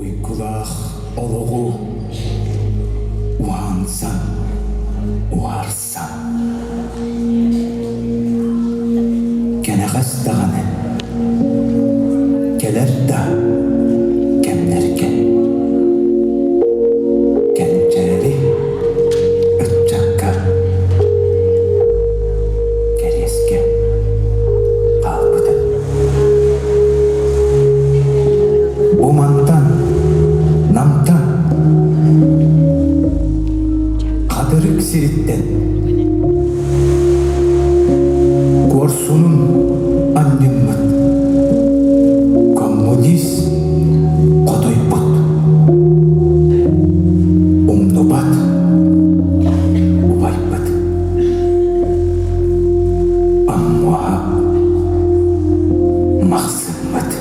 Уйгулаах олоҕу уһансан, уһарсан. Кэнэҕэс даҕаны, кэлэр да кэмнэргэ кэнчээри ыччакка кэриэскэ хаалбыта. Бу мантан, Намтан, Хатырык сириттэн куорсунун анньыммыт коммунист хотойбут умнубат убайбыт Аммуоһа Махсыммыт.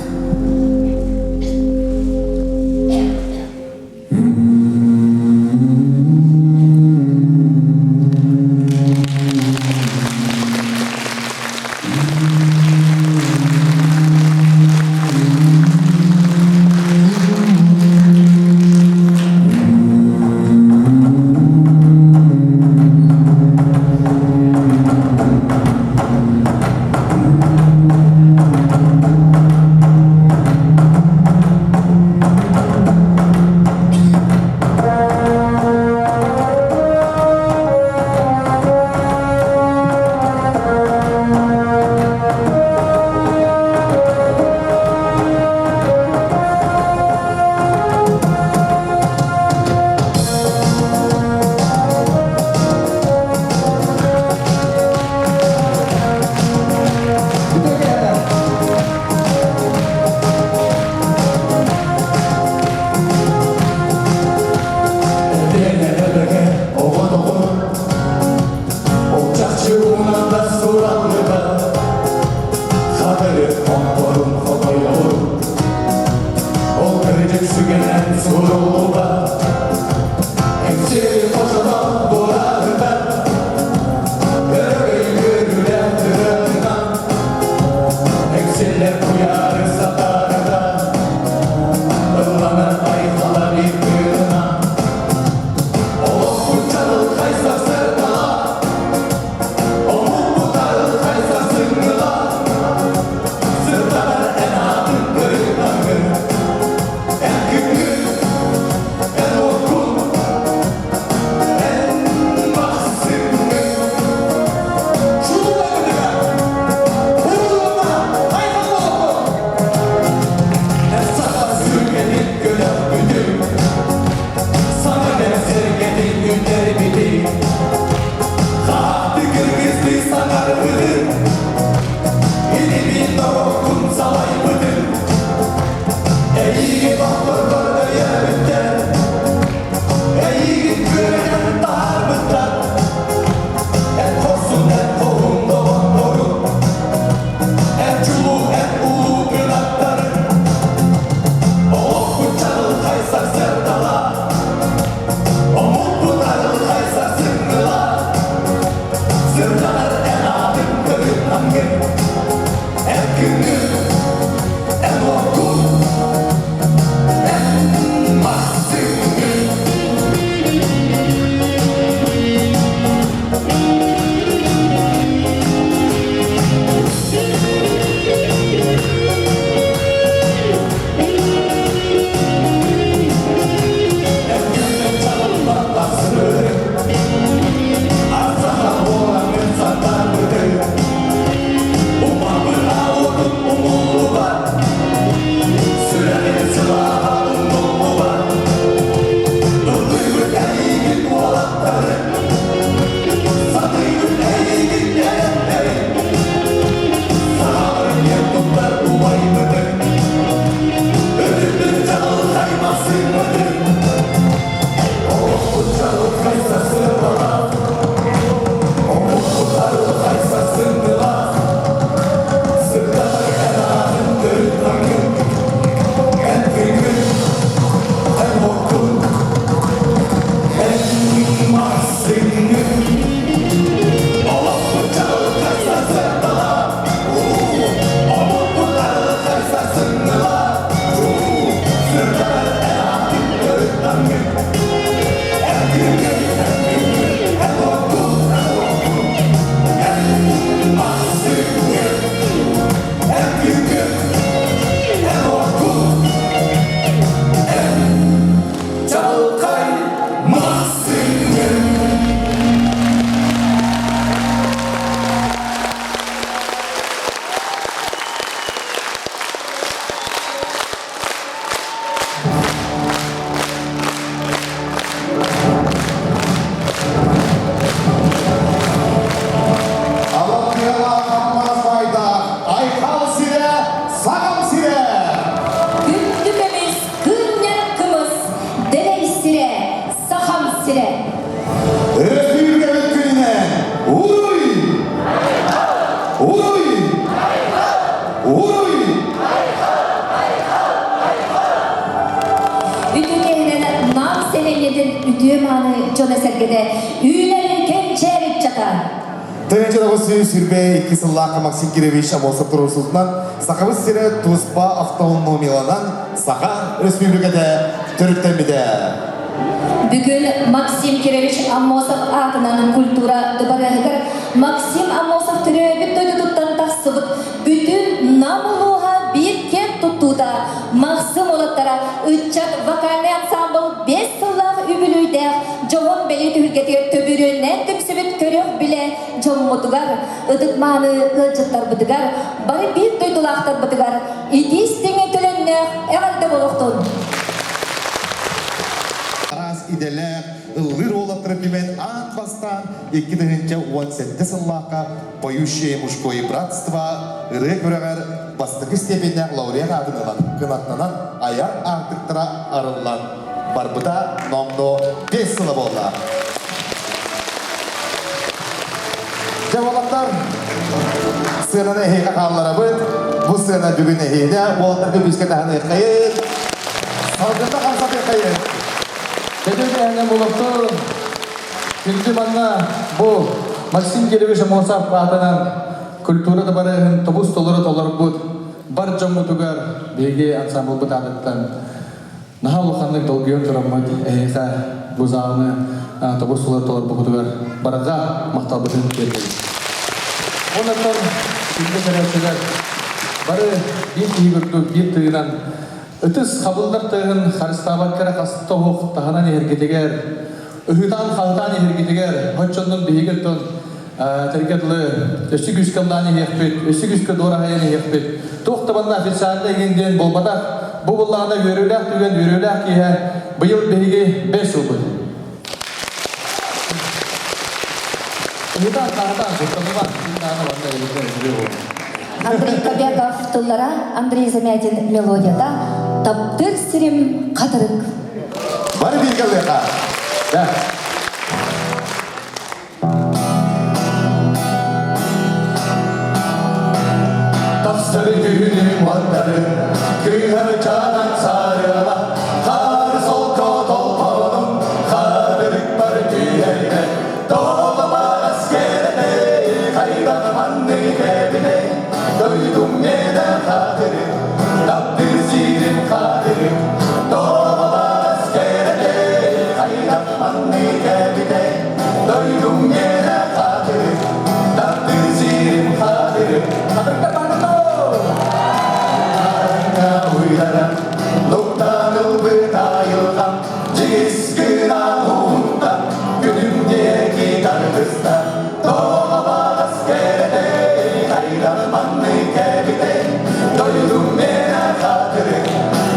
Үтүө-мааны дьоно-сэргэтэ, үүнэр кэнчээри ыччата! 1922 сыллаахха Максим Кирович Аммосов туруорсуутунан Сахабыт сирэ туспа автономияланан Саха Республиката төрүттэммитэ. Бүгүн Максим Кирович Аммосов аатынан культура дыбарыаһыгар Максим Аммосов төрөөбүт дойдутуттан тахсыбыт бүтүн Нам улууһа биир киэн туттуута Махсым уолаттара ыччат вокальнай ансаамбыл 5 сыллаах үбүлүөйдээх дьоһун бэлиэ түһүлгэтигэр төбүрүөннээн түмсүбүт көрөх-билэ дьоммутугар, ытык-мааны ыалдьыттарбытыгар, бары биир дойдулаахтарбытыгар итии-истиҥ төлөннөөх эҕэрдэ буолуохтун! Араас идэлээх ыллыыр уолаттары түмэн аан бастаан 2017 сыллаахха «Поющее мужское братство» ырыа күрэҕэр бастакы степеннээх лауреат аатын ылан, кынаттанан айар аартыктара арыллан барбыта номнуо 5 сыла буолла. Дьэ, уолаттар, сыананы эһиэхэ хаалларабыт. Бу сыана бүгүн эһиэнэ. Уолаттарга күүскэ таһыныаххайын. Салгында хамсатыаххайын. Кэтит эһэҥэ булуктун. Күндү манна бу Максим Кирович Аммосов аатынан культура дыбарыаһын тобус толору толорбут бар дьоммутугар биһиги ансамблбыт аатыттан наһаа улаханнык долгуйан тураммыт эһиэхэ бу заалны тобус толору толорбукутугар барҕа махталбытын тиэрдэбит. Оннуттан күндү көрөөччүлэр бары биир киһи курдук биир тыынан Ытыс хабыллар тыаһын харыстаабакка эрэ хаста оһох таһынан иһэргитигэр, ыһыытаан-хаһытаан иһэргитигэр, оччоннон биһиги оттон тэргэ дылы өссө күүскэ ыллаан иһиэхпит, өссө күүскэ дуораһыйан иһиэхпит. Туох да манна официально игин диэн буолбатах. Бу буллаҕына үөрүүлээх түгэн, үөрүүлээх киэһэ быйыл биһиги бэс ылбыт. Ыһытаан-хаһытаан, куттанымаҥ, даҕаны манна эйигин үчүгэй буолуо. Андрей Кобяков тыллара, Андрей Замятин мелодията «Таптыыр сирим хатырык». Бары бииргэ ылыаха. Да. Тахсар күнүм уоттарын, кыыһар чаанан саарыала, хаар солко толпонум, хатырыкпар түһэргэ, тоҕо кэрэтей, хайдах маннык эбитэй, дойдум миэнэ хатырык, таптыыр сирим хатырык, тоҕо кэрэтей, хайдах маннык эбитэй, Дойдум миэнэ хатырык, таптыыр сирим хатырык, хатырыкта уйдаран, нуктан ылбыт айылҕам, дьигис гынан уһунтан, күнүм диэки тардыста, тоҕо баҕас кэрэтэй, хайдах маннык эбитэй, дойдум миэнэ хатырык,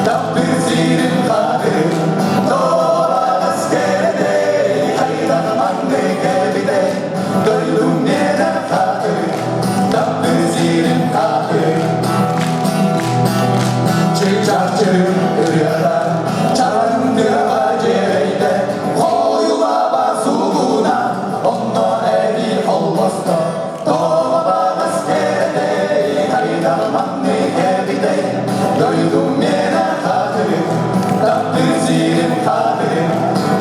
таптыыр сирим хатырык, тоҕо баҕас кэрэтэй, хайдах маннык эбитэй, дойдум миэнэ хатырык, таптыыр сирим хатырык. Чычахчырым ырыата, чарандыаҕа дьиэрэйдэ, хойулаба сулуна, онно эбии холбосто, тоҕо баҕас кэрэтэй, хайдах маннык эбитэй, дойдум миэнэ хатырык, таптыыр сирим хатырык,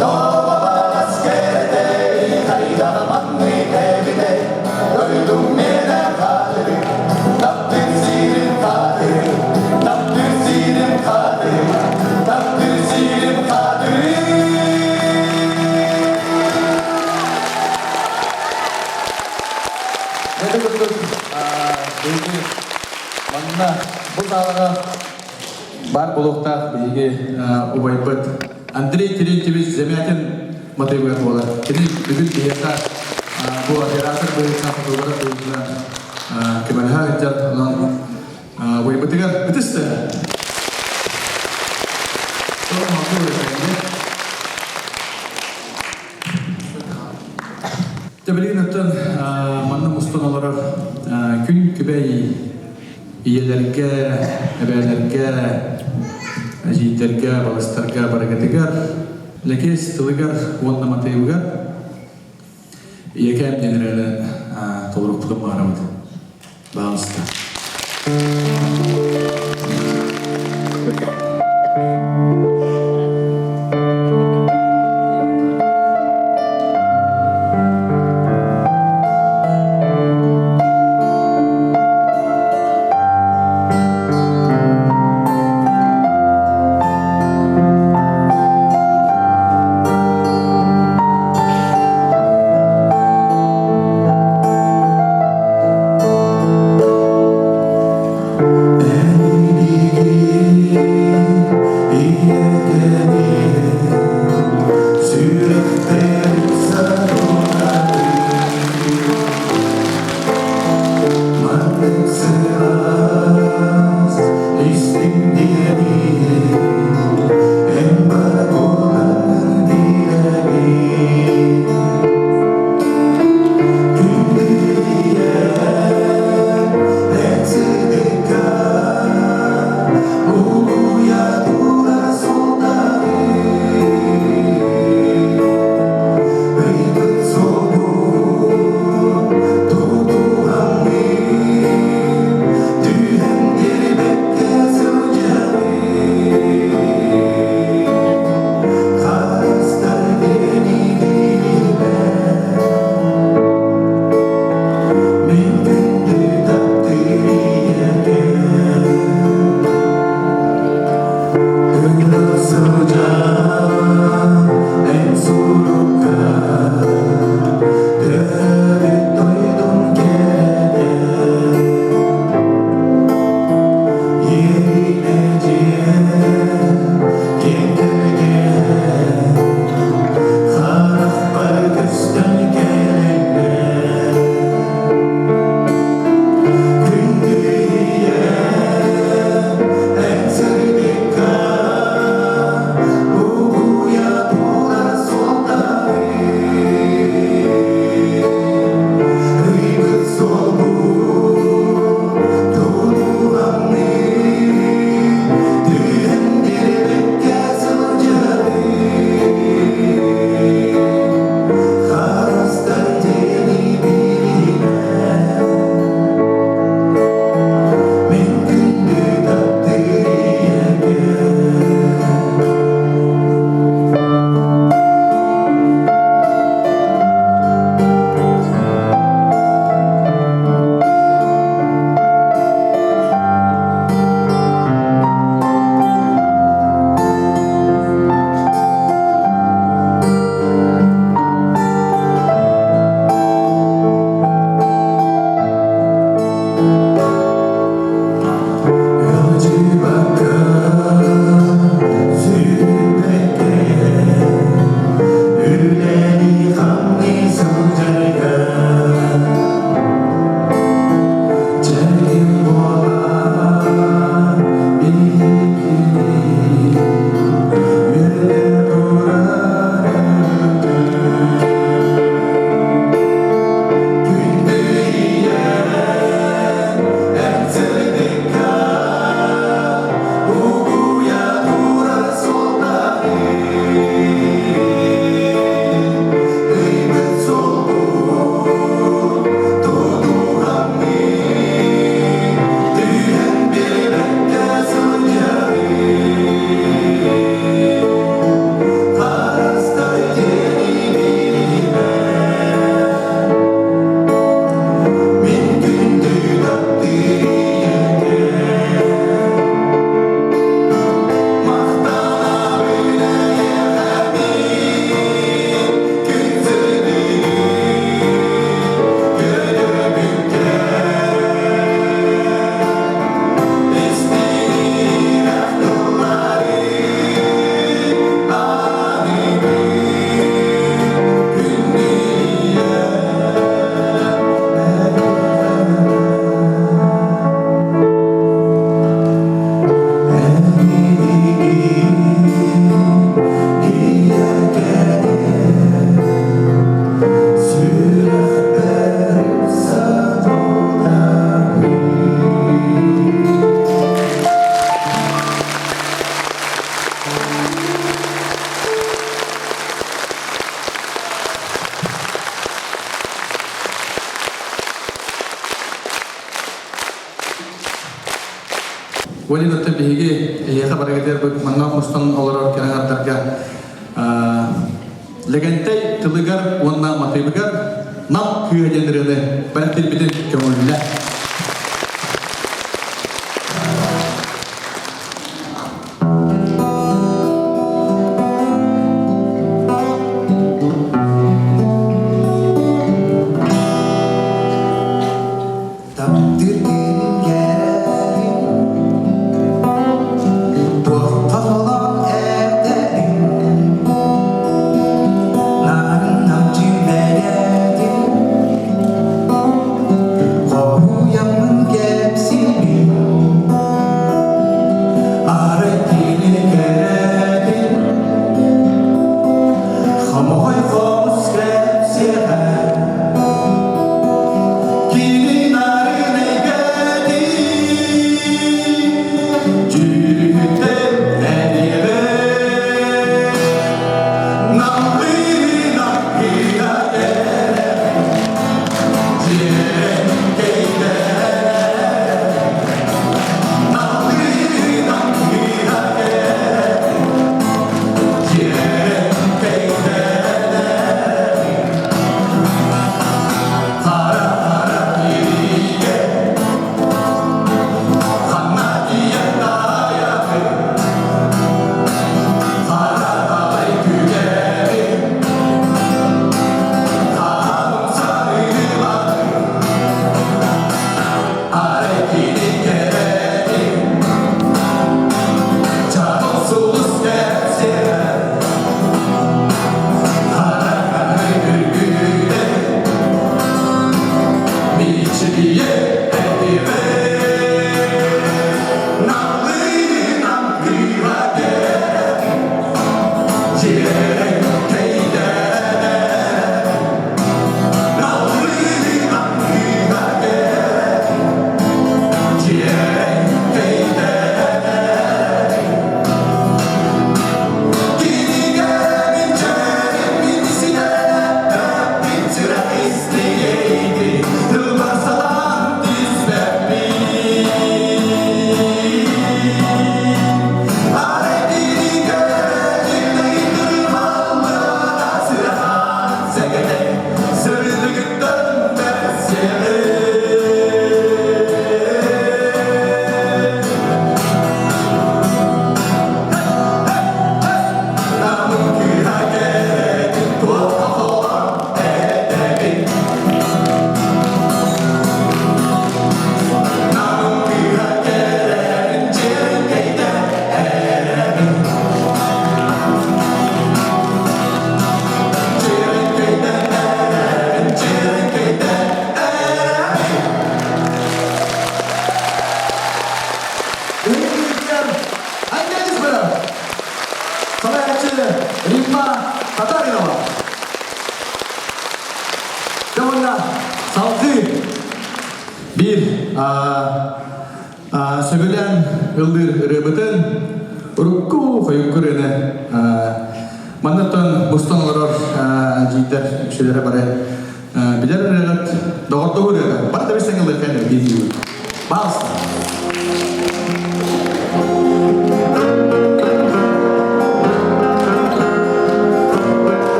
тоҕо баҕас кэрэтэй, хайдах маннык эбитэй, дойдум миэнэ хатырык, таптыыр сирим хатырык, таптыыр сирим хатырык, таптыыр сирим хатырык. Это курдук биһиги манна бу саалаҕа баар буолуохтаах биһиги убайбыт Андрей Терентьевич Замятин матыыбыгар буолар. Кини бүгүн биһиэхэ бу оператор быһыытынан, фотограф быһыытынан көмөлөһө сылдьар. Онон убайбытыгар ытыс тыаһа. Дьэ билигин оттон манна мустан олорор күн күбэй ийэлэргэ, эбээлэргэ, эдьиийдэргэ, балыстарга барыгытыгар, Лэкиэс тылыгар уонна матыыбыгар ийэкээм диэн эрэ толорукпутун баҕарабыт. Баҕалыста. Уолин оттон биһиги эһиэхэ барыгытыгар манна мустан олорор кэрэҥардарга Лэгэнтэй тылыгар уонна матыыбыгар Нам кыыһа диэн ырыаны бэлэхтиирбитин көҥүллэ. Таптыыр кэрэтин туохха холон этэбин нарын намчы бэйэтин хоһуйаммын кэпсиибин арай кини кэрэтин хомоҕой хомус кэпсиэҕэ Салайааччы Римма Татаринова. Дьэ салгыы биир сөбүлээн ыллыыр ырыабытын урукку хойукку ырыаны маннаттан мустан олорор дьиитэр үксүлэрэ бары билэр ырыаҕыт доҕордоһуу ырыата бары да билсэн ылыахха дии Пожалуйста.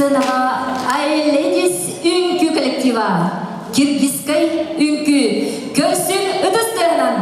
Сценаҕа Ай-Ледис үҥкүү коллектива Киргизскай үҥкүү көрсүн ытыс тыаһынан!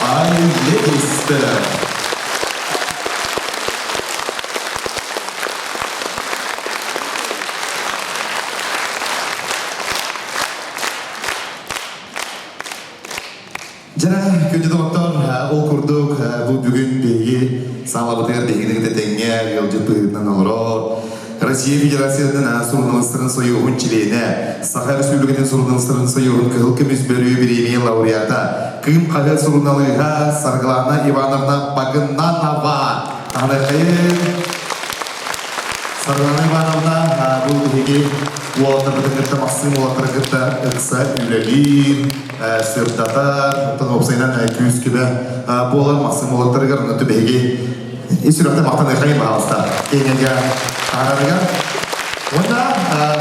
Ай Ледис Дьэ, күндү доҕоттор, ол курдук бу бүгүн биһиги саалабытыгар биһигини тэҥҥэ ыалдьыт быһыытынан олорор Россия Федерациятын суруналыыстарын сойууһун чилиэнэ, Саха Республикатын суруналыыстарын сойууһун Кыһыл көмүс бөрүө бириэмийэ лауреата, Кыым хаһыат суруналыыһа Саргылана Ивановна Багынанова. Таһынайхайын! Саргылана Ивановна бу биһиги уолаттарбытын кытта Максим уолаттарын кытта ыкса үлэлиир, сырдатар, оттон уопсайынан күүс-көмө буолар Максим уолаттарыгар онно биһиги ис сүрэхтэн махтаныахайын баһаалыста киэҥэгэ таһаарарыгар. Уонна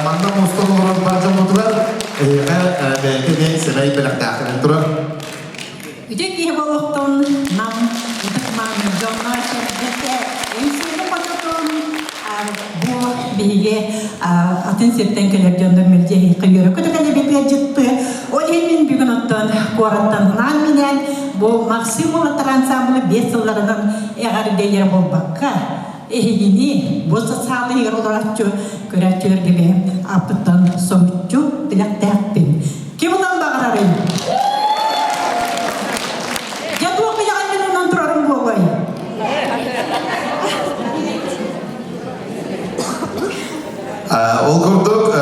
манна мустан олорор бар дьоммутугар эһиэхэ бэйэтэ эмиэ сэмэй бэлэхтээхтэрин турар. Үтүө киһи буолуохтун Нам ытык-мааны дьоно-сэргэтэ Эҥсиэли хочотун бу биһиги атын сиртэн кэлэр дьоннор мэлдьи эһиэхэ үөрэ-көтө кэлэбит ыалдьытты. Ол иһин мин бүгүн оттон куораттан анаан-минээн бу Максим уолаттар ансаамбылы 5 сылларынан эҕэрдэлиир буолбакка, эһигини бу социалый иһигэр олорооччу көрөөччүлэргэ бэйэм ааппыттан соһуччу тилэхтээхпин. Ким ылан баҕарарый? Дьэ туох ыйаҕын мин онон турарым буолуой? Ол курдук,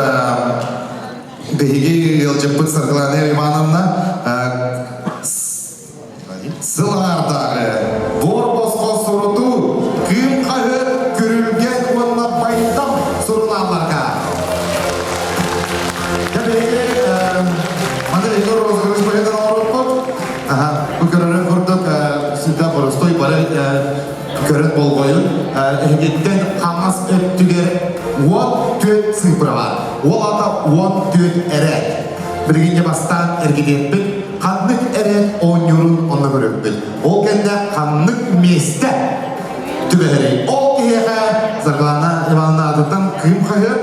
биһиги ыалдьыппыт Саргылана Ивановна Сыл аҥаардааҕы буор босхо сурутуу Кыым хаһыат Күрүлгэн уонна Байдам сурунаалларга. Кэбиһиги маны Егор розыгрыш быһыытынан оҥорбуппут. Бу көрөрүн курдук сүрдээх боростуой бары көрөн болҕойун. Эһигиттэн хаҥас өттүгэр 14 цифра баар. Ол аата 14 эрэ. Билигин дьэ бастаан эргитиэхпит, ханнык эрэ оонньуурун онно көрүөхпүт. Ол кэннэ ханнык миэстэ? түбэһэрий? Ол киһиэхэ Саргылана Ивановна аатыттан Кыым хаһыат,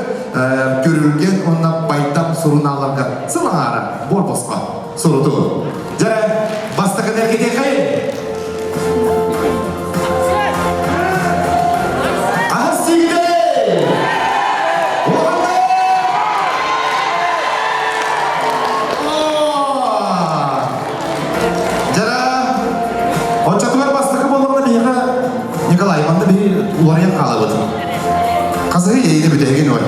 Көрүлгэн уонна Байдам сурунаалларга сыл аҥаара буор босхо сурутуу. Дьэ, бастакы эргитиэхэй! Аһас сигидэй! Улаханнай! Дьара, оччотугар бастакы буоллаҕына биһиэхэ Николай, манна биһи уларыйан хаалабыт. Хасыһы иэйине бүтэһигин ой.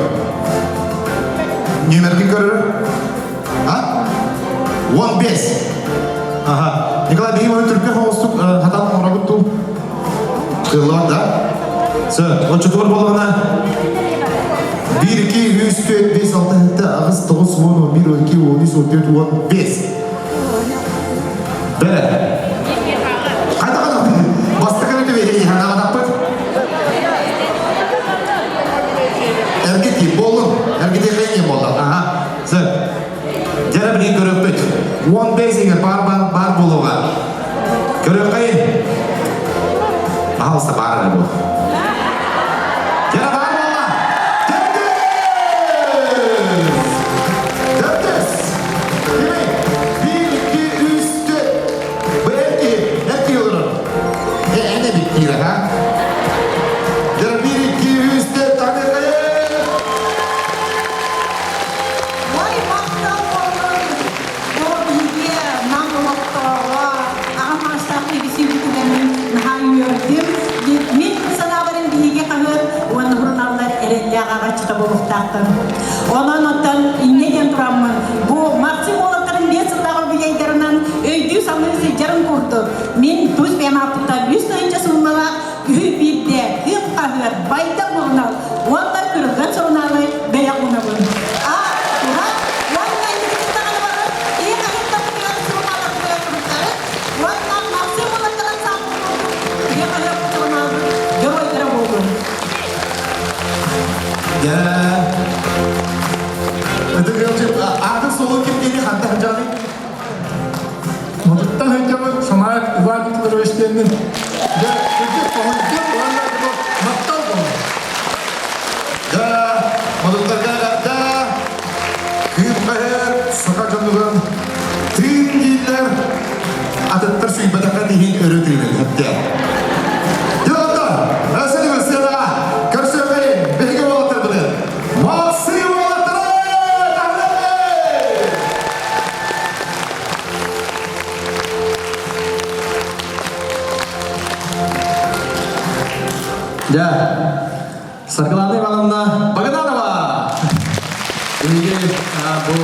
Нүөмэргин көрөр? А? 15. Ага. Николай, биһи оны түркө хоҕустук хатан оҥоробут туу. Кыаллыбат да? Сө, оччотугар буоллаҕына 1, 2, 3, 4, 5, 6, 7, 8, 9, 10, 11, 12, 13, 14, 15. Бэрэ. Хайда ханаппыт? Бастакы түбэһи ханаппыт. Эргити болун. Эргити хайне болла. Ага. Сө. Дьэрэ билин көрөппүт. 15 иҥер бар бар бар болуға. Көрөккайын. Пожалуйста, бар эрэ бу. Дьэрэ бар болла. Төрдүс! Төрдүс! Кимий? Биир, икки, үс, төрт. Бу эр киһи, эр киһи олорор. Э, эн эбит диир, ха? Дьэрэ биир, икки, үс, төрт, таныахайын! Ой, махтал буоллун! Бу биһиги Нам олохтооҕо аҕам саастаах киһи түгэнин наһаа үөрдүм. Мин санаабарын биһиги хаһыат уонна суруналлар эрэллээх аҕаччыта буолуохтаахтар. Онон оттон инньэ диэн тураммын, бу Максим уолаттарын биэс сыллаах үбүлүөйдэринэн өйдүү-саныы сылдьарын курдук, мин тус бэйэм ааппыттан 3 тыһыынча суумалаах үһү биирдэ Кыым хаһыат, Байдам сурунаал уонна Күрүлгэн сурунаалы бэйэ уунабын. А туран уонна инникитин даҕаны баран киһи хаһыаттарбытыгар сурунаалларбытыгар суруттарын уонна Максим уолаттарын сааммыт курдук киһи хаһыаппыт сурунаалбыт геройдара буолун. Дьэ, ытык ыалдьыт аатын суолун ким диэни ханта сылдьаҕыный? Модуттан сылдьабын Самаат Иван Николаевич диэммин. Дьэ, кырдьык хоһуйдум уонна махтал буолла. Да, модуттарга да, кыым хаһыат саха дьонугар тыын дииллэр, атыттар сүүйбэтэххэ иһин өрө тыынын эттэ. Дьэ, Өсөлүгү сыанаҕа көрсүөххэйин биһиги уолаттарбытын Максим уолаттары таһынай! Дьэ, Саргылана Ивановна Багданова! Биһиги бу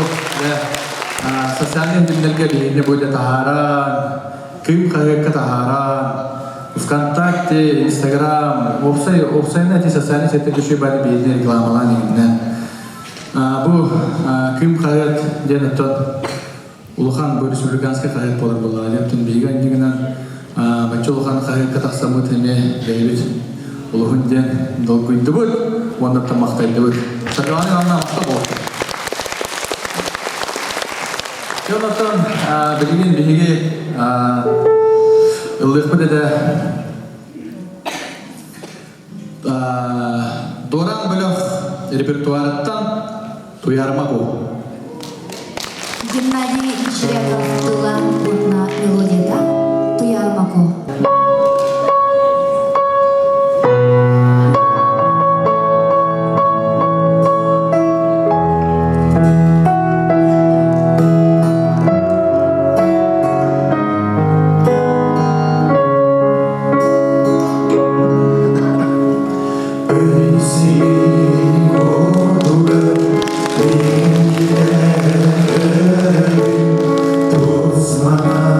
социальнай ситимнэргэ биһигини бу таһааран, Кыым хаһыакка таһааран, ВКонтакте, Инстаграм, уопсай, уопсайынан эти социальные сетьтер үчүгэй бары биһигини рекламалаан иһиннэ. Бу Кыым хаһыат диэн оттон улахан бу республиканскай хаһыат буолар буоллаҕа. Оттон биһиги анньыгынан бачча улахан хаһыакка тахсаммыт эмиэ бэйэбит улуһун диэн долгуйдубут уонна махтайдыбыт. Саргылана Ивановна махтал буолуохтун. Дьон оттон билигин биһиги ыллыахпыт этэ Дуораан бөлөх репертуарыттан Туйаарыма бу. Геннадий Мещеряков тыла уонна мелодията Туйаарыма Тусмана.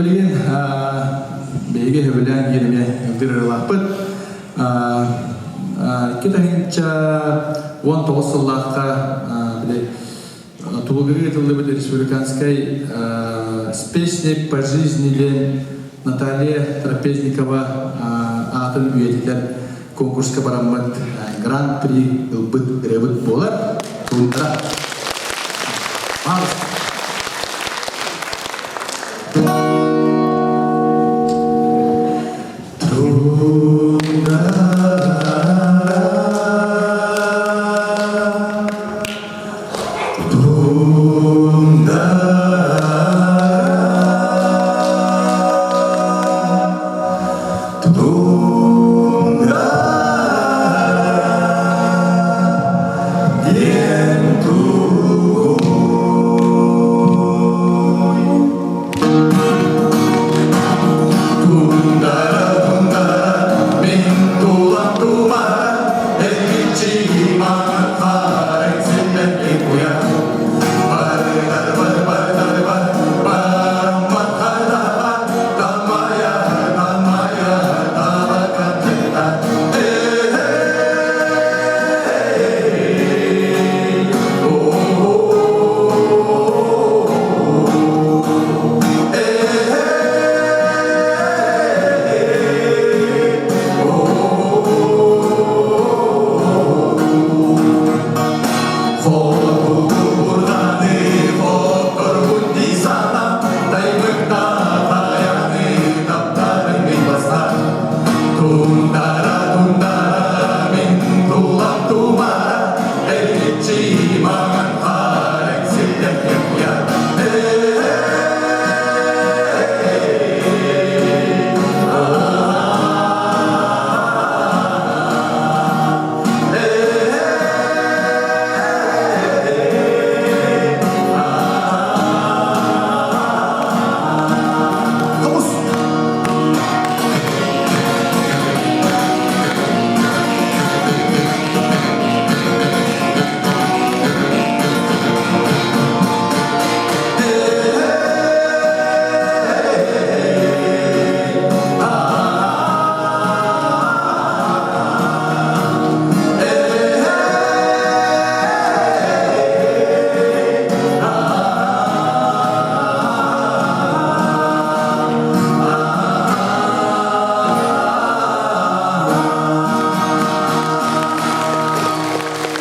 Билигин биһиги сөбүлээн иэримэ ылдыр ырылаахпыт. 2019 сыллаахха били Тулугурга ыытыллыбыт республиканскай «С песней по жизни» диэн Наталья Трапезникова аатын үйэтитэр конкурска бараммыт гран-при ылбыт ырыабыт буолар. Тундра.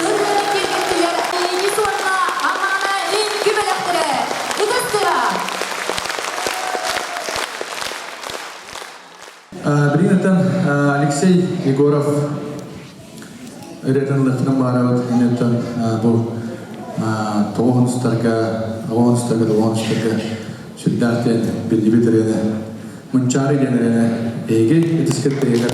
Ырыаны киэргэттилэр Эйигис уонна Амана үҥкүү бөлөхтөрө. Ытыстыра! Билигин Алексей Егоров ырыатын ылыахтан баарабыт иннеттэн бу тоҕуһунустарга, оҕоһунустарга, тоҕуһунустарга сүрдээх диэн биллибит ырыаны Мунчаары диэн ырыаны эһиги ытыскыт тыһыгар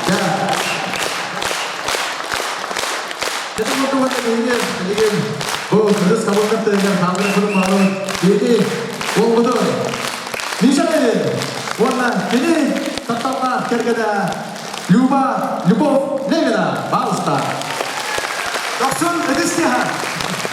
Дьэ. Дьэ курдук биһиги билигин бу кыргыз хабыллар тыһыгар хааллар курум маалын биһиги уолбутун Миша Левин уонна кини тапталлаах кэргэнэ Люба Любовь Левина баалыста. Дохсун ытыс тыаһа.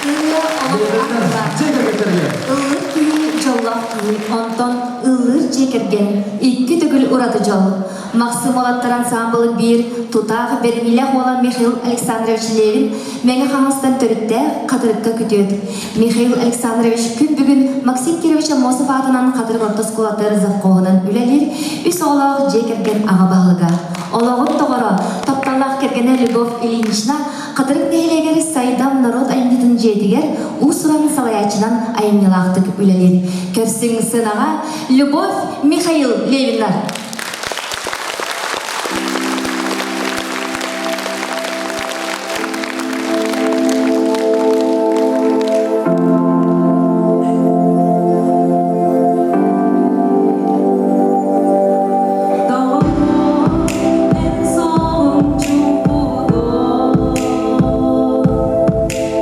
Ырыа олох аргыла. Дьиэ кэргэттэригэр. Ыллыыр киһи дьоллоох киһи, онтон ыллыыр дьиэ кэргэн икки төгүл ураты дьол. Махсым уолаттар ансаамбылын биир тутаах бэриниилээх уола Михаил Александрович Левин Мэҥэ Хаҥаластан төрүттээх Хатырыкка күтүөт. Михаил Александрович күн бүгүн Максим Кирович Аммосов аатынан Хатырык орто оскуолатыгар завхоһунан үлэлиир, үс оҕолоох дьиэ кэргэн аҕа баһылыга. Олоҕун доҕоро, тапталлаах кэргэнэ Любовь Ильинична Хатырык нэһилиэгэр Сайдам норуот айымньытын дьиэтигэр уус-уран салайааччынан айымньылаахтык үлэлиир. Көрсүҥ сыанаҕа Любовь Михаил Левиннар.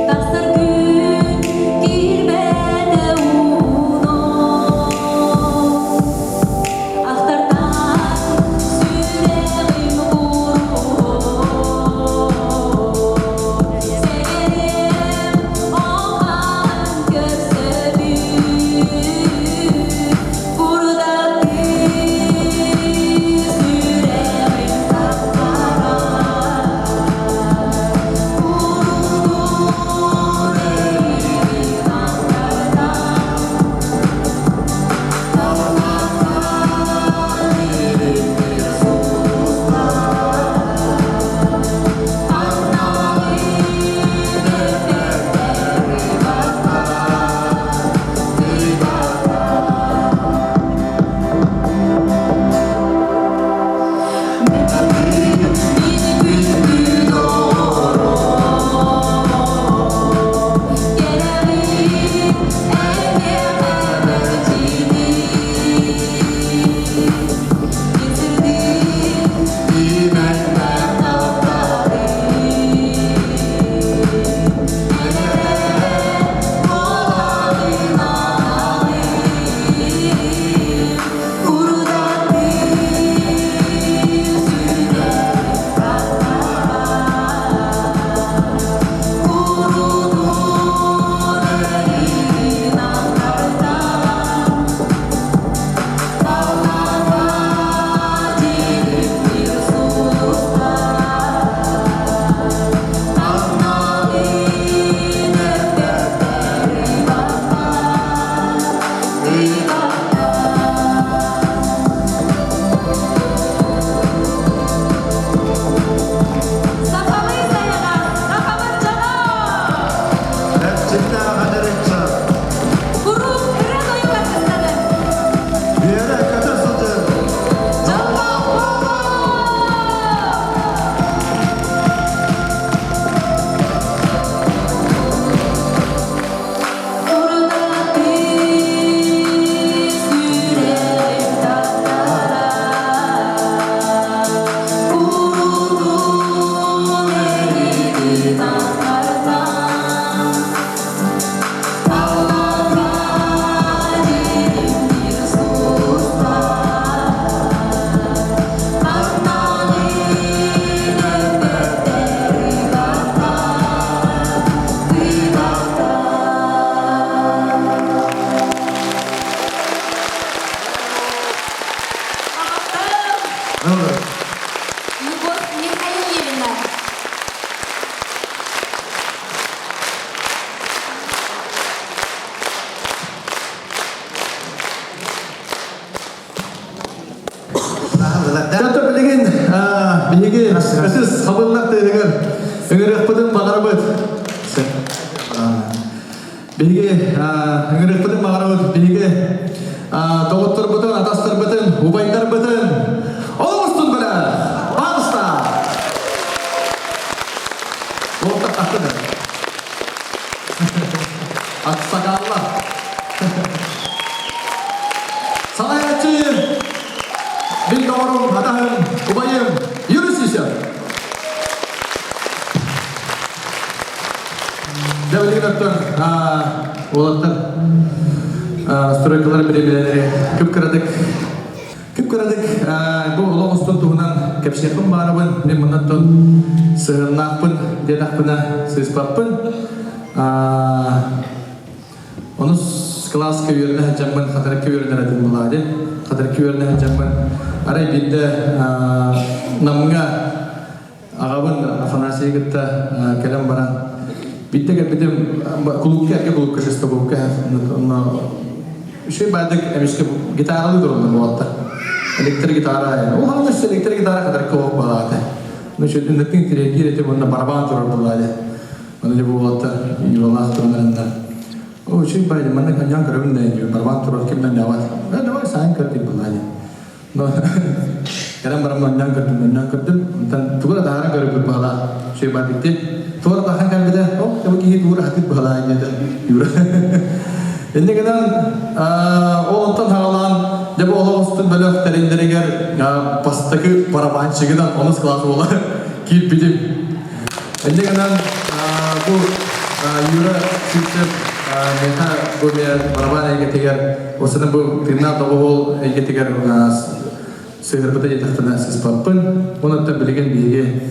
Тахсар күн киирбэтэ ууну Ахтартан сүрэҕим куруһун Сэгэрим оҕан көрсөбүн Курдаттыы сүрэҕим таптара Курдуур эйигин ахтартан Сахалыы сайаҕас, сахабыт дьоно! Эрчимнээх эдэриччэ, Куруук ырыа тойук аргыстанын! үөрэ көтө сылдьын! Дьоллоох буолуҥ! Курдаттыы сүрэҕим таптара, курутун эйигин ахтартан, Таллаҕа дириҥник сулустар, Тапталын өппөттөр ыгаттар, ыгаттар. Любовь Михаиловна. Дьонтон билигин биһиги ытыс хабыллар тыаһыгар ыҥырыахпытын баҕарабыт. Биһиги ыҥырыахпытын баҕарабыт. Биһиги доҕотторбутун, атастарбытын, убайдарбытын олох устун бэлэ! Паалыста! Уолтар тахтыны. Аксакаллар. Салайааччы мин доҕорум, атаһым, убайым Юрий. Билигин уолаттар стройкалар бириэмэлэри кып-кыратык кып-кыратык бу олох устун туһунан кэпсиэхпин баарабын мин муннаттан сыһыаннаахпын диэтэхпинэ сыыспаппын. Онус кылааска үөрэнэ сылдьаммын Хатырыкка үөрэнэр этим булаады. Хатырыкка үөрэнэ сылдьаммын арай биирдэ Намҥа аҕабын Афанасийы кытта кэлэн баран биирдэ кэлбитим кулуупка эргэ кулуупка шестокулуупка онно үчүгэй баардык эмискэ гитаралыы тураллар буолта. Электрогитара ол хаһан өссө электрогитара Хатырыкка олох баҕаата. Ну, үчүгэй тириэргиир этим уонна барабан турар булаады. Аны дьэ буолуота Юралаах турунарыннар. О, үчүгэй баайды, манна коньяк көрөбүн да диир, барбаан турар ким да ньаабат. Э, давай сайын көр диир былаани. Но кэлэн баран манньаан көрдүм, манньаан көрдүм. Онтон тугу да таһааран көрөбүт баһылаах. Үчүгэй баайдыкты. Туора тахан кэлбитэ, о, бу киһи тугу хатыт баһылаах диэтэ Юра. Инньэ гынан, ол онтон хаҕалаан, дьэ бу олох устун бөлөх тэриллэригэр бастакы барабанщигынан онус класс буола киирбитим. Инньэ гынан бу Юра Сивцев миэхэ бу барабан эйгэтигэр осыны бу тыыннаах доҕуһуол эйгэтигэр сыһырбыта диэтэхпинэ сыспаппын. Онон билигин биһиги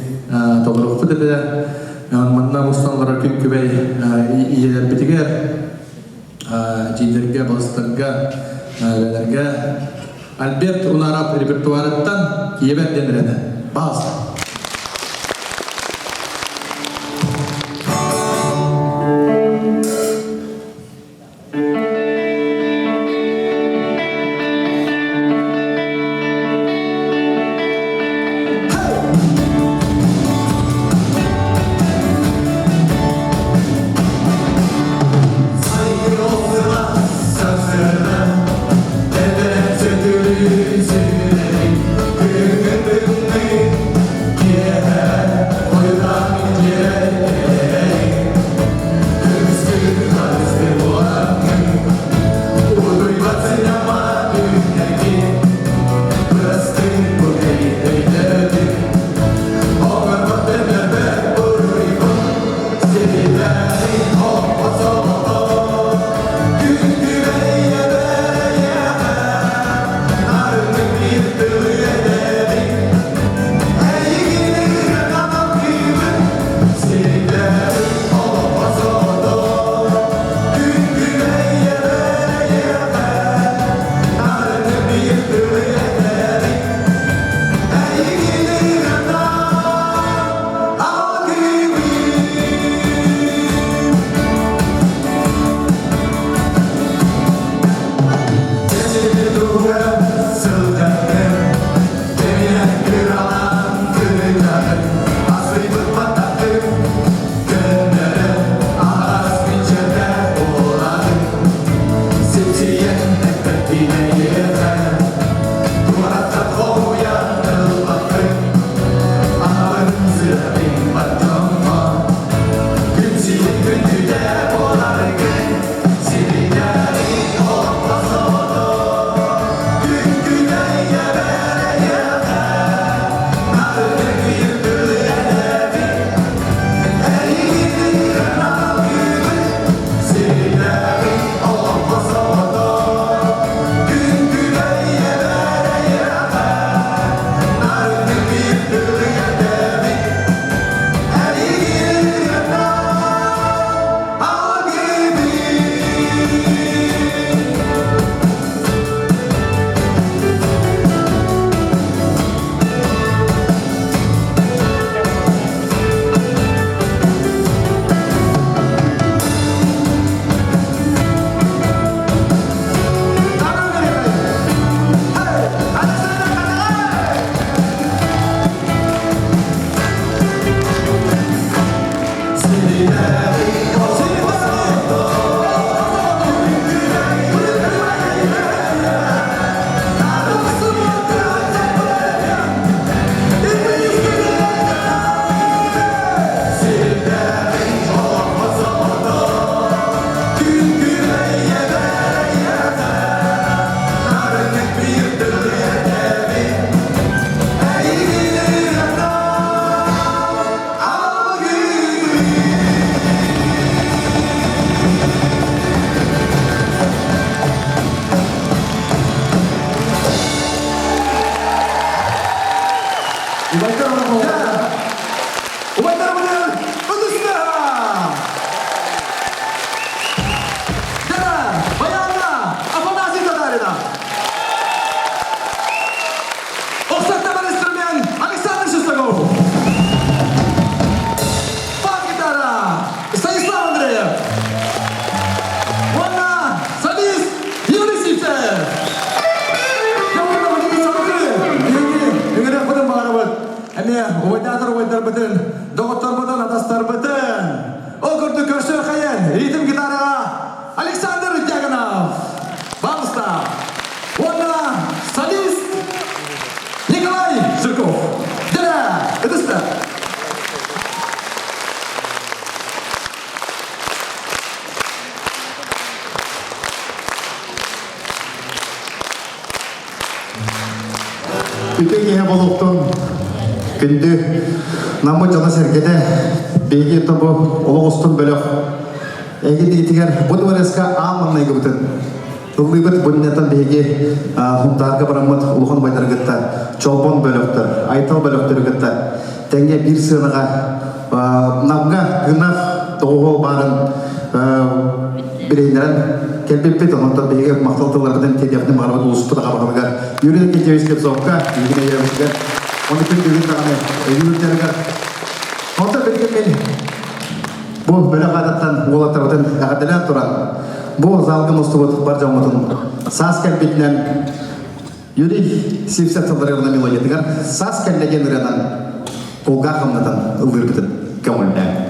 толоруохпут этэ. Манна мустан олорор күн күбэй ийэлэрбитигэр, дьиэлэргэ, балыстарга, үлэлэргэ Альберт Унаров репертуарыттан Киевер диэн эрэнэ. Пожалуйста. Убайдар Убайдар бұлар Үдісті! Дара, Баяна, Афанасий Татарина. Оқсақтаман инструмент Александр Шестаков. Бас-гитара Станислав Андреев. Уонна солист Юрий Сивцев. Үҥүрүөхпүтүн баҕарабыт. Эмиэ убайдаатар убайдарбытын, доҕотторбутун, атастарбытын. Ол курдук көрсүөххэйэн ритм гитараҕа Александр Дьяконов, Баҕыста уонна солист Николай Жирков. Дьэ, ытыста. Үтө киһи болуктун күндү наммыт дьоно-сэргэтэ биһиги тобу олох устун бөлөх эһиги бу дворецка аан маҥнайгыбытын ыллыыбыт буннятан биһиги Хунтаарга бараммыт улахан убайдаргытта Чолбон бөлөхтөр, Айтал бөлөхтөрү кытта тэҥҥэ биир сыанаҕа Намҥа тыыннаах тоҕуһуол баарын билиһиннэрэн кэлбиппит. Онтон биһиги махтал тылларбытын тиэрдиэхпитин баҕарабыт улууспут аҕа баһылыгар Юрий Никитевич Слепцовка, биһиги бэйэбитигэр, ону күн бүгүн даҕаны өйүүрдэригэр. Онтон билигин мин бу бөлөх аатыттан уолаттарбытын эҕэрдэлээн туран, бу залга мустубут бар дьоммутун саас кэлбитинэн Юрий Сивцев тылларыгар мелодиятыгар «Саас кэллэ» диэн ырыанан кулгаах хамнатан ыллыырбытын көҥүллээн.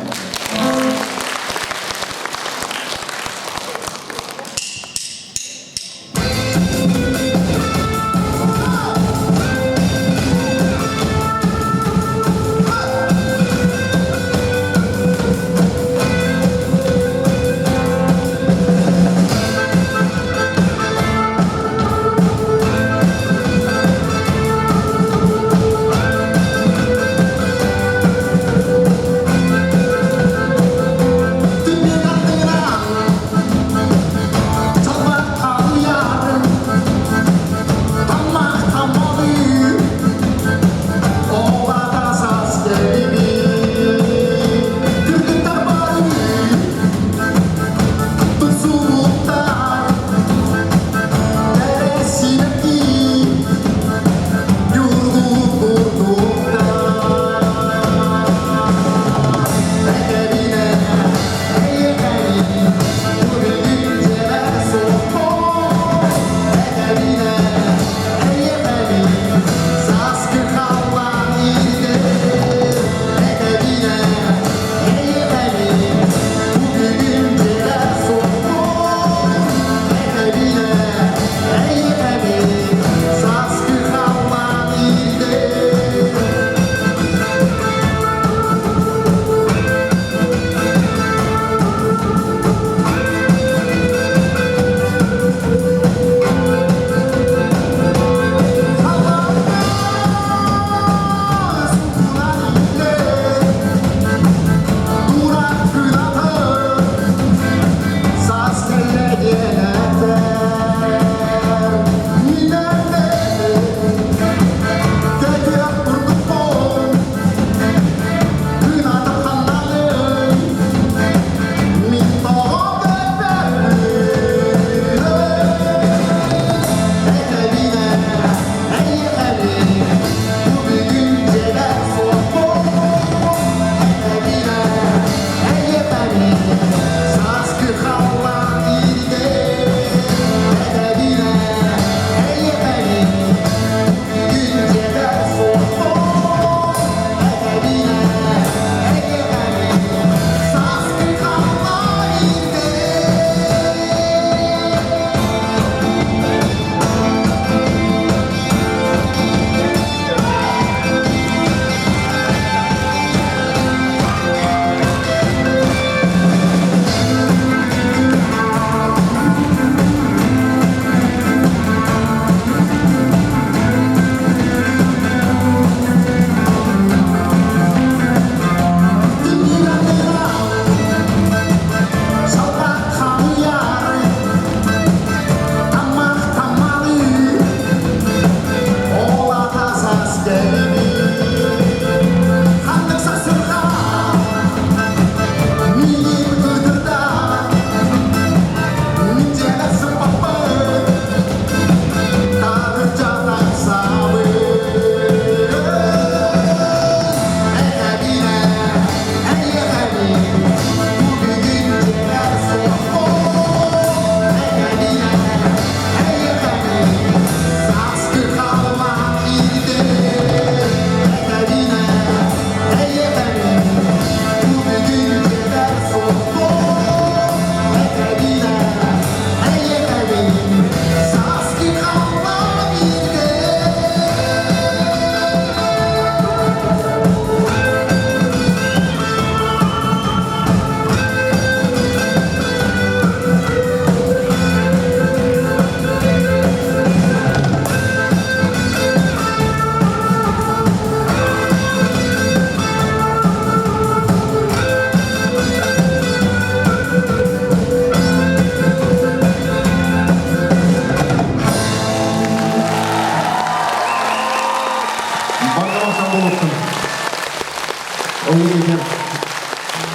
эһиги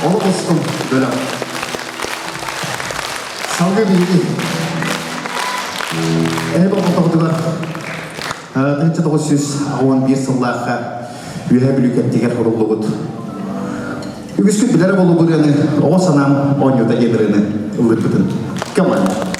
олох устун бөлөх. Салгыы биһиги эһи болҕомтоҕутугар 1991 сыллаахха Үөһээ Бүлүү кэнтигэр уруллубут үгүскүт билэр буолуу ырыаны оҕо санаам оонньуута диэн ырыаны ыллыырбытын көҥүл.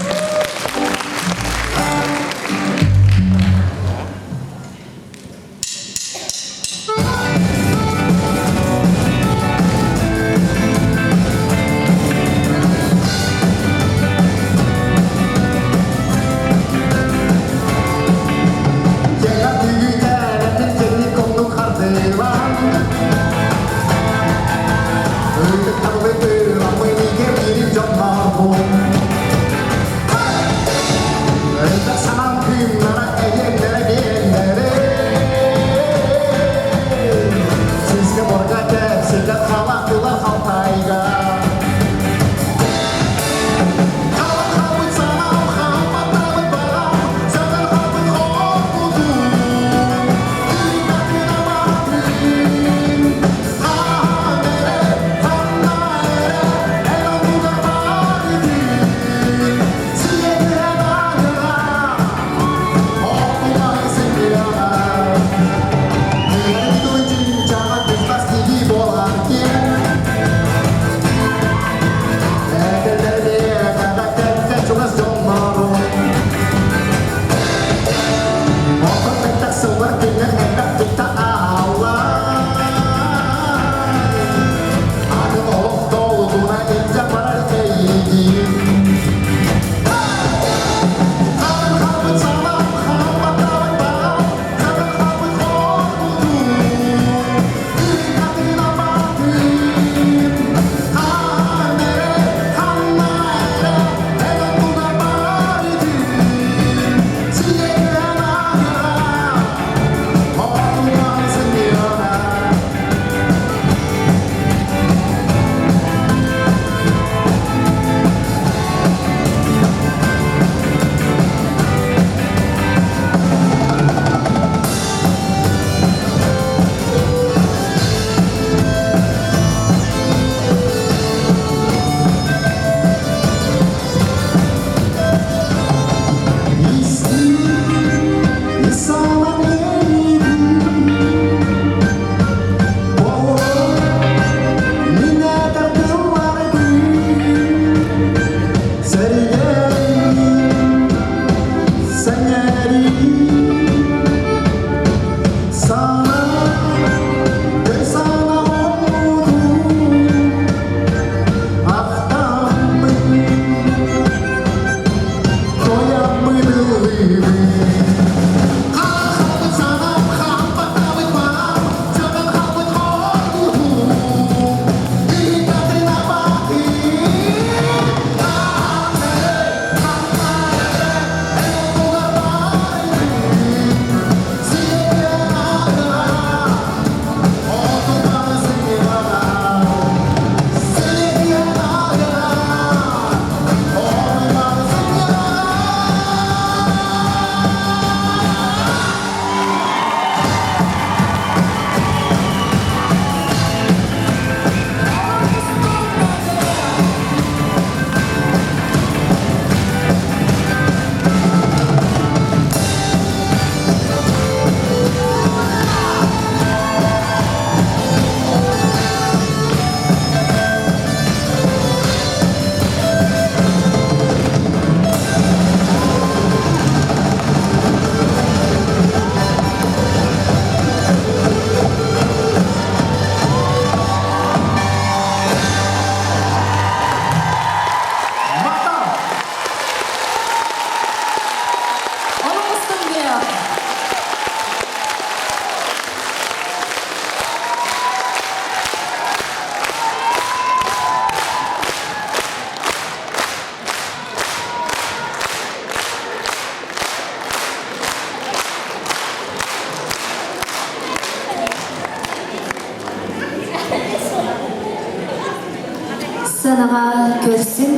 Сыанаҕа көрсүн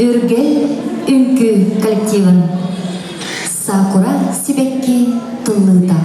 Үргэл үҥкүү коллективын Сакура сибэкки тыллыыта.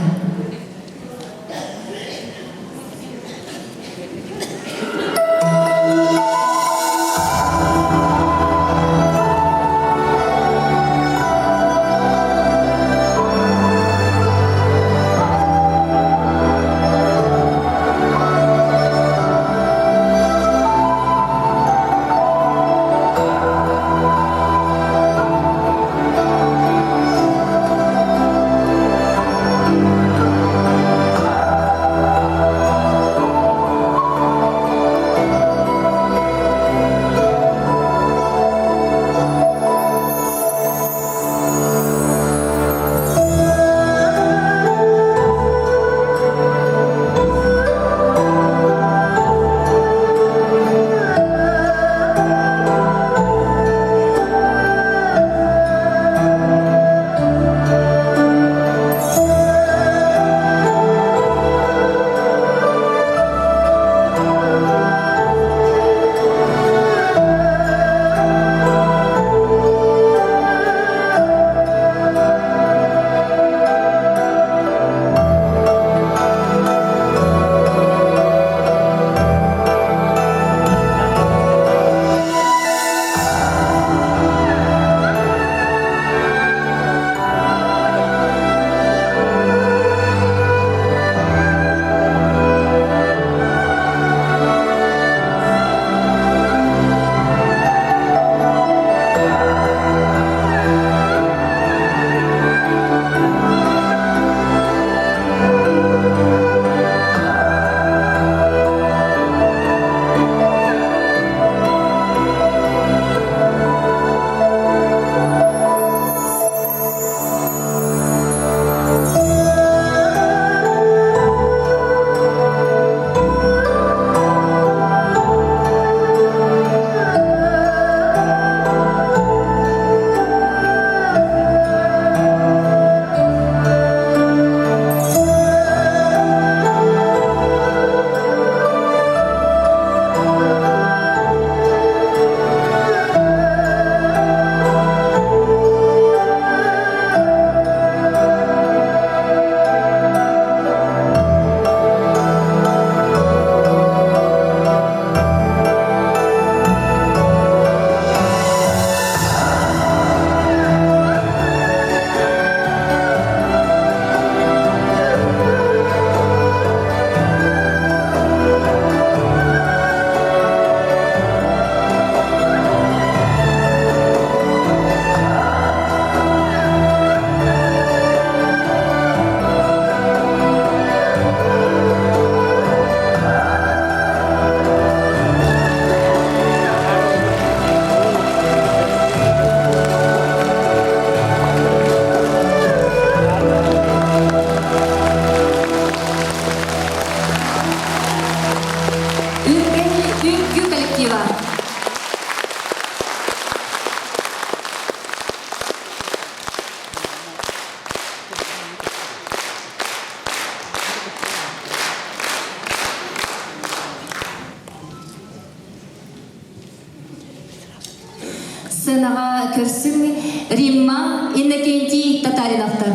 Сценаҕа көрсүҥ Римма Иннокентий Татариновтар.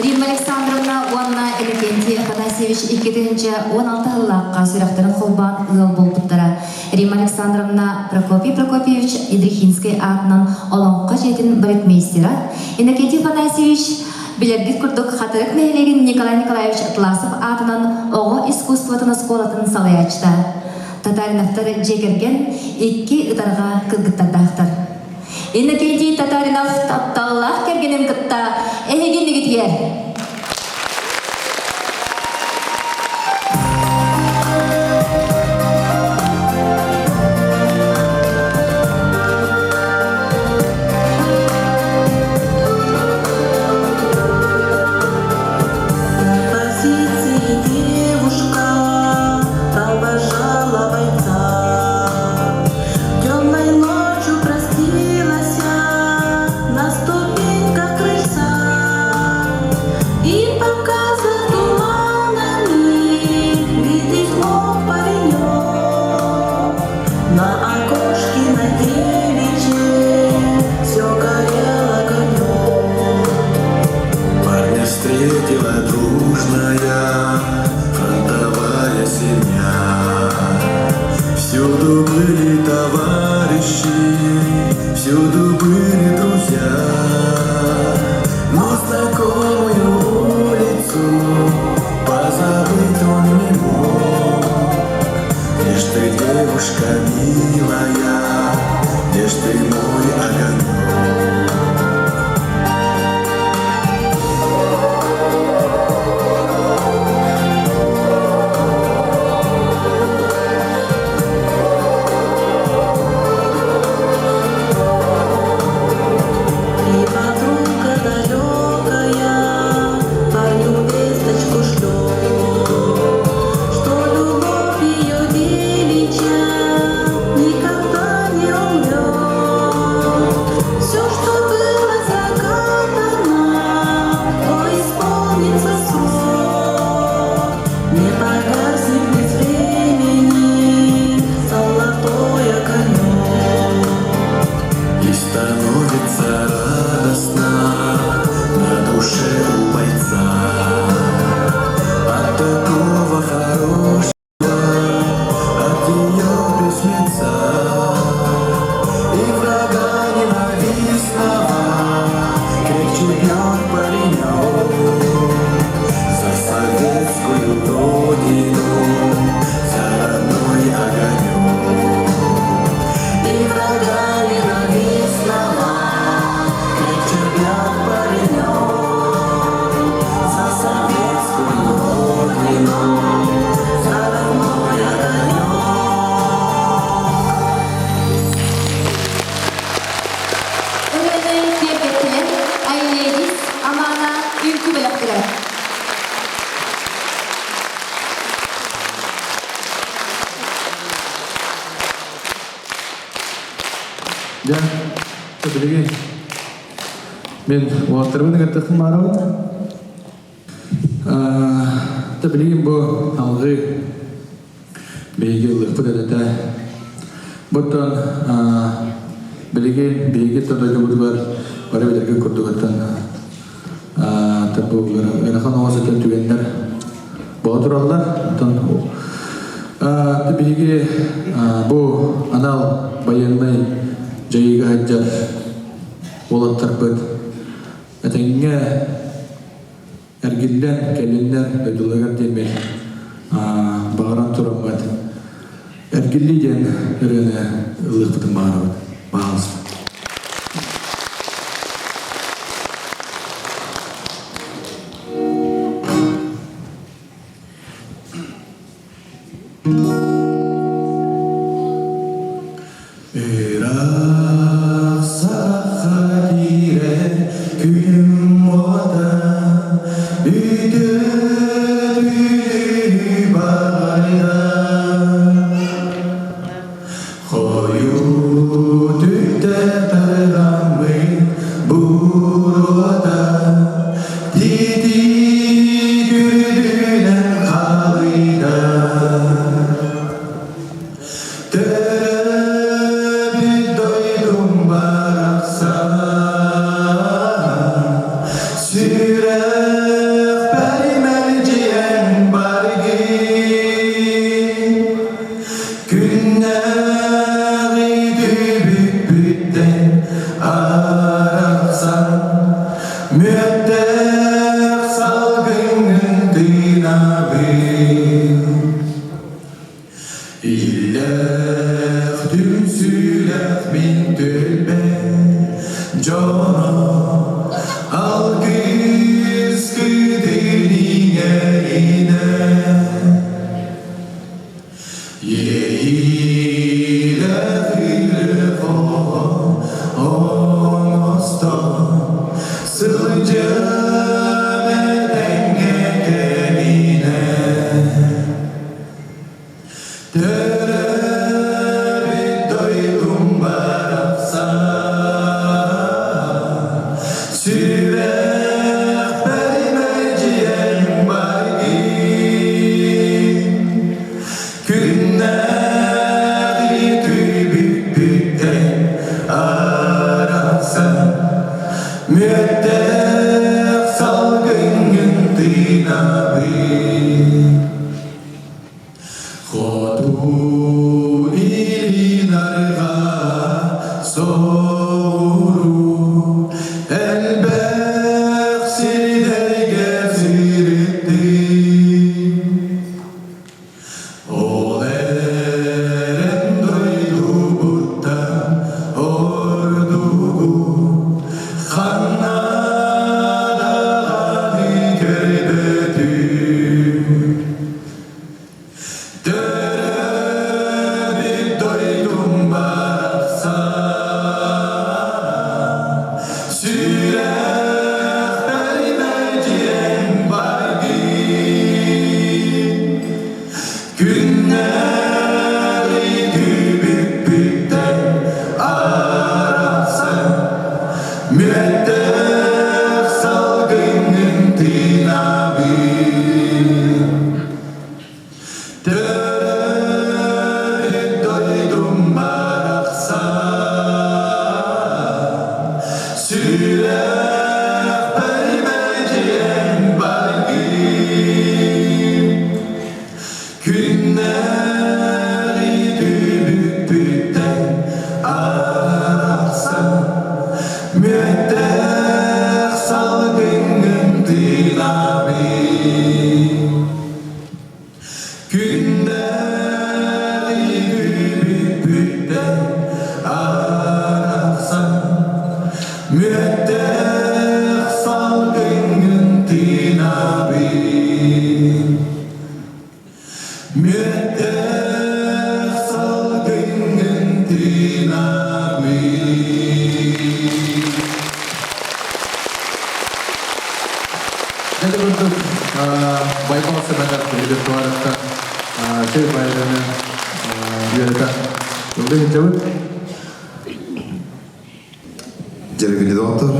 Римма Александровна уонна Иннокентий Афанасьевич 2016 сыллаахха сүрэхтэрин холбоон ыал буолбуттара. Римма Александровна Прокопий Прокопьевич Идрихинскэй аатынан Олоҥхо дьиэтин балетмейстера, Иннокентий Афанасьевич билэргит курдук Хатырык нэһилиэгин Николай Николаевич Атласов аатынан оҕо искусствотын оскуолатын салайааччыта. Татариновтар дьиэ кэргэн икки ытарҕа кыргыттардаахтар. Иннокентий Татаринов тапталлаах кэргэнин кытта эһиги иннигитигэр! Позиции девушка провожала бойца. Темной ночью простилась на ступеньках крыльца. И пока за туманами видеть мог паренек, на окошке на девичьей все горело огнем. Парня встретила дружная фронтовая семья. Всюду были товарищи, всюду были друзья. Но знакомую улицу позабыть он не мог. Где ж ты, девушка милая, где ж ты мой огонек? И подруга далекая парню весточку шлет, что любовь ее девичья никогда не умрет. Все, что было загадано, то исполнится в срок. Не погаснет без времени золотой огонек. И становится радостно на душе у бойца от такого хорошего, от ее письмеца и врага ненавистного крепче бьет паренек за советскую родину, за родной огонек. И врага ненавистного крепче бьет паренек за советскую родину, за родной огонек. Ырыаны киэргэттилэр Айледис Амана үҥкүү бөлөхтөрө. Дьэ, билигин мин уолаттарбын ыҥыртахпын баарабын. Та билигин бу алгыы биһиги ыллыахпыт этэ. Буттан билигин биһиги дойдубутугар бары билэргэ курдугуттан бу ыарахан оҕо сытар түгэннэр буола тураллар. Оттон биһиги бу анал байыаннай дьайыыга сылдьар уолаттарбыт этэҥҥэ эргиллэн кэлиннэр дойдуларыгар диэммит баҕаран тураммыт эргиллии диэн ырыаны ылыахпытын баҕарабыт. Баҕалыста. Ыраах сахха киирэр күнүм уота үтүө түүнү баҕайда. Хойуу түптэ Баргын Иллээх түмсүүлээх мин түөлбэм дьоно алгыс кытын иҥэринэ Иэйиилээх ырыа оҥостон сылдьыам этэҥҥэ кэминэн Төрөөбүт дойдум барахсан сүрэхпэр мэлдьиэҥ баргын Күннээҕи түбүкпүттэн арахсан Мүөттээх салгыҥҥын тыынабын Хоту илин арҕаа соҕуруу элбэх сирдэргэ сырыттым. Ол эрэн дойдубуттан ордугу ханна даҕаны көрбөтүм. Төрөөбүт дойдум барахсан сүрэхпэр мэлдьиэҥ баргын Күннэри түбүкпүттэн арахсан Мүөттээх салгыҥҥын тыынабын Төрөөбүт дойдум барахсан Сүрэхпэр мэлдьиэҥ баргын Күннэри түбүкпүттэн арахсан Мүөттээх салгыҥҥын тыынабын Күннэри түбүкпүттэн арахсан Мүөттээх салгыҥҥын тыынабын Мүөттээх салгыҥҥын тыынабын Дьэ курдук Байбал Сэмэнов репертуарыттан чэй байраны үөрэтэн ыллыы сылдьабыт. Дьэрэгини доҕоттор,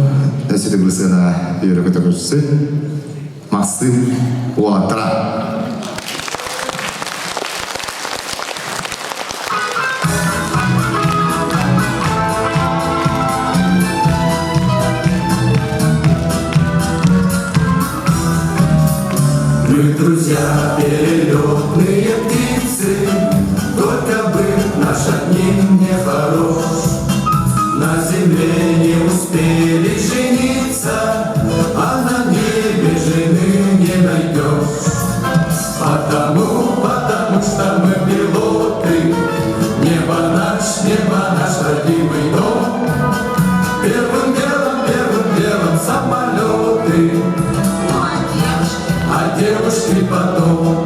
өссө төгүл сыана үөрэ-көтө көрсүн. Максим уолаттара. Мы, друзья, перелетные птицы, Только быт наш одним не хорош. На земле не успели жениться, А на небе жены не найдешь. Потому, потому что мы пилоты, Небо наш, небо наш родимый дом. Первым делом, первым делом самолеты, а девушки потом.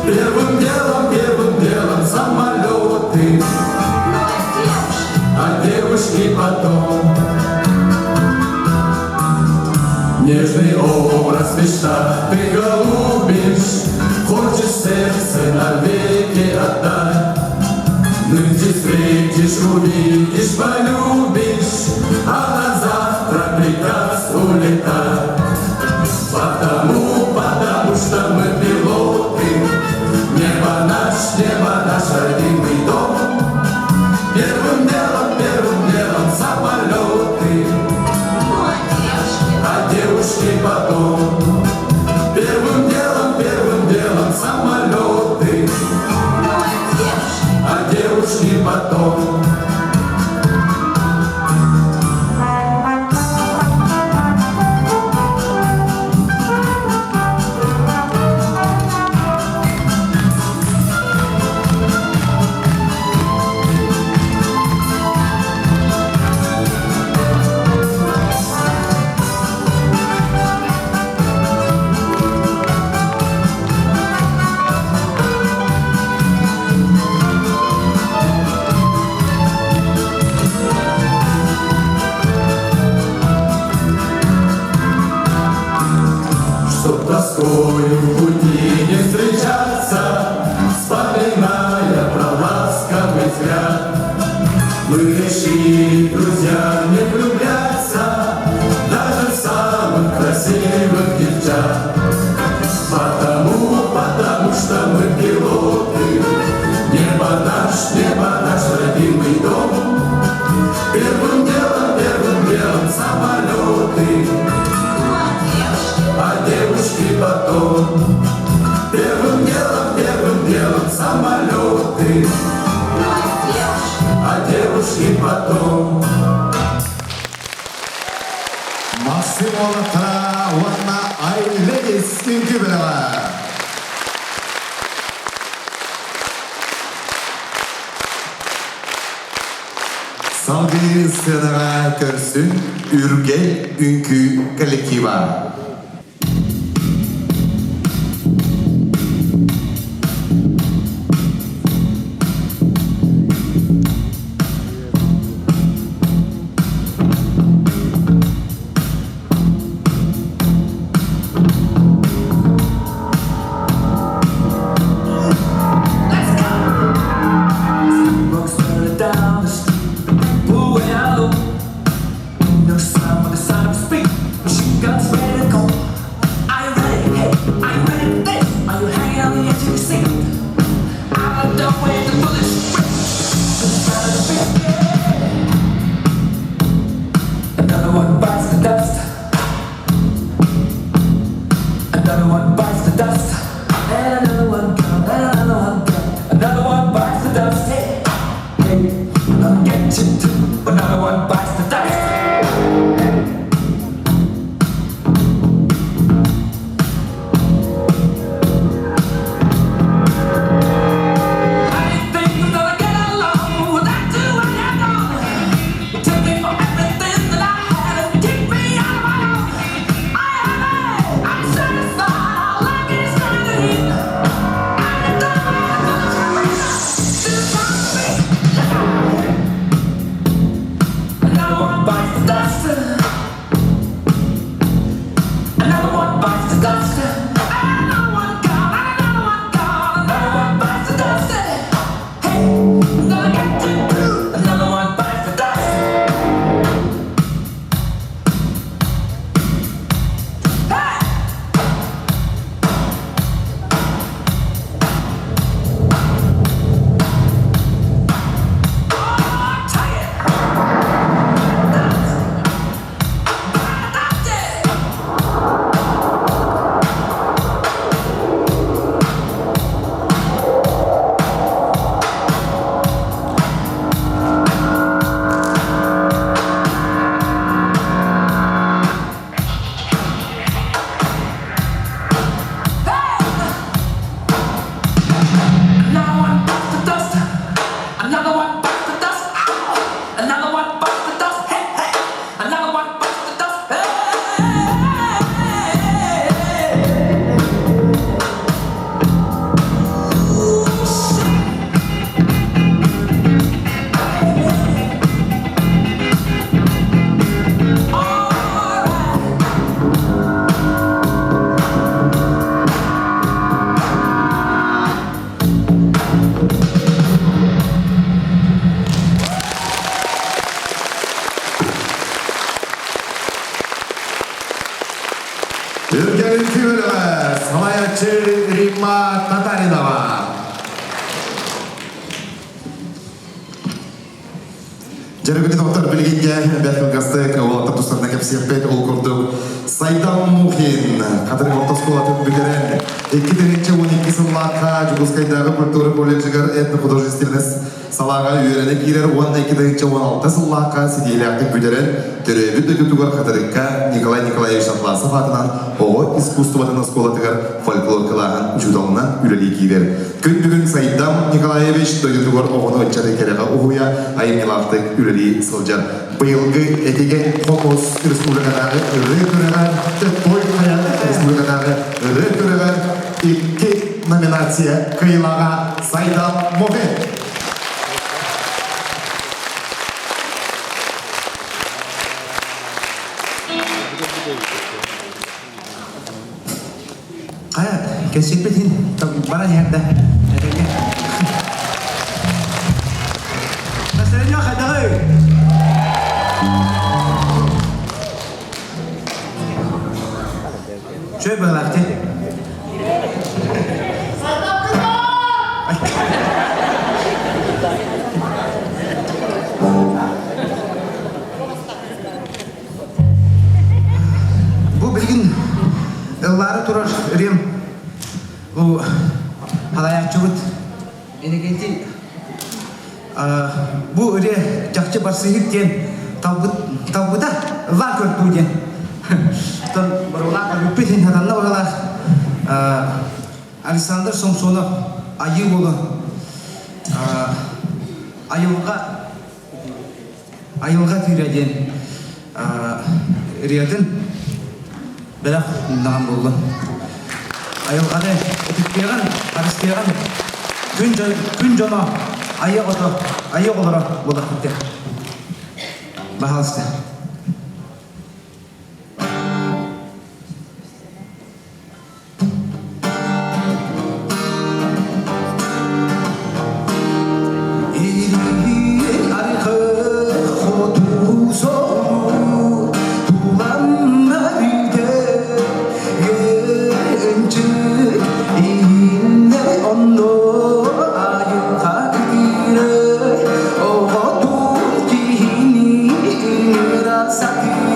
Первым делом, первым делом самолеты, а девушки потом. Нежный образ мечта ты голубишь, Хочешь сердце навеки отдать. Нынче встретишь, увидишь, полюбишь, А на завтра приказ улетать. Потому, потому что мы пилоты, Небо наш, небо наш родимый дом. Первым делом, первым делом самолеты, а девушки потом. Первым делом, первым делом самолеты, а девушки потом. делом самолеты, а девушки потом. Максим уолаттара уонна Айлегис үҥкүү бөлөҕө. Салгыы сценаҕа көрсүн Үргэл үҥкүү коллектива. Down the street, pull No sound but the sound of speed. Machine guns ready to go. Are you ready? Hey, are you ready for this? Are you hanging on the edge of your seat? Out of the way, the bullets rip. The sound of the beat. Another one bites the dust. Another one bites the dust. And another one gone, and another one gone. Another one bites the dust. Hey, hey, I'll get you too. Another one bites the dust. I think we're gonna get along without you when you're gone. You took me for everything that I had and kicked me out of my own. I am it. I'm satisfied. Like it's gonna eat. I'm done. Another one bites the dust. Another one bites the dust. Another one gone. Another one gone. Another one bites the dust. Hey, I'm gonna get you too. Another one bites the dust. Hey! Oh, take it. Another one bites the dust. Another one bites the dust. Ow! Another one bites the dust. Hey, hey! Another one bites the dust. Hey! Ooh, shit. All right. Үргэл үҥкүү бөлөҕө салайааччы Римма Татаринова. Дьэргини доктор билигинге бэрт кылгастык уолаттар тустарына кэпсиэхпит ол курдук Сайдам Мухин Хатырык орто оскуолатын бүтэрэн 2012 сыллаахха Дьокуускайдааҕы культура колледжыгар этно-художественный салааҕа үөрэнэ киирэр уонна 2016 сыллаахха ситиһиилээхтик бүтэрэн төрөөбүт дойдутугар Хатырыкка Николай Николаевич Атласов аатынан оҕо искусствотын оскуолатыгар фольклор кылааһын учууталынан үлэлии киирэр. Күн бүгүн Сайдам Николаевич дойдутугар оҕону ыччаты кэрэҕэ уһуйа айымньылаахтык үлэлии сылдьар. Быйылгы Этигэн Хомус республикатааҕы ырыа күрэҕэр, Той хайа республикатааҕы ырыа күрэҕэр икки номинация кыайыылааҕа Сайдам Мухин. Хайа, кэпсиэппит баран иһэр да. Этэҥҥэ. Настроение хайдаҕый? Чөй быһалаах дии. Бу билигин ыллаары турар ырыам бу Халайааччыбыт Иннокентий бу ырыа чахчы барсыһык диэн талбыт талбыта ыллаан көрдүү диэн. Оттон боруулаах көрбүппүт иһин хатанна быһалаах Александр Сомсонов Айыы уола айылҕа айылҕа тыыра диэн ырыатын бэлэх ууннаҕым буоллун. Айылҕаны ытыктыаҕын, харыстыаҕын күн, күн дьоно айа ото, айа оҕолоро буолахпыт. Баһаалыста. Сатиры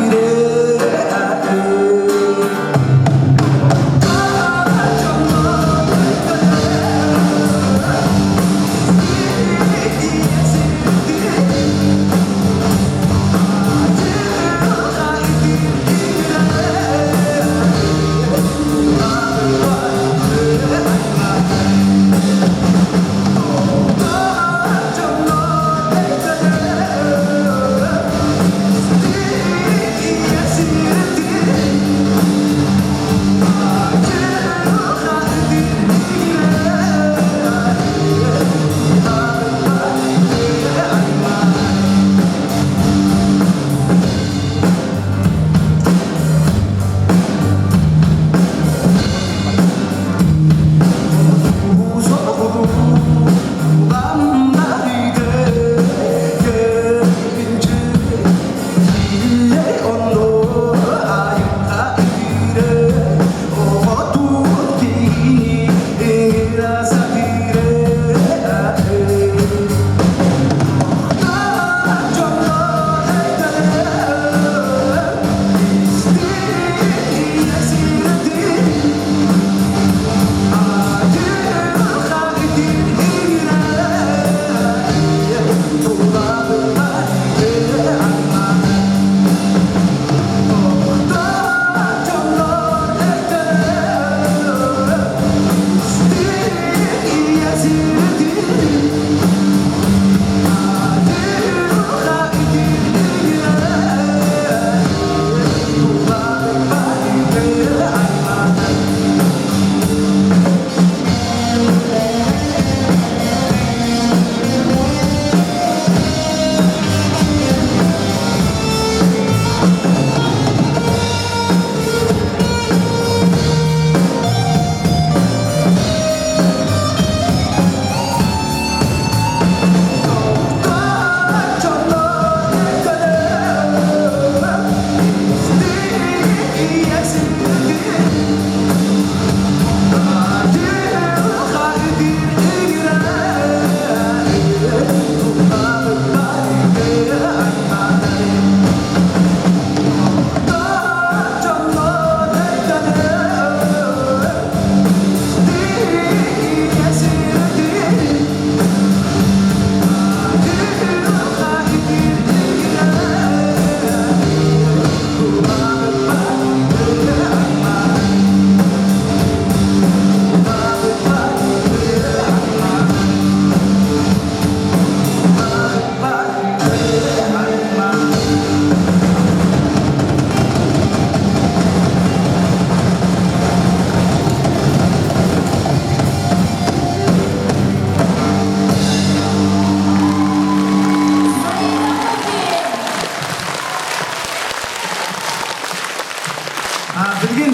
Билигин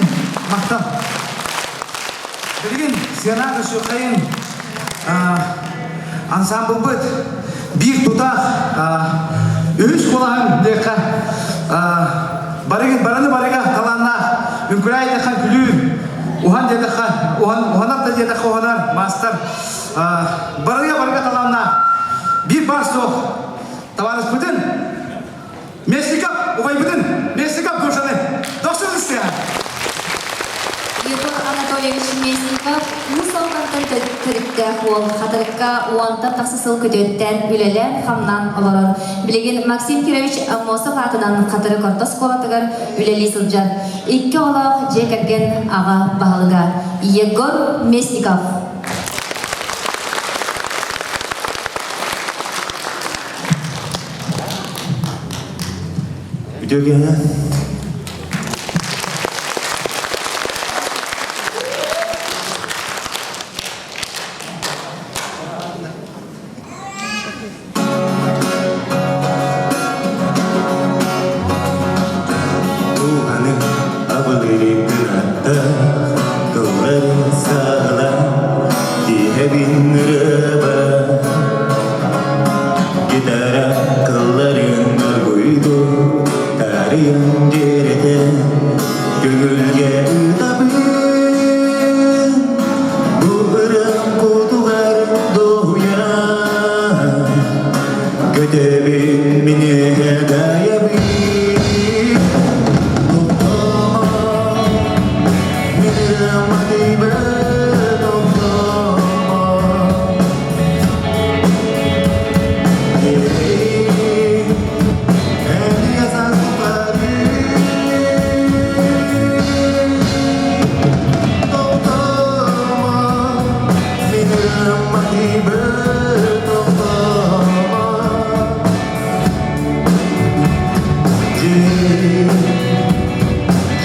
махтал. Билигин сыанаҕа сүрхэйин ансамблбыт биир тутаах үһүс кулаһын диэххэ барыгын бараны барыга талааннаах үҥкүрэй диэххэ күлүү уһан диэтэххэ уһан уһанар да диэтэххэ уһанар маастар барыга барыга талааннаах биир баар суох табаарыспытын Местников убайбытын Местников Гошаны дохсун истиэҕэ. Егор Анатольевич Местников Уус Алдантан төрүттээх уол Хатырыкка уонтан тахса сыл күтүөттээн үлэлээн-хамнаан олорор. Билигин Максим Кирович Аммосов аатынан Хатырык орто оскуолатыгар үлэлии сылдьар. Икки оҕолоох дьиэ кэргэн аҕа баһылыга Егор Местников. Үтүө киэһэ. Дууһаны абылыы кынатта, тылларын саҕала, тииһэбин ырыаба. Гитара кылларын оргуйду, таарыйан дьиэрэтэ, көҥүлгэ ыытабын. Бу ырыам кутугар дуоһуйан, көтөбүн мин үөһэ дайабын. Тохтоомо, мин ырыам матыыбын тохтоомо.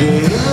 Yeah.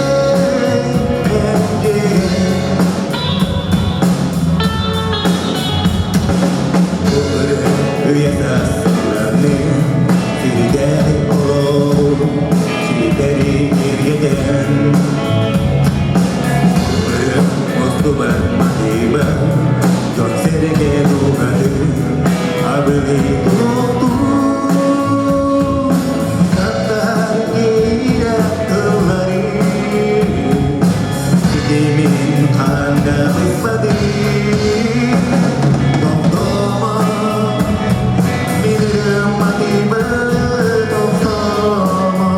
Ситимин ханда быспады Тохтомо, мин матыбы тохтомо.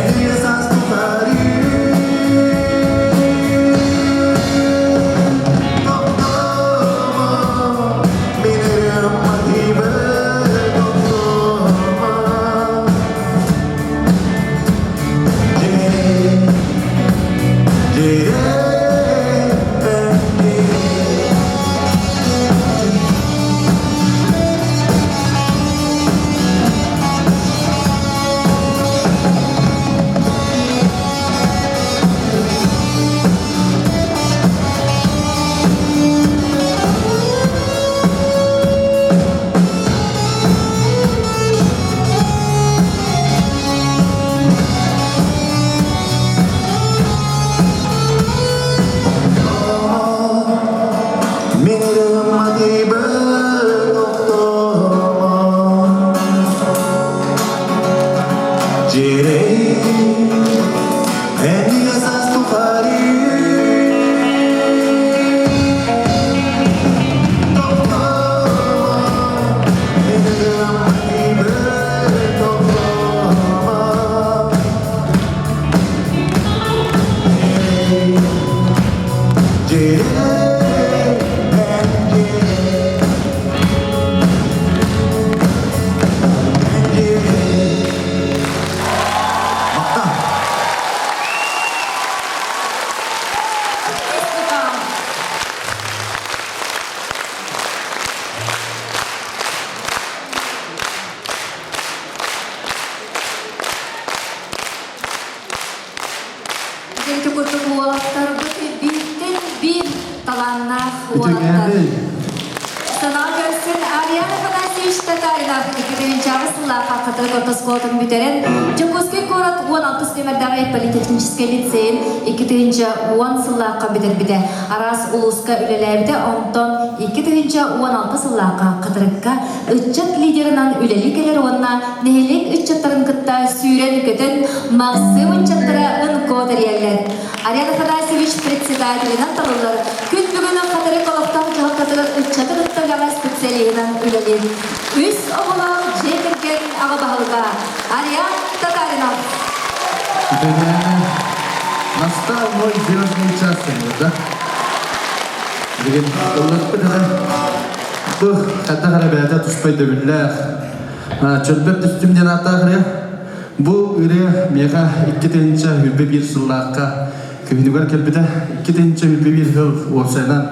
Эй, саас тухары тохтомо, мин матыбы тохтомо. Ити курдук уолаттарбыт бииртэн биир талааннаах уолаттар. Санаа көрсүн Ариан Афанасьевич Татаринов 2000 сыллаахха Хатырык орто оскуолатын бүтэрэн, Дьокуускай куорат 16 нүмердээҕи политехническэй лицейин 2010 сыллаахха бүтэрбитэ. Араас улууска үлэлээбитэ, онтон 2016 сыллаахха Хатырыкка ыччат лидерынан үлэлии кэлэр уонна нэһилиэк ыччаттарын кытта сүүрэн-көтөн Махсым ыччаттара НКО тэрийэллэр. Ариан Афанасьевич председателинэн талыллар. Күн бүгүн Хатырык олохтоох дьаһалтатыгар ыччаты кытта үлэҕэ специалиһынан үлэлиир. Үс оҕолоох дьиэ кэргэн аҕа баһылыга Ариан Татаринов. Настал мой звездный час, да? Билигин ылларбыт эрэ бу хайдах эрэ бэйэтэ туспа өйдөбүллээх чөлбөр түстүм диэн ааттаах ырыа. Бу ырыа миэхэ 2021 сыллаахха күһүнүгэр кэлбитэ. 2021 сыл уопсайынан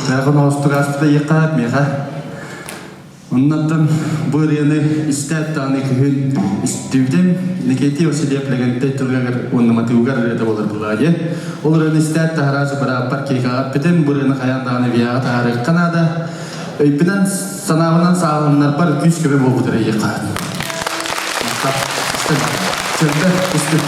миэхэ оҥостук ааспыта иэххэ миэхэ. Оннуттан бу ырыаны истээт даҕаны күһүн истибитим. Никитий Васильев Лэгэнтэй тылыгар уонна матыыбыгар ырыата буолар буоллаҕа дии. Ол ырыаны истээт таһараачы бырааппар кейкаҕа эппитим, бу ырыаны хайаан даҕаны виаҕа таһаарыахха наада. Өйбүнэн, санаабынан сааһыланнарбар күүс-көмө буолбут эрэ иэххэ. Чөлбө түстүм.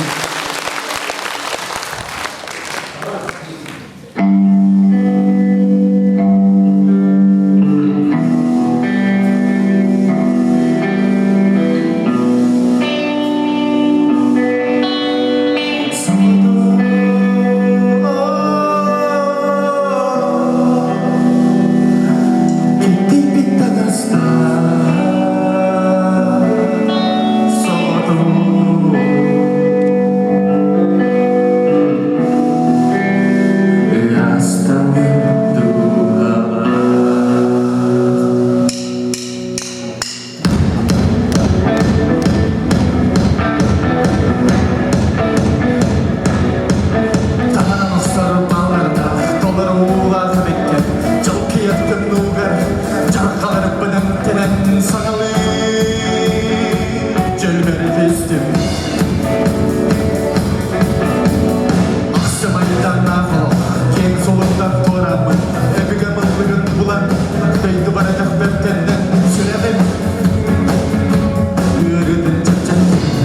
Таһынан охсор баларда толору уулаах эбиккин Дьалкыйар тымныыгар дьарҕаларбынан тэнэн саҥалыы дьөлбөр түстүм Ахсым айдааннаах олох киэҥ суолуттан туорааммын өбүгэ мыллыгын булан дойдубар өтөхпөр төннөн сүрэҕим ыарыытын чэпчэттим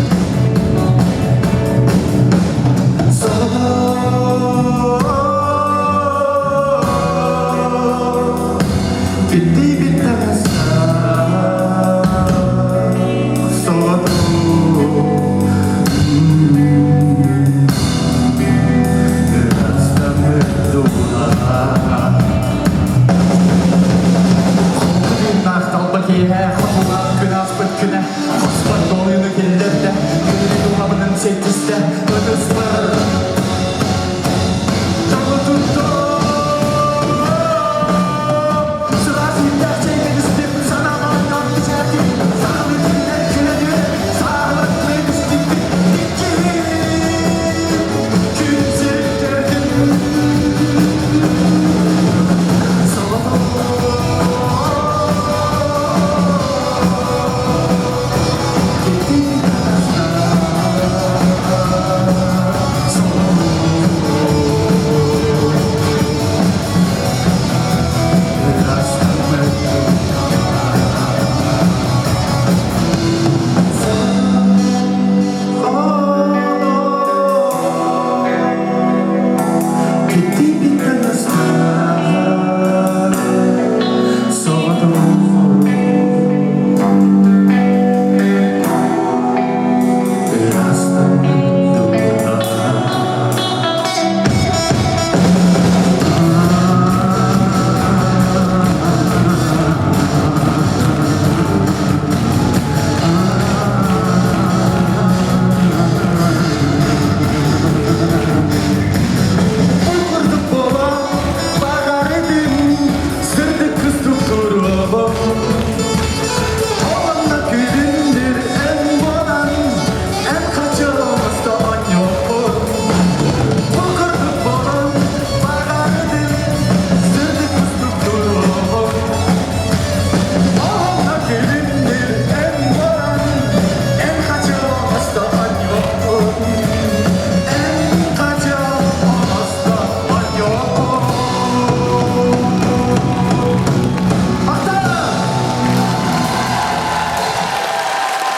Сеттистэ,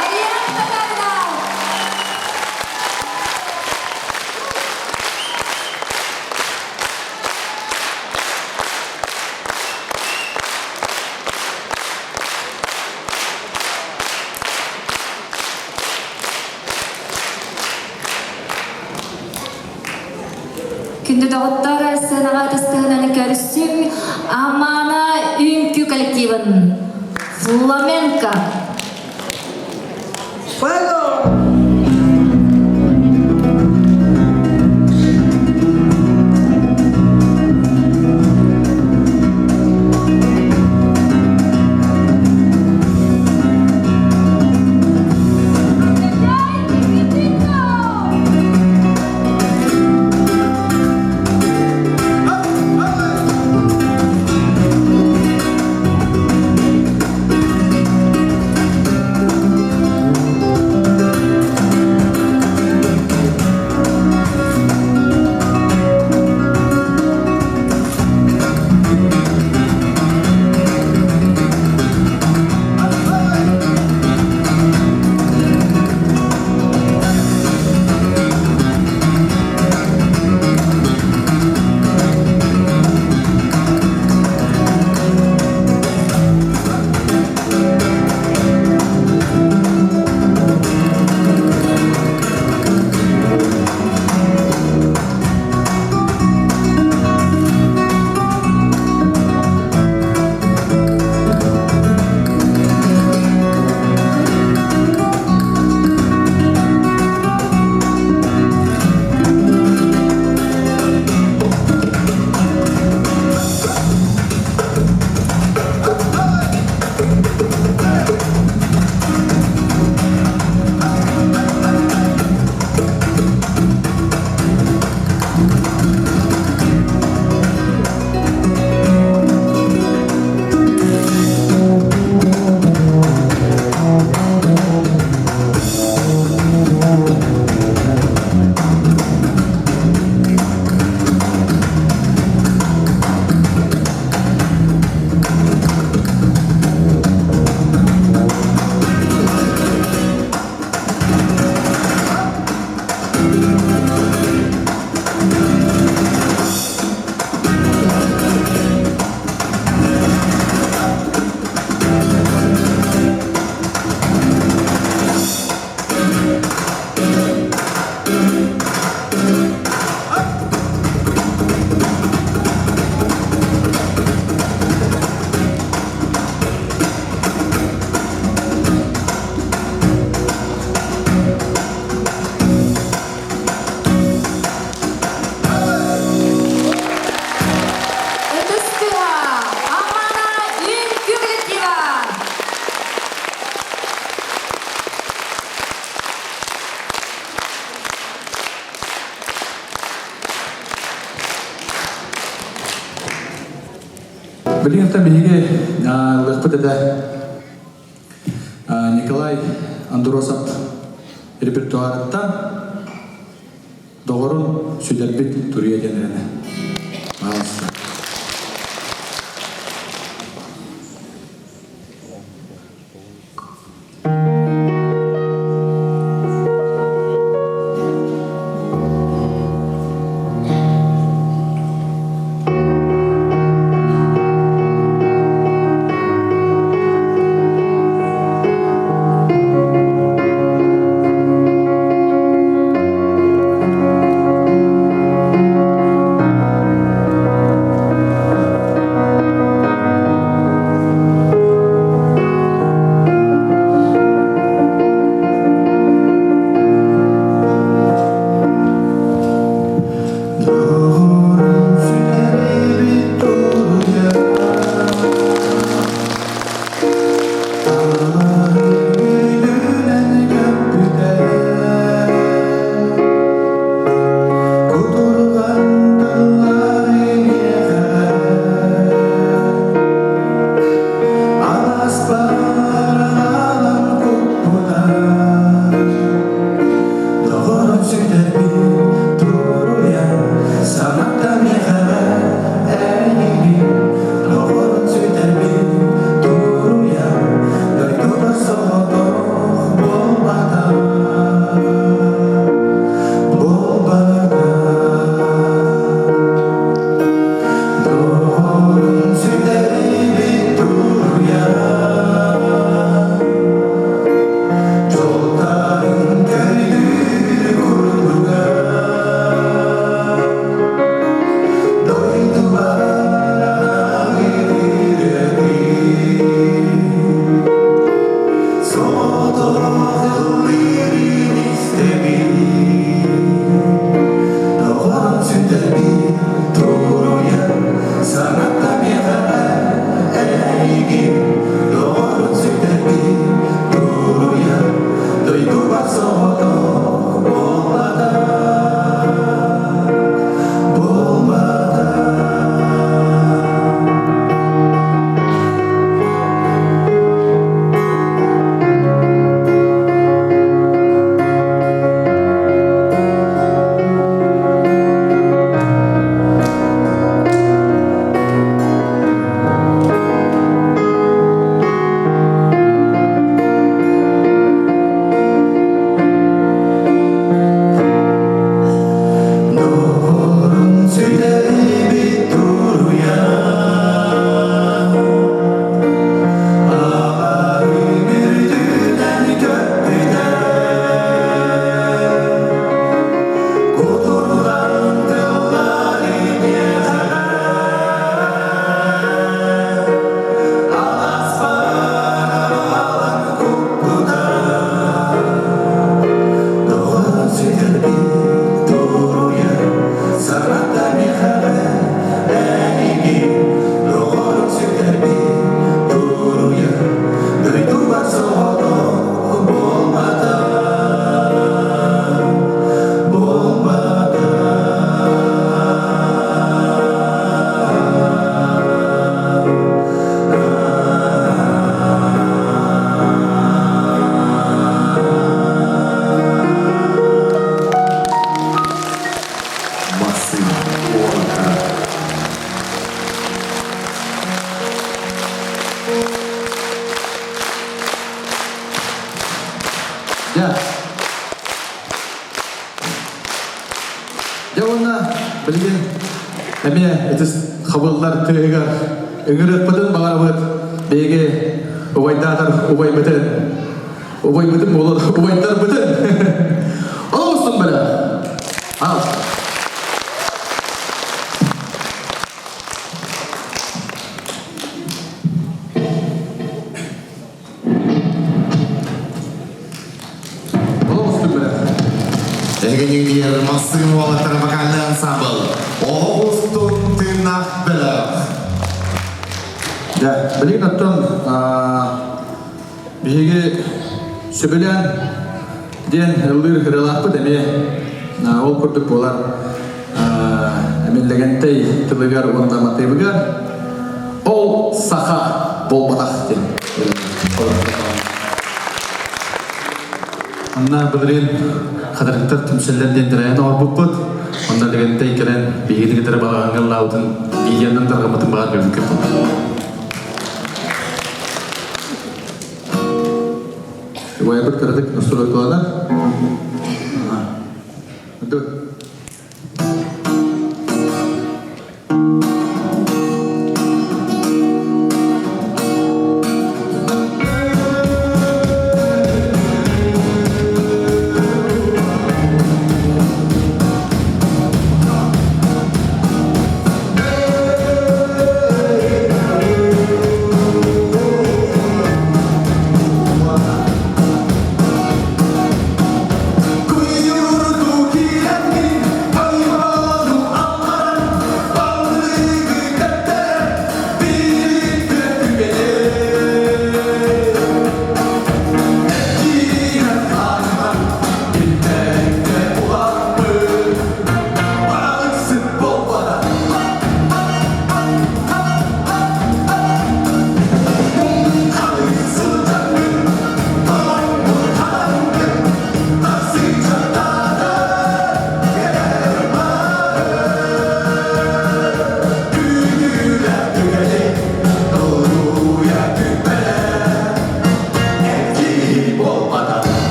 Ариан Татаринов! Күндү доҕоттор, сценаҕа ытыстыһынан көрсүҥ Амана үҥкүү коллективын Фламенко. ¡Fuego! Ытыс тыаһа, Амана үҥкүү коллектива! Билигин биһиги ылыахпыт этэ Николай Андросов репертуарыттан доҕорун сүтэрбит туруйа диэн эрэнэ. Пожалуйста. Билигин эмиэ ытыс хабыллар тыаһыгар ыҥырыахпытын баҕарабыт биһиги убайдаатар убайбытын убайбытын буолар убайдарбытын олох устун бэлэх ал Олох устун бэлэх Эһигинигэр Массыын уолаттара вокальный ансамбл. Олох устун тыыннаах бөлөх. Дьэ, билигин оттон биһиги сөбүлээн диэн ыллыыр ырыалаахпыт эмиэ ол курдук буолар Эмиллэгэнтэй тылыгар уонна матыыбыгар ол саха буолбатах диэн. Онно былырыын хатырыктар түмсэллэр диэн тэрээһин оҥорбуппут. Онно Лэгэнтэй кэлэн биһигини кытары балаҕаҥҥа ыллаабытын видеонан тарҕаммытын баҕар көрбүккэ Убайбыт кыратык устуруойкаланар. Куйуурду киирэн.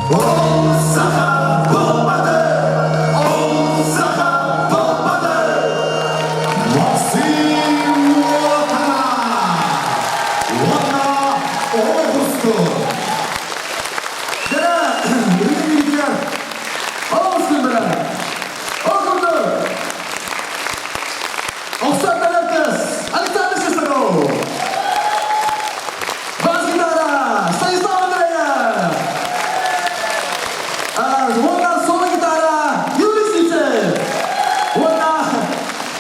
Ол саха буолбаты! Ол саха буолбаты! Максим Уотана! Уонна Оҕусту! Дьэ, билигин Олус күндүлэр! Ол курдук, Охсор Тарелкас, Александр Шестаков, бас-гитара Станислав Андреев, уонна соло-гитара Юрий Сивцев, уонна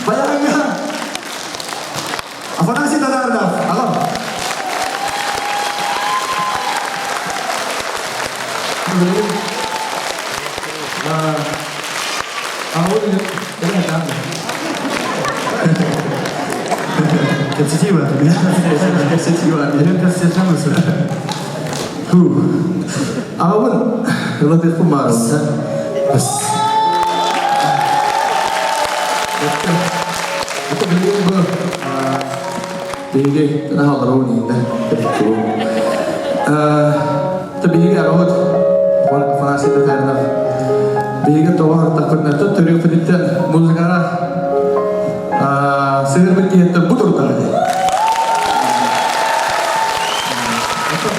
баяҥҥа Афанасий Татаринов, аҕам. Кэпсэтии бар. Кэпсэтии бар. Аҕабын ылатыахпын баарым. Бас. Это билигин бу биһиги наһаалларабын иһиннэ Биһиги аҕабыт Афанасий Татаринов биһиги тоҕо артахпытына төрүөхпүтүттэн музыкаҕа сыһырбыт киһиттэн бу турдаҕа дии.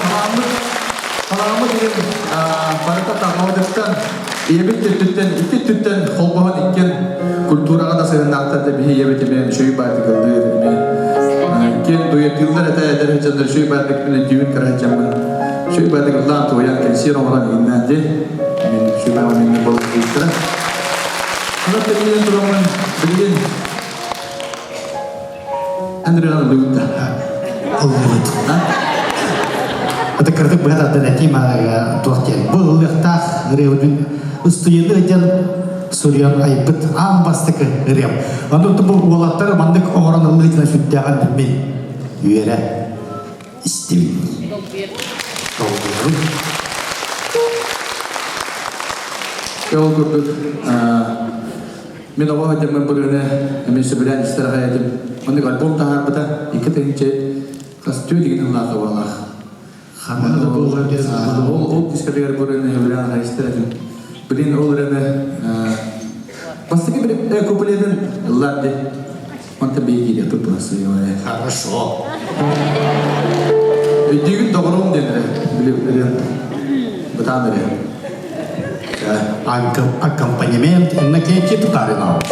Талааммыт талааммыт иһин барыта таҕаҕытыттан ийэбит өттүттэн икки өттүттэн холбоһон иккиэн культураҕа да сыһыннаахтар да биһи ийэбит эмиэ үчүгэй баардык ыллыыр эмиэ иккиэн дуйатыыллар этэ эдэр сылдьаннар үчүгэй баардык мин өйдүүбүн кыра сылдьаммын үчүгэй баардык ыллаан туойан кэнсиэр оҥорон иҥнээн дии мин үчүгэй баардык буолан Онон тэбиинэн тураммын билигин Андреан ыллыбыт да. Ыллыбыт. Это кырдык быһа тардан этиим туох диэн. Бу ыллыахтаах ырыабытын устуйаны диэн суруйан айбыт аан бастакы ырыам. Ону бу уолаттар маннык оҥорон ыллыытына сүрдээҕин мин үөрэ истибин. Долгуйабын. Ол курдук Мин оҕо сылдьаммын бырыыны эмиэ сөбүлээн истэр аҕай этим. Маннык альбом таһаарбыта 2000 хас түөрт игин ыллаах буоллах. Ханна да буоллар диэн Ол ол дискотекар бырыыны сөбүлээн аҕай истэр этим. Блин, ол эрэнэ бастакы бір куплетин ыллар ди. Онта бейги де тут Хорошо. Өйдүүгүн доҕоруум диэн эрэ. Били бытаан эрэ. Аккомпанемент Иннокентий Татаринов.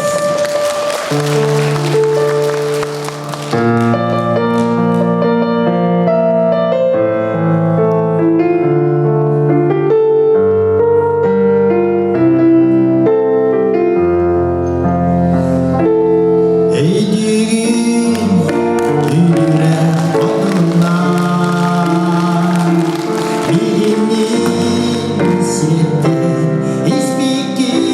Эйдигин түүнэ отунна Билимин сирден испикин.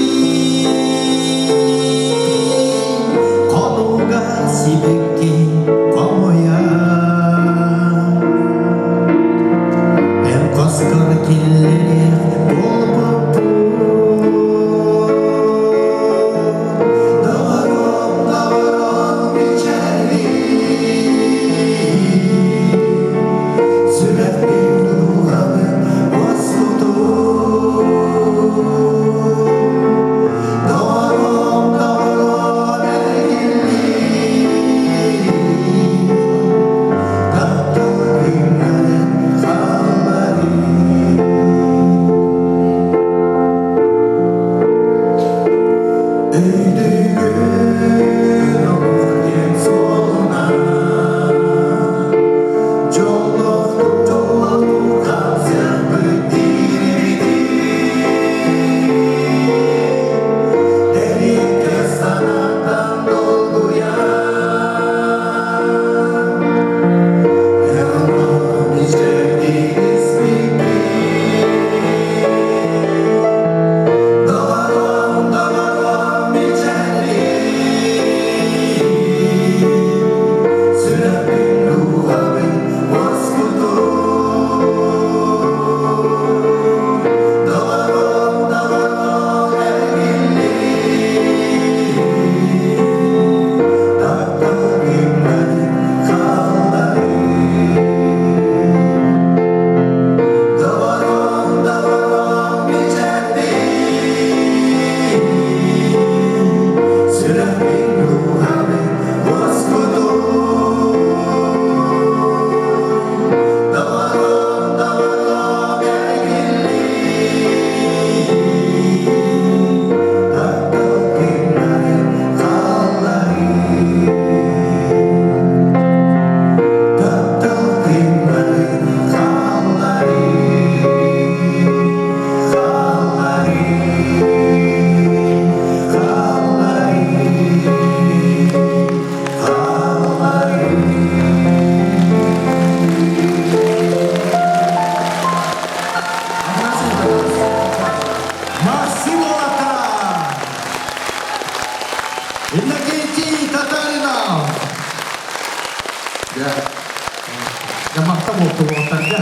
буолту буолтарга.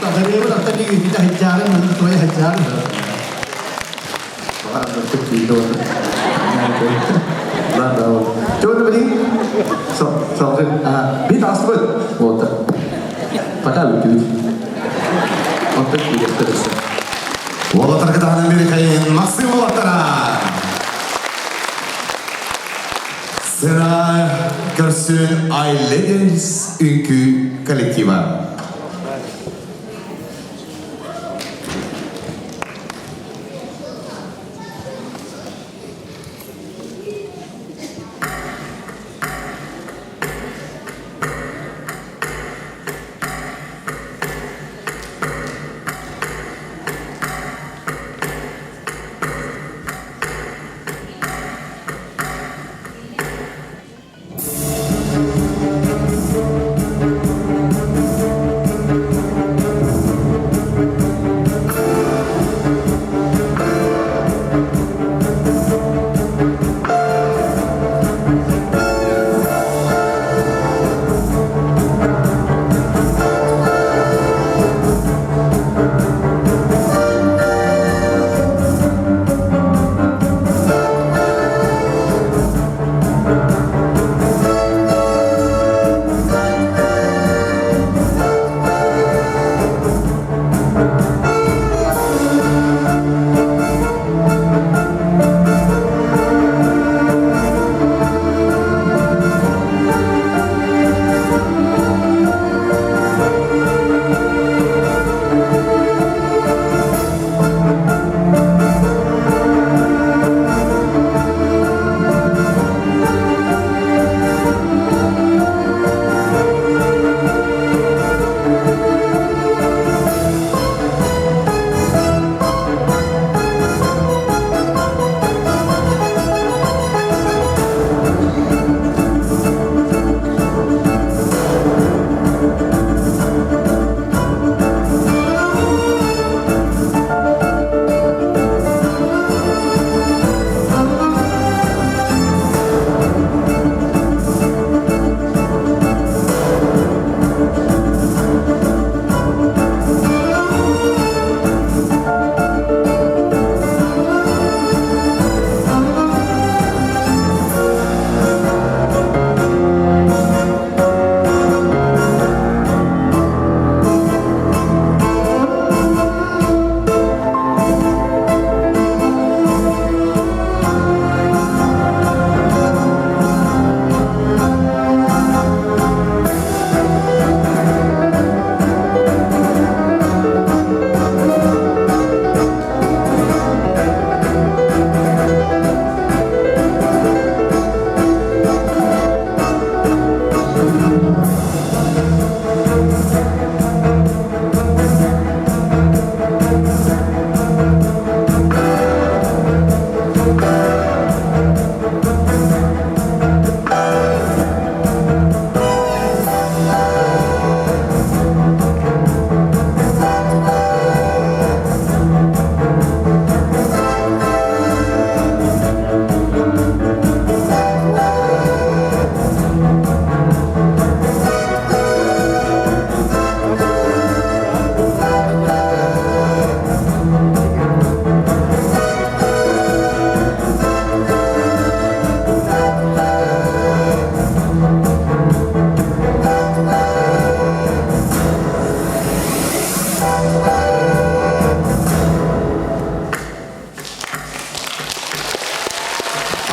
Ырыабыт аттан үгүтүтэ сылдьаарын, манна туойа сылдьаарын. Чего говори? Бит аспыт. Вот. Пока бүтүбүт. Онтон киириэхтэр Уолаттар кытаанан бирикайын Максим уолаттара! Сцена көрсүн I Legends үҥкүү коллектива.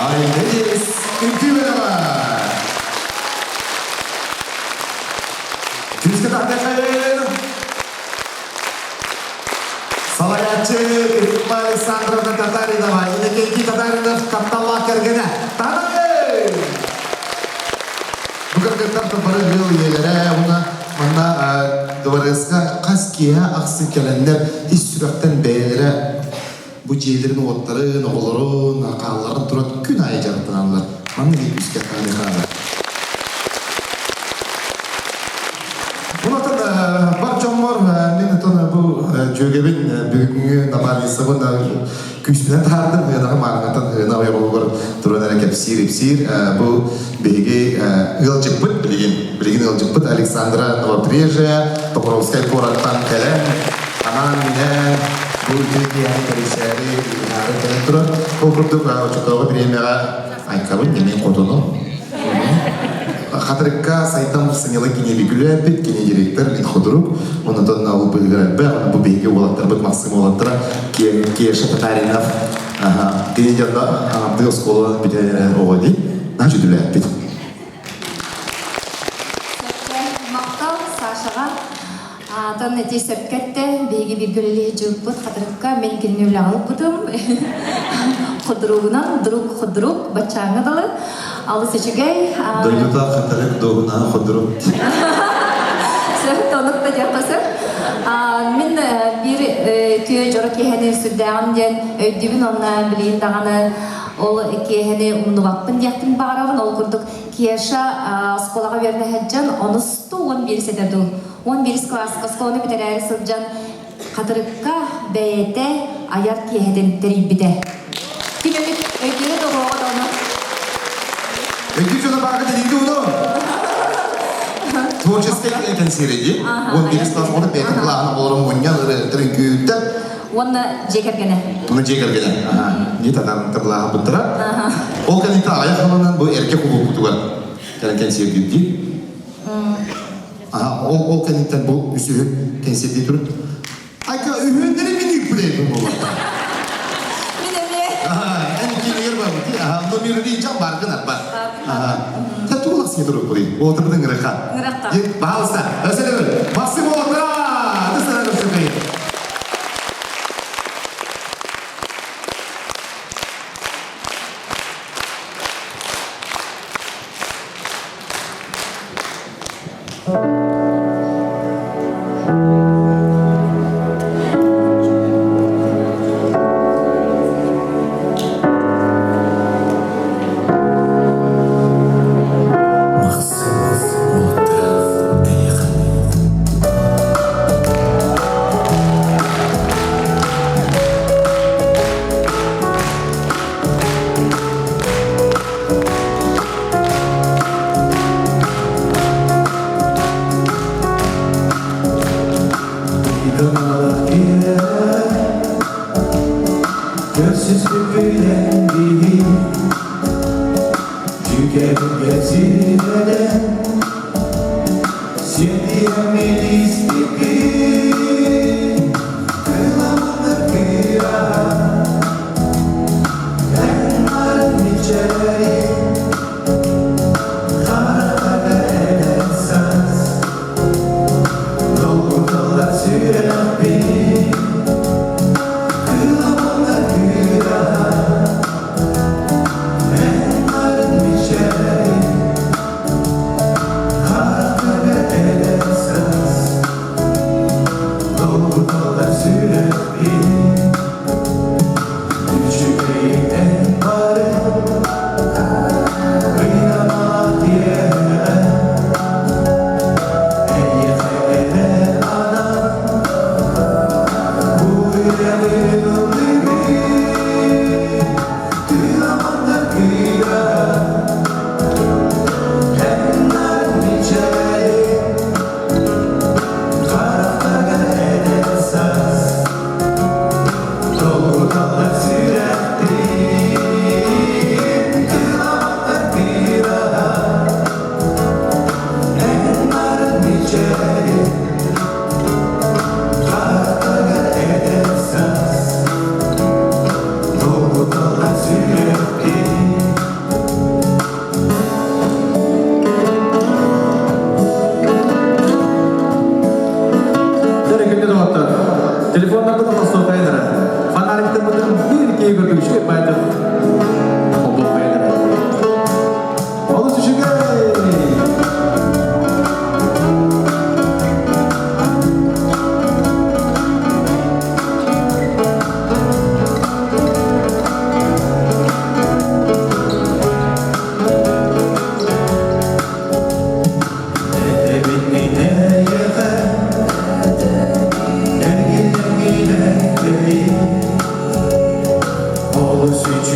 Айдес үҥкүү бөлөҕө! Күүскэ тардыахайын! Салайааччы Римма Александровна Татаринова, Иннокентий Татаринов тапталлаах кэргэнэ. Таһаарай! Бу кыргыттар бары ыал ийэлэрэ уонна манна дворецка хас киэһэ ахсын кэлэннэр ис сүрэхтэн бэйэлэрэ бу дьиэлэрин уоттарын, оҕолорун, хаалларан туран күн аайы дьарыктаналлар. Маннык күүскэ хаалар. Онтон бар дьоммор мин отон бу дьүөгэбин бүгүҥҥү Наталья Сабын күүспүнэн таһаардым, ыанаҕы маарыҥҥаттан ыана ойоҕоһугар туран эрэ кэпсиир-ипсиир. Бу биһиги ыалдьыппыт билигин, билигин ыалдьыппыт Александра Новопрежья Покровскай куораттан кэлэн, анаан-минээн бу үтүө киэһэни тэрийсээри, ыһаары кэлэн турар. Ол курдук оччотооҕу бириэмэҕэ Айкабын эмиэ хотуну. Хатырыкка Сайтам сынньалаҥ киниэби күлээппит, кини директор, мин худрук. Онтон ол быыһыгар элбэх, бу биһиги уолаттарбыт Максим уолаттара Кеша Татаринов кини дьонно аҥардыы оскуола бүтэн эрэр оҕо дии. Наһаа үчүгүлээппит. Махтал Сашаҕа. Аатан ити сөпкө эттэ, биһиги бииргэ үлэлии сылдьыбыппыт Хатырыкка мин кинини үлэҕэ ылбытым. Худругунан, друг худрук, баччааҥҥа дылы. Алыс үчүгэй. Дойдута Хатырык дуоһунаһа худрук. Сөп, тонук да диэххэ сөп. Мин биир үтүө дьоро киэһэни сүрдээҕим диэн өйдүүбүн уонна билигин даҕаны ол киэһэни умнубаппын диэхпин баҕарабын. Ол курдук Кеша оскуолаҕа үөрэнэ сылдьан онусту 11 этэ дуу 11 кылааска оскуоланы бүтэрээри сылдьан Хатырыкка бэйэтэ айар киэһэтин тэрийбитэ. Ким эмит өйдүүрэ доҕуоҕа ону? Өйдүүр дьоно баарга тэрийди уну. Творческай кэнсиэри дии. 11 класс оҕото бэйэтин кылааһын оҕолорун мунньан ырыа Уонна дьиэ кэргэнэ. Уонна дьиэ кэргэнэ. Дии татаан табылааһын буттара. Ол кэнниттэн аҕыйах сылынан бу эргэ кулууппутугар кэлэн кэнсиэрдиир Аха, ол ол кэнниттэн бу үсүһүн кэнсиэрдии турут. Айка үһүөннэри мин үппүлэйбин буолла. Мин эмиэ. Аха, эн киинигэр барбыт. Аха, номеры жан баргын арба. Аха. Та тугу лаксыйа турукпуй. Уотырдын ырыха. Ырыха. Пожалуйста, өсөлөбүл. Максим Олотра! Тысына көрсөкөйүн.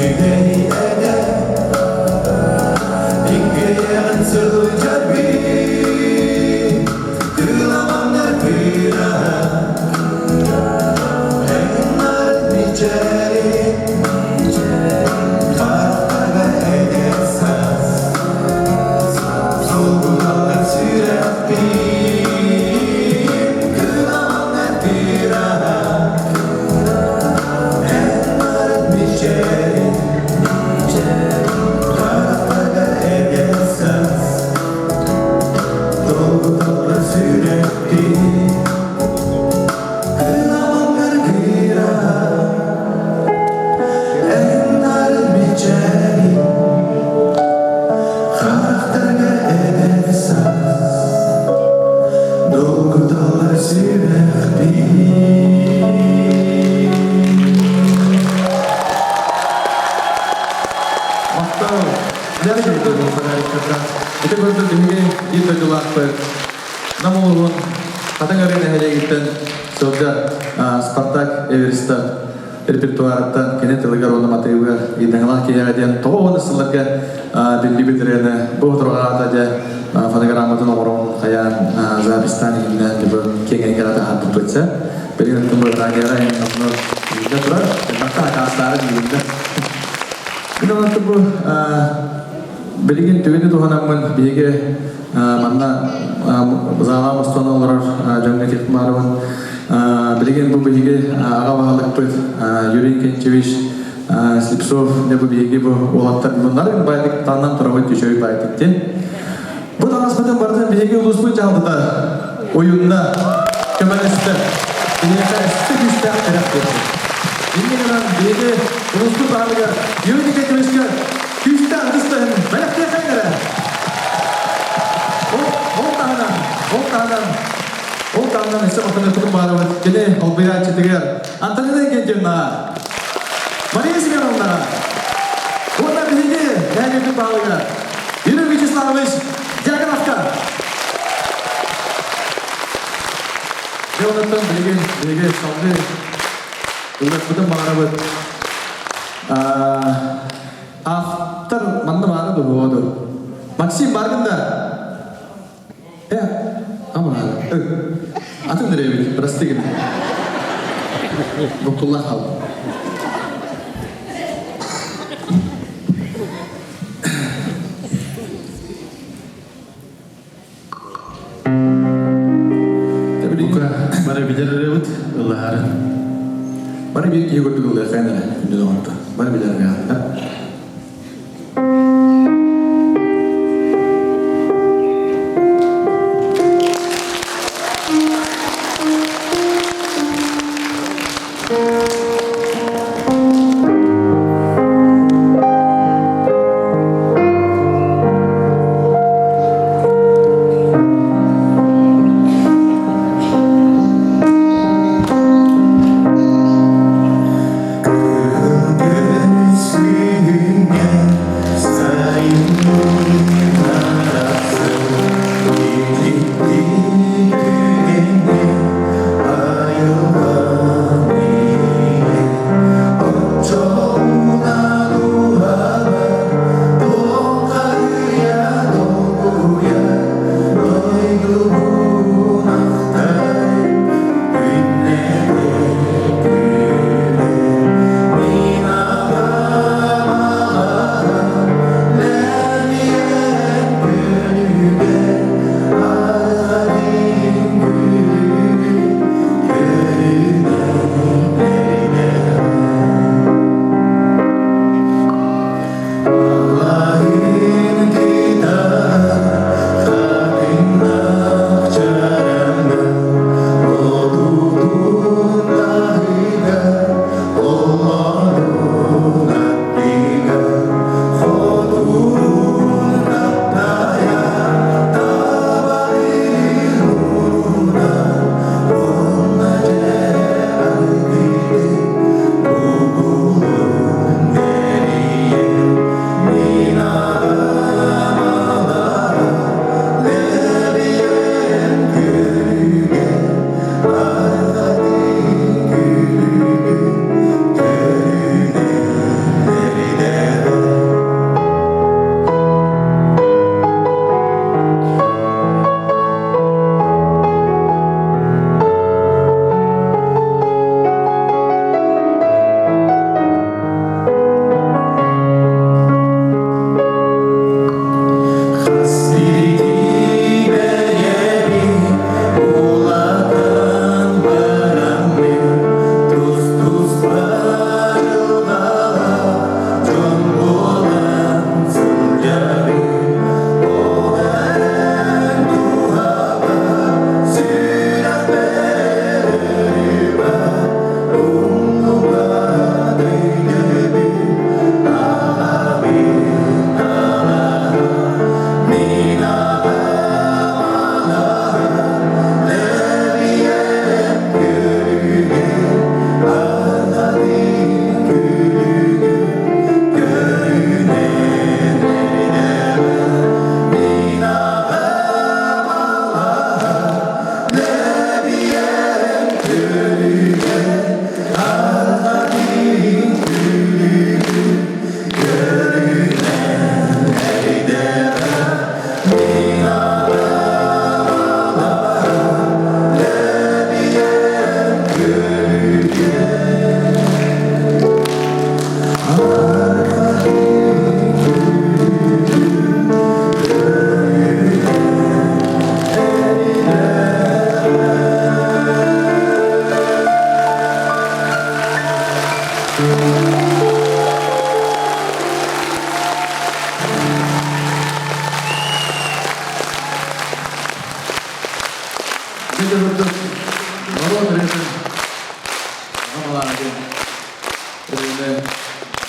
Үчүгэй эдэр Иккиэйэҕин сылдьар бит Кыламаннар кыыраһа Эн мичээрин Харахтарга эдэр саас Солгуналлар сүрэхпин Кыламаннар кыыраһа Эн мичээрин Харахтарга эдэр саас Долгуталлар сүрэхпин Кыламаннар кыыраһа Эн мичээрин Харахтарга эдэр саас Долгуталлар сүрэхпин Махтал. Ити курдук биһиги биир дойдулаахпыт Нам улууһун Хатыҥ Арыы нэһилиэгиттэн сылдьар Спартак Эверстов репертуарыттан кини тылыгар уонна матыыбыгар ыйдаҥалаах киһиэхэ диэн тоҕо уонна сылларга биллибит ырыаны бу отурҕаата дьэ фонограмматын оҥорон хайаан записьтаан иһиннээн дьэ бу киэҥ эйгэҕэ таһаарбыппыт сэ билигин оттон бу радиоҕа онно иһиллэ турар элбэхтэ акаастаары диибин Мин онон бу билигин түгэни туһанаммын биһиги манна заалаан устан олорор дьоҥҥо Тихмаровын билигин бу биһиги аҕа баһылыкпыт Юрий Кенчевич Слепцов не бу биһиги бу уолаттар муннарын байтык таннан турабыт үчүгэй байтык диэн. Бу таҥаспытын барытын биһиги улууспут дьаһалтата уйунна, көмөлөстө. Биһиэхэ өссө күүстээх тирэх биэрдэ. Инньэ гынан биһиги улууспут баһылыгар Юрий Николаевичка күүстээх ытыс тыаһын бэлэхтиэххэйин эрэ. Ол таһынан, ол таһынан, ол таһынан өссө махтаныахпытын баҕарабыт кини олбуйааччытыгар Антонина Евгеньевнаҕа, Мария Семеновнаҕа уонна биһиги нэһилиэкпит баһылыгар Юрий Вячеславович Дьяконовка. Дьэ онуттан билигин биһиги салгыы ыллыахпытын баҕарабыт. Автор манна баара дуо Максим бааргын да? Э, ама, атын эрэбит, прости гына. Буккуллан хаалдым. Бары билэр ырыабыт ыллаһары. Бары биир киһи курдук ыллыаххайын эрэ күндү доҕоттор. Бары билэр ырыаҕыттар. Күн Ити курдук норуот ырыатын аҕам диэн ырыаны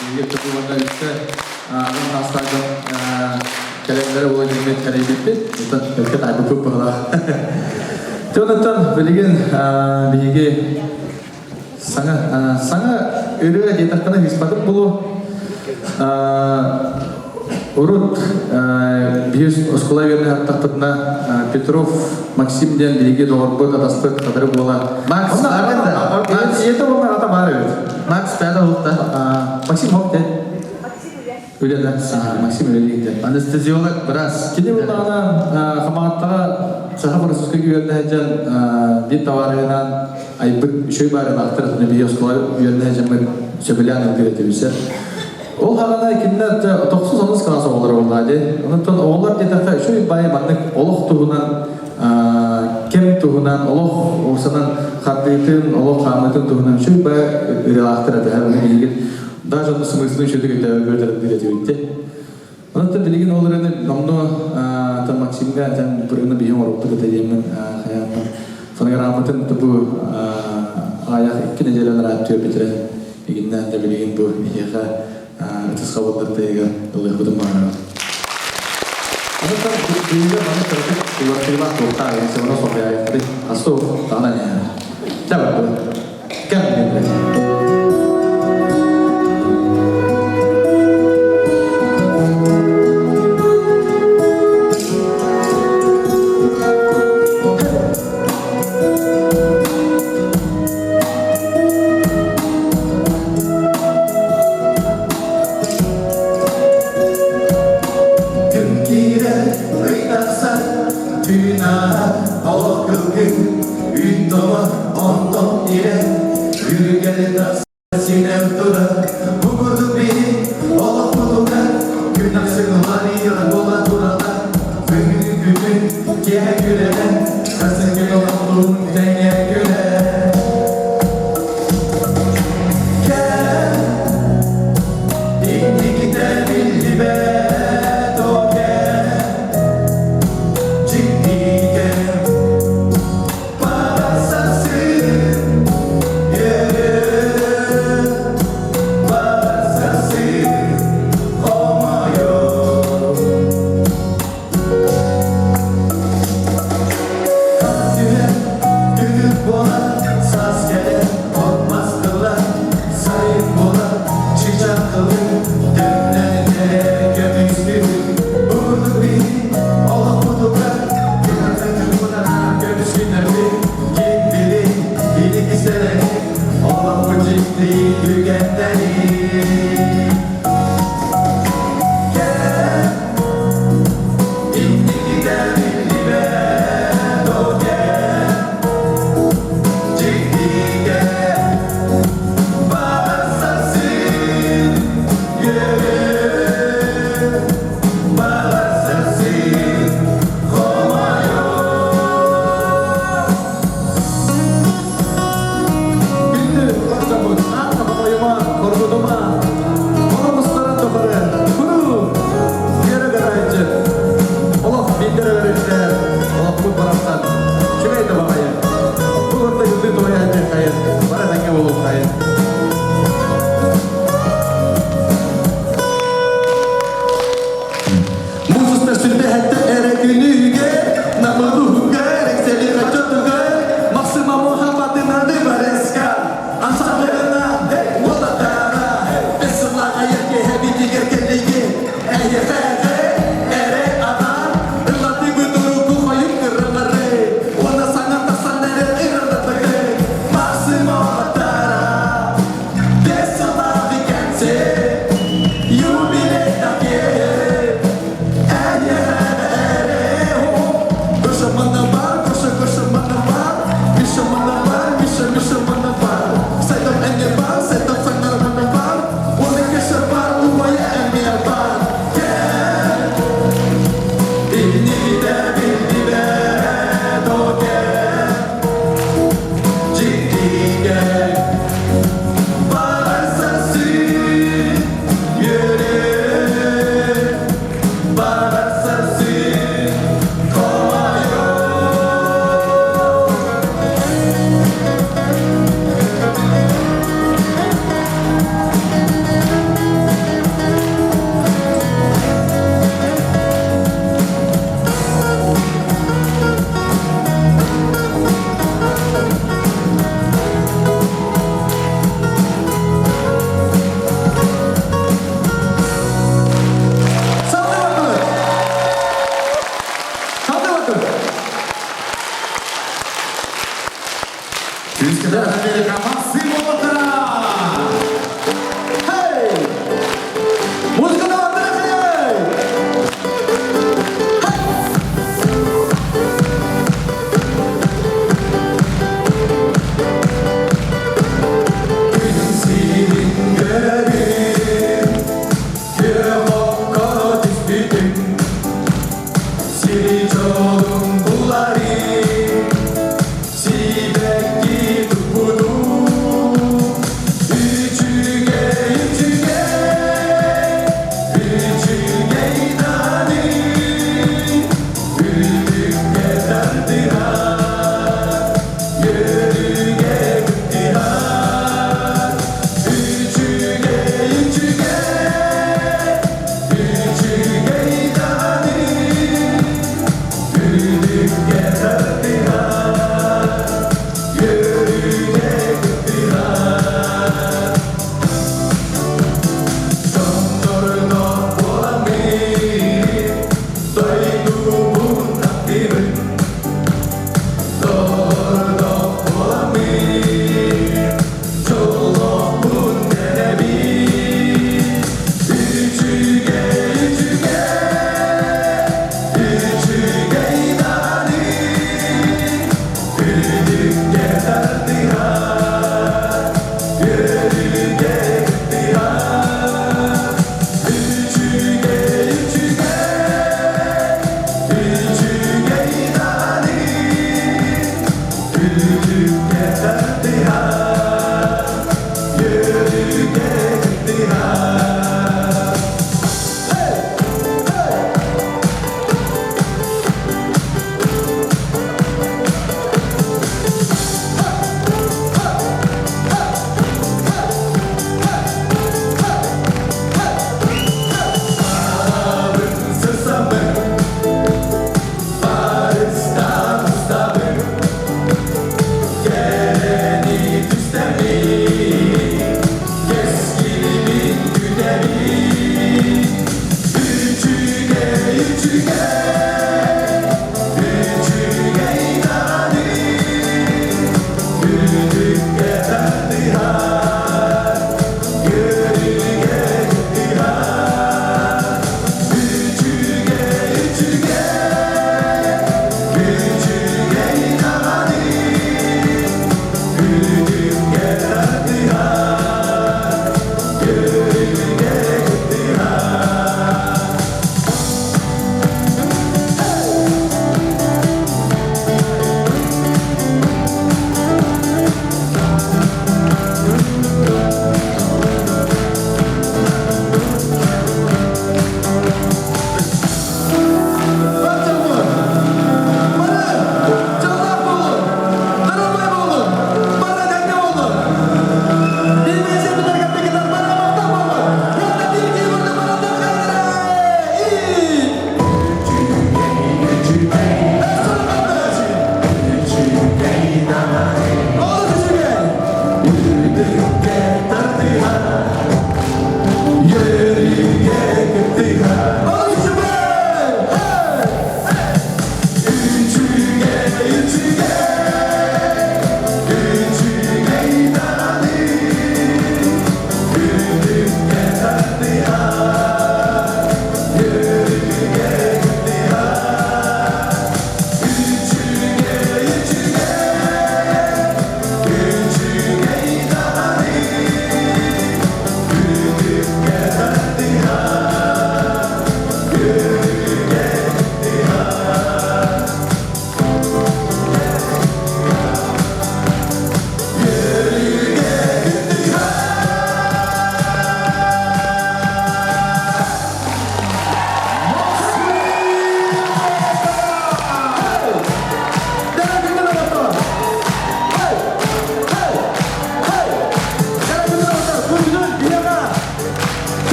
биһиги тутуубанна үстэ аҕам саастаах дьон кэлэннэрэ буола диэммит кэлэйбиппит. Оттон бэркэ таайбыппыт быһыылаах. Онтон билигин биһиги саҥа саҥа ырыа диэтэххинэ ыыспатым буолуо. Урут биир оскуола үөрэнэ аттахпытына Петров Максим диэн биһиги доҕорбут, атаспыт хатыры буола. Макс баар да? Ийэтэ уонна аҕата баар эбит. Макс баар да? Максим хоп диэн. Үлэ да. Максим үлэлиир диэн. Анестезиолог быраас. Кини буллаҕына Хамаҕаттаҕа саха французскай үөрэнэ сылдьан биир табаарыһынаан айбыт үчүгэй баарынаахтар биһи оскуола үөрэнэ сылдьаммыт сөбүлээн ылдыр этибит. Ол хаҕана кинилэр тохсус онус кылаас оҕолоро буоллаа дии. Онтон оҕолор диэтэххэ үчүгэй баайы маннык олох туһунан кэм туһунан олох уусанан хардыытын, олох хаамыытын туһунан үчүгэй баайы ырыалаахтар этэ. Билигин даже ону смыслын үчүгэй өйдөбүл этибит. Онтон билигин ол ырыаны номнуо Максимга тэн бырыны биһи оҥорбуппут этэ диэммин хайааммын фонограмматын бу аҕыйах икки нэдиэлэ анараа түөрбүтэрэ игиннээн да билигин бу эһиэхэ ытыс хабыллар тыйыгар ылыахпытын баҕарабын. Онтон биһиги маны кыратык уларытыылаах туохтаах сымына соһуйаайахпытый асту таҕынан иһэр. Чэ бардыбыт. Кэм Күн киирэр, ый тахсар, түүн ааһар, олох кылгын, Үүт тоҕо, онтон ирэ, үргэли тахса синэн турар. Бу курдук биһи олохпутугар күн ахсын уларыйар буола тураллар. Бүгүн күнүн киэһэ күлэрэ, сарсын күн олохтуун тэҥэ күлэр. Кэл, инникитэ биллибэт о кэл, дьиктигэ Күндү ортобут, аата коргутума, оромустарын тухары, куру, киэрэ гарайчы, олох биндere бериттер, олохпут барахсан, үчүгэй да баҕайы. Бу орто юлды туойааччы хайын, бара тэҥҥэ буолуохтайын. Муус сүрбэһэтте эрэ күнүгэ, намылуһугар, эксели хачотугар, Максима Мухаммадына Дыбареска, ансамблына, уолаттара, бес сыллаах айар киэһэ кэллиги, эйэхэ эре анаан, ыллатыбыт уруку хойут ыралары, уонна саҥа тахсан эрэр ыралатыгы, Максима уолаттара, бес сыллаах кэнсиэр, юбилейдаах киэһэ,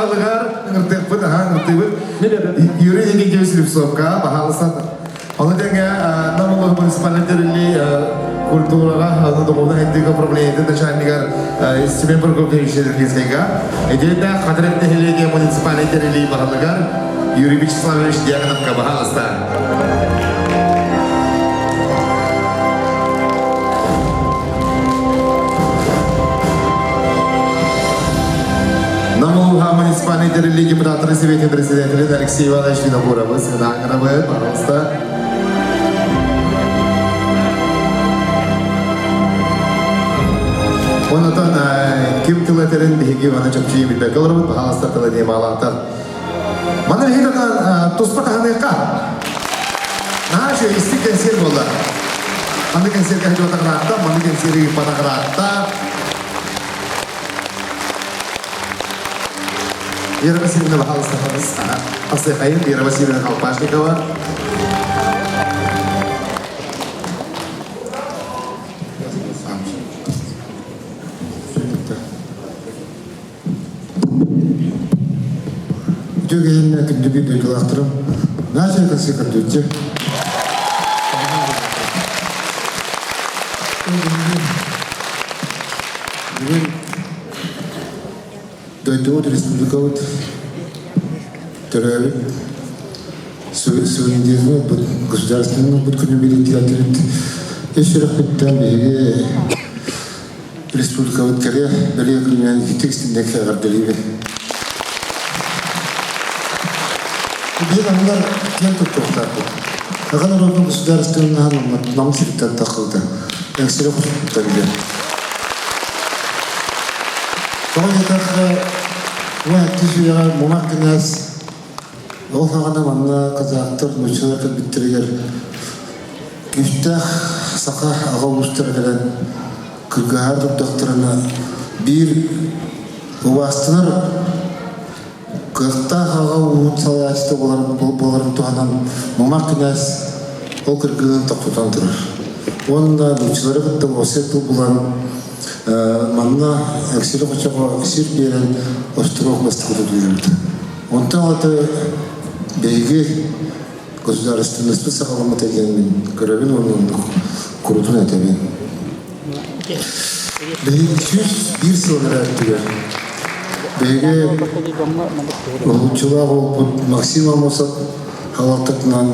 баһылыгар ыҥыртыахпыт, аһа ыҥыртыыбыт. Юрий Никитич Слепцовка, баһаалыста. Ону тэҥэ Нам улууһун муниципальнай тэриллии культураҕа уонна духовнай сайдыыга управлениетын начальнигар Семен Прокопьевич Левинскайга, итиэннэ Хатырык нэһилиэгэ муниципальнай тэриллии баһылыгар Юрий Вячеславович Дьяконовка баһаалыста. Нам улууһа муниципальнай тэриллии депутаттарын Советын председателин Алексей Иванович Винокуровы сынаангырабы, пожалуйста. Онотон ким тыл этэрин биһиги Ивана чопчу билбэккэ олоробут, пожалуйста, тыл этиэ баалаахтар. Маны биһиги туспа таһыныахха. Наһаа үчүгэй истик кэнсиэр буолла. Маннык кэнсиэргэ сылдьыбатахыраатта, маннык кэнсиэри ыыппатахыраатта. Вера Васильевна пожалуйста, Асыхайын, Вера Васильевна Колпашникова. Үтүө киһиннэ күндү биир дойдулаахтарым, Наша конце көрдүүччү. Бүгүн дойдубут республикабыт төрөөбүт суверенитетин ылбыт государственный ылбыт күнү билиитиэтирит ис сүрэхпиттэн биһиги республикабыт кэрэ бэлиэ күнүнэн ититик истинник эҕэрдэлиибин. Биир аннар киэн туттуохтаахпыт. Аҕа норуотун государственноһа нам сириттэн таххылта. Эҥсири хотуттан диэн. Тоҕо диэтэххэ, 17 үйэҕэ Мумах князь ол саҕана манна казахтар, нууччалар кэлбиттэригэр күүстээх саха аҕа уустара кэлэн кыргыһаары турдахтарына биир убаастанар кыахтаах аҕа ууһун салайааччыта буоларын туһанан Мамар кинээс ол кыргыһын тохтотон турар. Уонна нууччалары кытта уопсай тыл булан манна Эксири хочоҕо сир биэрэн остуруок бастакы тутуллубут. Онтон аты биһиги государственностьпыт саҕаламмыта диэн мин көрөбүн уонна оннук курутун этэбин. Биһиги 101 сыл эрээттигэр биһиги уһулуччулаах уолбут Максим Амосов халалтатынан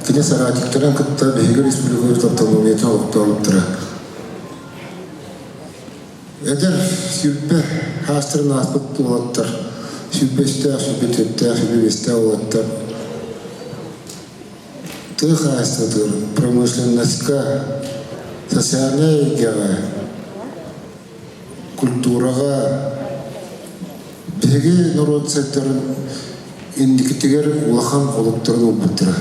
кини соратниктарын кытта биһиги республикабыт автономиятын олохтообуттара. Эдэр сүүрбэ хаастарын ааспыт уолаттар, сүүрбэстээх, сүүрбэ төрүттээх, сүүрбэ биэстээх уолаттар тыа хаһаайыстыбатыгар, промышленноска, социальнай эйгэҕэ, культураҕа биһиги норуот сайдарын инникитигэр улахан олуктарын уурбуттара.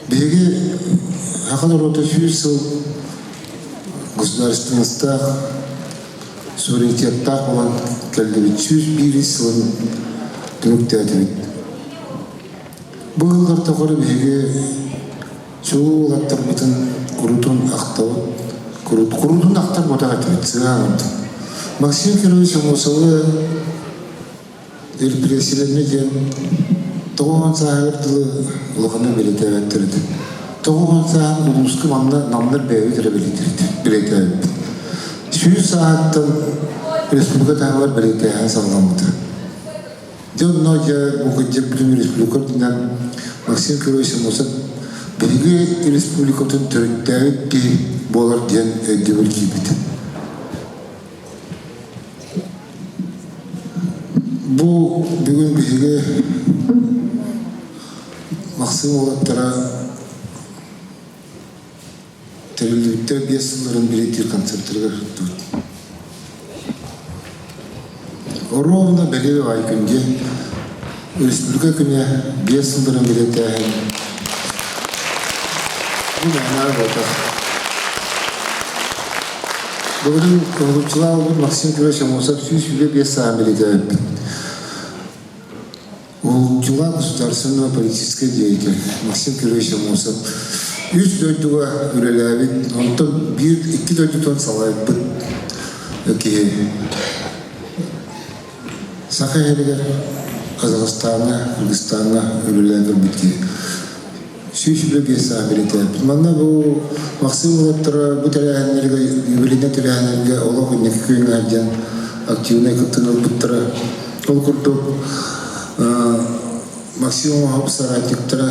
Биһиги саха норуота 100 сыл государственностаах, суверенитеттаах буолан кэллибит. 101 сылын түмүктээтибит. Бу ыаллар тухары биһиги чулуу уолаттарбытын курутун ахтабыт, курутун ахтар ботах этибит, сыаҕа Максим Кирович Амосовы Репрессиялэннэ диэн 90 сааһыгар дылы улаханнык бэлиэтээбэттэр этэ. 90 сааһын улууска манна намнар бэйэбит эрэ бэлиэтээбиппит. 100 сааһыттан республика таһымыгар бэлиэтээһин саҕаламмыта. Дьэ онно дьэ бу кырдьык бүтүн республика үрдүнэн Максим Кирович Амосов биһиги республикабытын төрүттээбит киһи буолар диэн өйдөбүл киирбит. Бу бүгүн биһиги Махсыым уолаттара тэриллибиттэр 5 сылларын билиэтиир концертарыгар сыттыбыт. Ровно бэлиэ баҕайы күн диэн республика күнэ 5 сылларын билиэтээһин бу мээнэҕэ буолбатах. Бүгүн уһулуччулаах уолбут Максим Кирович Аммосов 125 сааһын бэлиэтээбиппит. Уһулуччулаах государственного-политическай деятель Максим Кирович Аммосов үс дойдуга үлэлээбит, онтон биир икки дойдутун салайбыт киһи. Саха иһэригэр Казахстаҥҥа, Кыргызстаҥҥа үлэлээн көрбүт киһи. 125 саа билитээппит. Манна бу Максим уолаттара бу тэрээһиннэргэ, юбилейнай тэрээһиннэргэ олох инники күөҥҥэ сылдьан активнай кыттыыны ылбыттара. Ол курдук Максим Оҥоһоп соратниктара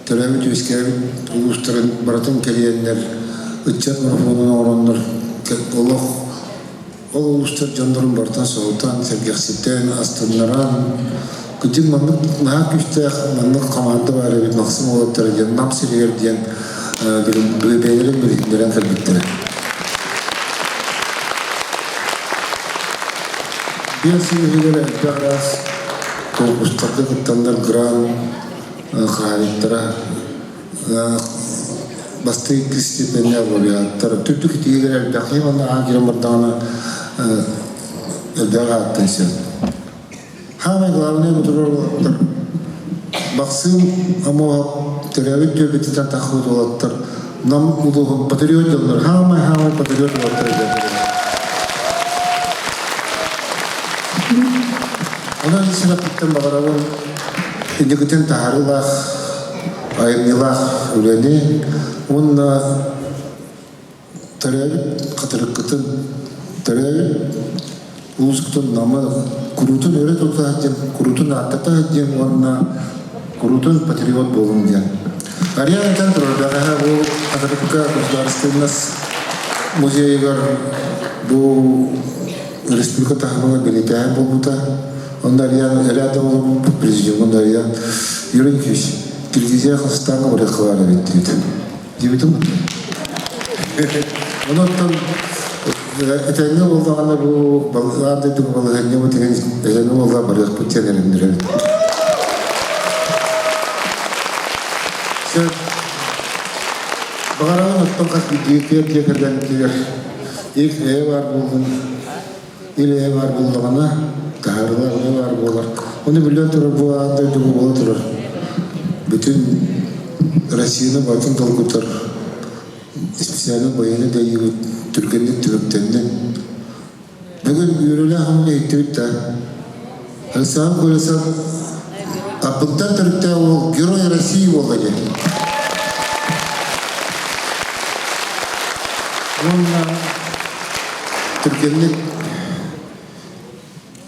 төрөөбүт-үөскээбит улуустарын барытын кэрийэннэр, ыччат марафонун оҥороннор олох ол улуустар дьоннорун барытын соһутан, сэргэхситэн, астыннаран, кырдьык маннык наһаа күүстээх маннык хамаанда баар эбит Максим уолаттара диэн Нам сиригэр диэн бэйэлэрин билиһиннэрэн кэлбиттэрэ. 5 сыл иһигэр элбэх араас конкурстарга кыттаннар гран хаһаайыттара бастакы иккис степеннээх лауреаттар үрдүк итиилэр элбэххи уонна аан киирэн бардаҕына элбэх ааттан сөп. Самое главное бутуруолаттар Бахсыым Амуоһап төрөөбүт түөлбэтиттэн тахсыбыт уолаттар Нам улууһун патриот дьоннор хаамай-хаамай патриот уолаттар эбээт. Онон сүрэхпиттэн баҕарабын инникитин таһаарыылаах, айымньылаах үлэни уонна төрөөбүт хатырыккытын, төрөөбүт улуускутун Намы куруутун өрө тута сылдьыҥ, куруутун ааттата сылдьыҥ уонна куруутун патриот буолуҥ диэн. Ариан этэн турар, бэҕэһээ бу Хатырыкка государственность музейыгар бу республика таһымыгар бэлиэтээһин буолбута. Онно Ариан рядом олорбуппут президиумун Ариан Юрий Никитич Киргизия Казахстаҥҥа барыахха баар эбит диэбит. Диэбитим. Онон этэҥҥэ буоллаҕына бу аан дойдуга балаһыанньабыт этэҥҥэ буоллаҕа барыахпыт диэн эрэннэрэбит. Сөп. Баҕарабын оттон хас биирдии дьиэ кэргэнитигэр ил эйэ баар буоллун, ил эйэ баар буоллаҕына, таһаарыылаах үлэ баар буолар. Ону биллэн турар бу аан дойдуга буола турар. Бүтүн Россияны барытын долгутар специальный военный дайыы түргэнник түмүктэннэ. Бүгүн үөрүүлээх омук иһиттибит да. Александр Колесов Аппыттан төрүттээх уол Герой России буолла диэн. Уонна түргэнник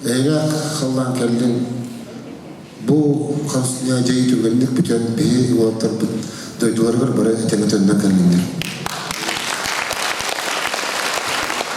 эйэлээх халлаан кэллин бу дьайыы түргэнник бүтэн биһи уолаттарбыт дойдуларыгар бары этэҥҥэ төннөн кэллиннэр.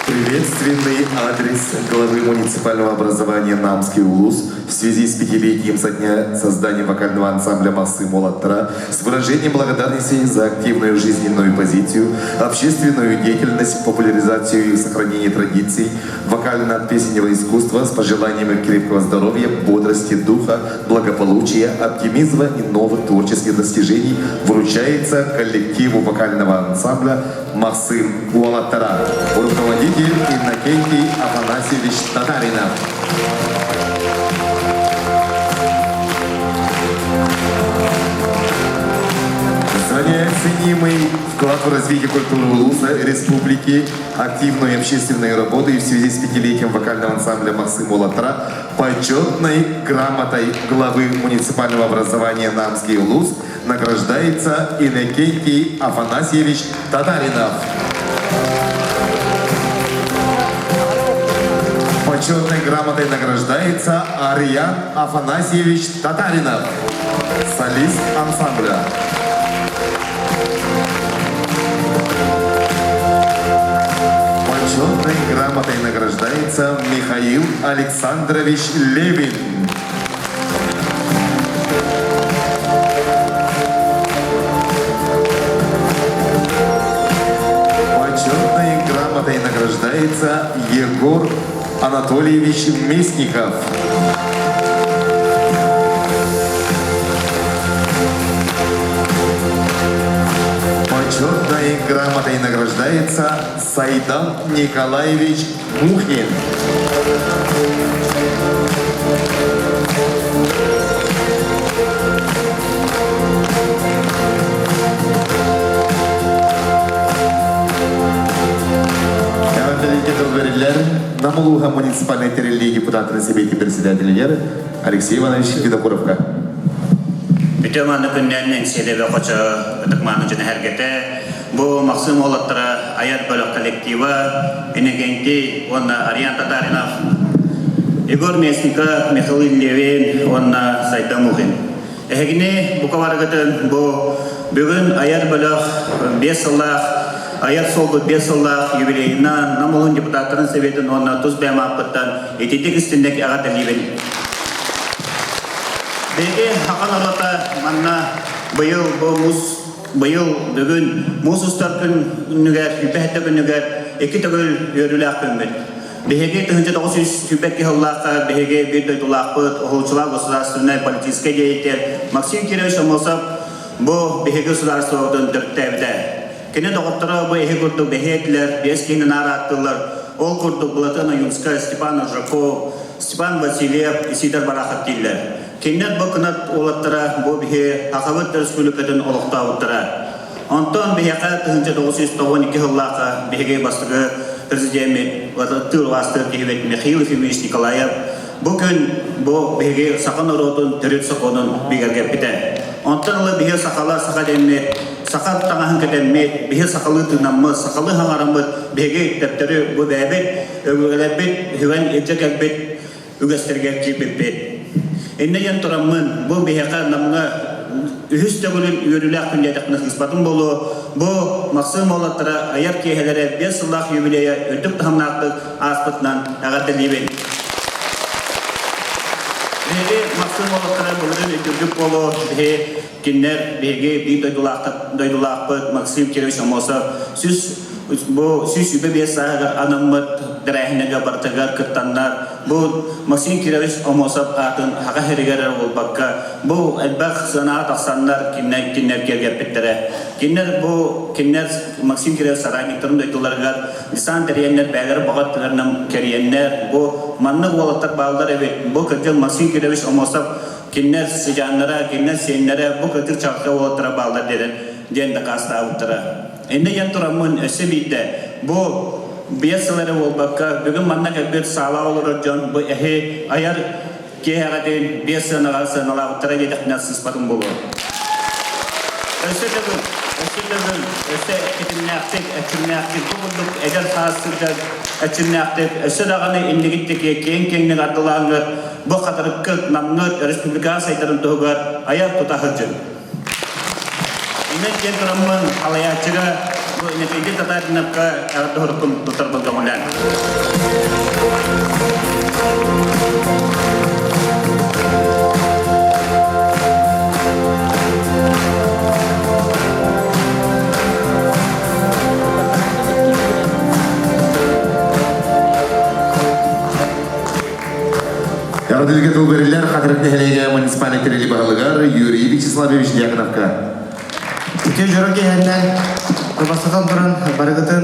Приветственный адрес главы муниципального образования Намский улус в связи с пятилетием со дня создания вокального ансамбля «Масы Молоттара» с выражением благодарности за активную жизненную позицию, общественную деятельность, популяризацию и сохранение традиций вокально-песенного искусства с пожеланиями крепкого здоровья, бодрости духа, благополучия, оптимизма и новых творческих достижений вручается коллективу вокального ансамбля «Максим Уолаттара». Руководитель Иннокентий Афанасьевич Татаринов. За неоценимый вклад в развитие культуры Улуса Республики, активную общественную работу и в связи с пятилетием вокального ансамбля «Максим Улатра» почетной грамотой главы муниципального образования Намский Улус награждается Иннокентий Афанасьевич Татаринов. Почетной грамотой награждается Ариан Афанасьевич Татаринов, солист ансамбля. Почетной грамотой награждается Михаил Александрович Левин. Почетной грамотой награждается Егор Анатольевич Местников. Почетной грамотой награждается Сайдан Николаевич Мухин. Эҕэрдэлииргэ тыл бэриллэр. Нам улууһа муниципальнай тэриллии депутатын сэбиэтин председателигэр Алексей Иванович Винокуровка. Үтүө мааны күннээн Эҥсиэлэбэ хочо ытык-мааны дьоно эһэргэтэ бу Махсым уолаттара айар бөлөх коллектива Иннокентий уонна Ариан Татаринов, Егор Местников, Михаил Левин уонна Сайда Мухин. Эһигини бука барыгытын бу бүгүн айар бөлөх 5 сыллаах айар суолбут 5 сыллаах юбилейынан Нам улуун депутаттарын советын уонна тус бэйэм ааппыттан ититик истинник эҕэрдэлиибин. Биһиги саха норуота манна быйыл бу мус быйыл бүгүн муус устар күнүгэр, үпэһэтэ күнүгэр икки төгүл үөрүүлээх күммүт. Биһиги 1922 сыллаахха биһиги биир дойдулаахпыт, уһулуччулаах государственнай политическай деятель Максим Кирович Аммосов бу биһиги государствобытын төрүттээбитэ. Кини доҕотторо бу эһи курдук бэһиэтилэр, биэс киһини наар ааттыыллар. Ол курдук Былатыан Ойуунскай, Степан Аржаков, Степан Васильев, Исидор Барахов дииллэр. Кинилэр бу кынат уолаттара бу биһи Сахабыт Республикатын олохтообуттара. Онтон биһиэхэ 1992 сыллаахха биһиги бастакы президеммит, тыыл бастыыр киһибит Михаил Ефимович Николаев бу күн бу биһиги саха норуотун төрүт сокуонун бигэргэппитэ. Онтон ыла биһи сахалар саха дэммит, саха таҥаһын кэтэммит, биһи сахалыы тыынаммыт, сахалыы хаҥараммыт, биһиги төптөрү бу бэйэбит, өбүгэлэрбит үһүгэн илдьэ кэлбит үгэстэригэр киирбиппит. Иннэ диэн тураммын, бу биһиэхэ Намҥа үһүс төгүлүн үөрүүлээх күн диэтэхпинэ сыыспатым буолуо, бу Махсыым уолаттара айар киэһэлэрэ 5 сыллаах юбилейа үрдүк таһымнаахтык ааспытынан эҕэрдэлиибин. Биһиги Махсыым уолаттара былырыын өйдүүргүт буолуо, биһи кинилэр биһиги биир дойдулаахпыт Максим Кирович Аммосов сүс бу 125 сааһыгар анаммыт тэрээһиннэргэ барытыгар кыттаннар, бу Максим Кирович Аммосов аатын Саха сиригэр эрэ буолбакка, бу элбэх сыанаҕа тахсаннар кинилэр кинилэр киэргэппиттэрэ. Кинилэр бу кинилэр Максим Кирович соратниктарын дойдуларыгар десант тэрийэннэр бэйэлэрэ баҕа өттүлэринэн кэрийэннэр, бу маннык уолаттар бааллар эбит, бу кырдьык Максим Кирович Аммосов кинилэр сыдьааннара, кинилэр сиэннэрэ бу кырдьык чаҕылхай уолаттара бааллар диэн диэн дакаастаабыттара. Иннэ диэн тураммын өссө биирдэ бу 5 сыл эрэ буолбакка, бүгүн манна кэлбит саалаҕа олорор дьон бу эһи айар киэһэҕитин 5 сыанаҕа сыаналаабыттара диэтэхпинэ сыыспатым буолуо. Өссө төгүл, өссө төгүл, өссө тэтимнээхтик, эрчимнээхтик, бу курдук эдэр саас сылдьар эрчимнээхтик, өссө даҕаны иннигит диэки киэҥ-киэҥник ардылааҥҥыт, бу хатырыккыт, намҥыт республикаҕа сайдарын туһугар айар тута сылдьыҥ. Иннэ диэн тураммын халайааччыга бу Иннокентий Татариновка эҕэрдэ суруккун туттарбын көҥүлээн. Эҕэрдэлигэ тыл бэриллэр Хатырык нэһилиэгэ муниципальнай тэрилии баһылыгар Юрий Вячеславович Дьяконовка. Үтүө дьоро киэһэннэн бастатан туран барыгытын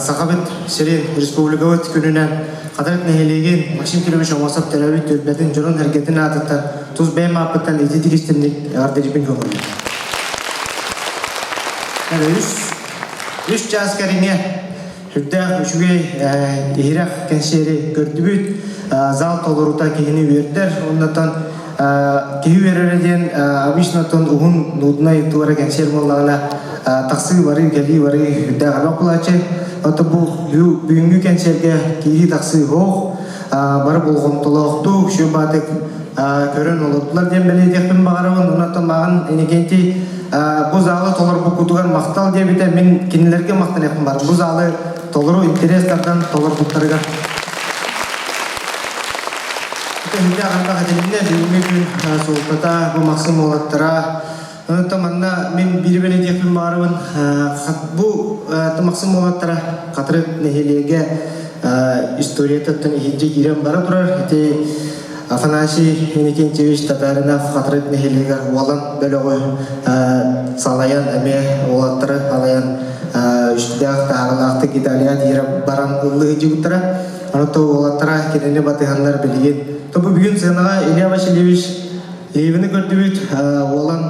Сахабыт сирин республикабыт күнүнэн Хатырык нэһилиэгин Максим Кирович Аммосов төрөөбүт түөлбэтин дьонун-сэргэтин аатыттан тус бэйэм ааппыттан ити тигистинник эҕэрдэлиибин көҥүллүүбүн. Үс, үс чаас кэриҥэ Сүрдээх үчүгэй иһирэх кэнсиэри көрдүбүт. Зал толорута киһини үөрдэр. Оннотон киһи үөрэрэ диэн обычно уһун нуднай туора кэнсиэр буоллаҕына тахсыы барыы кэлии барыы үрдээх элбэх буолааччы. Ото бу бүгүҥҥү кэнсиэргэ киирии тахсыы суох. Бары болҕомтолоохтук, сүр-баатык көрөн олордулар диэн бэлиэтиэхпин баҕарабын. Онон мааҕын Иннокентий бу залы толорбуккутугар махтал диэбитэ мин кинилэргэ махтаныахпын баар. Бу залы толору интерес тардан толорбуттарыгар. Үһүннээх элбэх этилиннэ бүгүҥҥү күн суолтата бу Махсым уолаттара Онтон манна мин биир бэлиэтиэхпин баҕарабын бу Махсым уолаттара Хатырык нэһилиэгэ историятыттан иһирдьэ киирэн бара турар. Ити Афанасий Иннокентьевич Татаринов Хатырык нэһилиэгэр уолан бөлөҕү салайан эмиэ уолаттары салайан үстээх таһаарыылаахтык Италия тиийэн баран ыллыы сылдьыбыттара. Онон уолаттара кинини батыһаннар билигин. То бу бүгүн сыанаҕа Илья Васильевич Левини көрдүбүт, уолан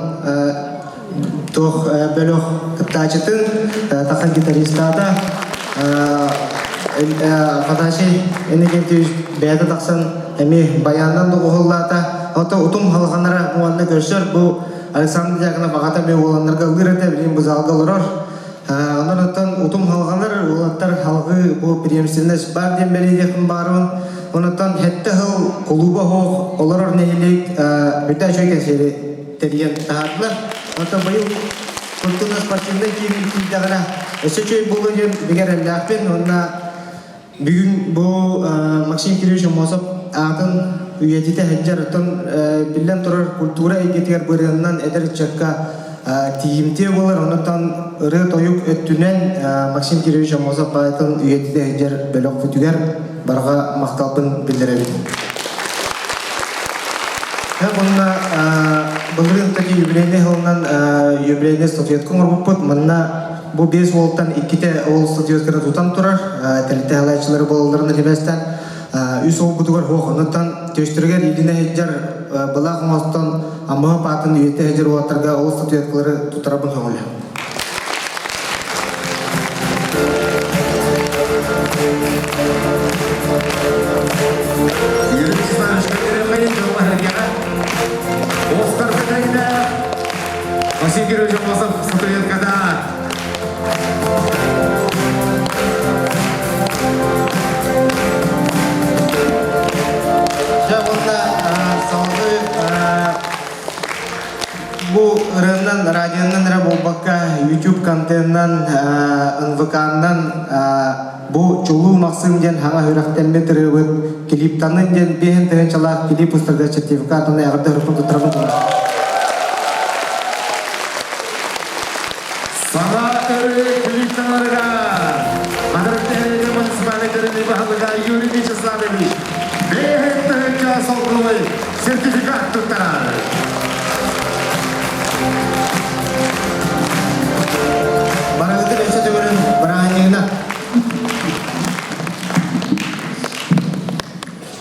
туох бөлөх кыттааччытын, тахан гитаристаата. Афанасий Иннокентьевич бэйэтэ тахсан эмиэ баянынан доҕуһуллаата. Ото утум халҕанара уонна көрсөр бу Александр Дьяконов аҕата эмиэ уоланнарга ыллыыр этэ, билигин бу залга олорор. Онон оттон утум халҕанар, уолаттар халҕыы бу преемственность баар диэн бэлиэтиэхпин баарбын. Онон сэттэ сыл кулууба суох олорор нэһилиэк бүтэ үчүгэй кэнсиэри тэрийэн таһаардылар. Оттон быйыл культурно-спортивнай киин киирдэҕинэ өссө үчүгэй буолуо диэн бигэ эрэллээхпин уонна бүгүн бу Максим Кириллович Аммосов аатын үйэтитэ сылдьар, оттон биллэн турар культура эйгэтигэр бырыанынан эдэр ыччакка тиийимтиэ буолар, оннуттан ырыа-тойук өттүнэн Максим Кириллович Аммосов аатын үйэтитэ сылдьар бөлөхпүтүгэр барҕа махталбын биллэрэбин. Уонна былырыын таки юбилейный сылынан юбилейный статуэтка оҥорбуппут. Манна бу биэс уолтан иккитэ ол статуэтканы тутан турар. Тэрилтэ салайааччылары буолалларын сибээстээн үс уолбутугар суох. Оннуттан төстөрүгэр илинэ сылдьар былаах оҥостон Аммаһы паатын үйэтэ сылдьар уолаттарга ол статуэткалары туттарабын көҥүлэ. Юрий Вячеславович Оскар Петрогина, Василий Кирович Амосов, статуэткада. Дьэ, уонна салгыы Бу ырыаннан, радионан эрэ буолбакка, YouTube контенынан, НВК-нан бу Чулуу Махсым диэн хаҥа үрэхтэммит ырыабыт клиптанын диэн биэһин тыһыынчалаах клип устарга сертификат уонна эҕэрдэ ырыппын туттарабын. Саҥа ырыа клиптанарыгар Хатырык нэһилиэгин муниципальнай тэрилии баһылыга Юрий Вячеславович биэһин тыһыынча солкуобай сертификат туттарар. Барыгытын өссө төгүрүн бырааһынньыгына.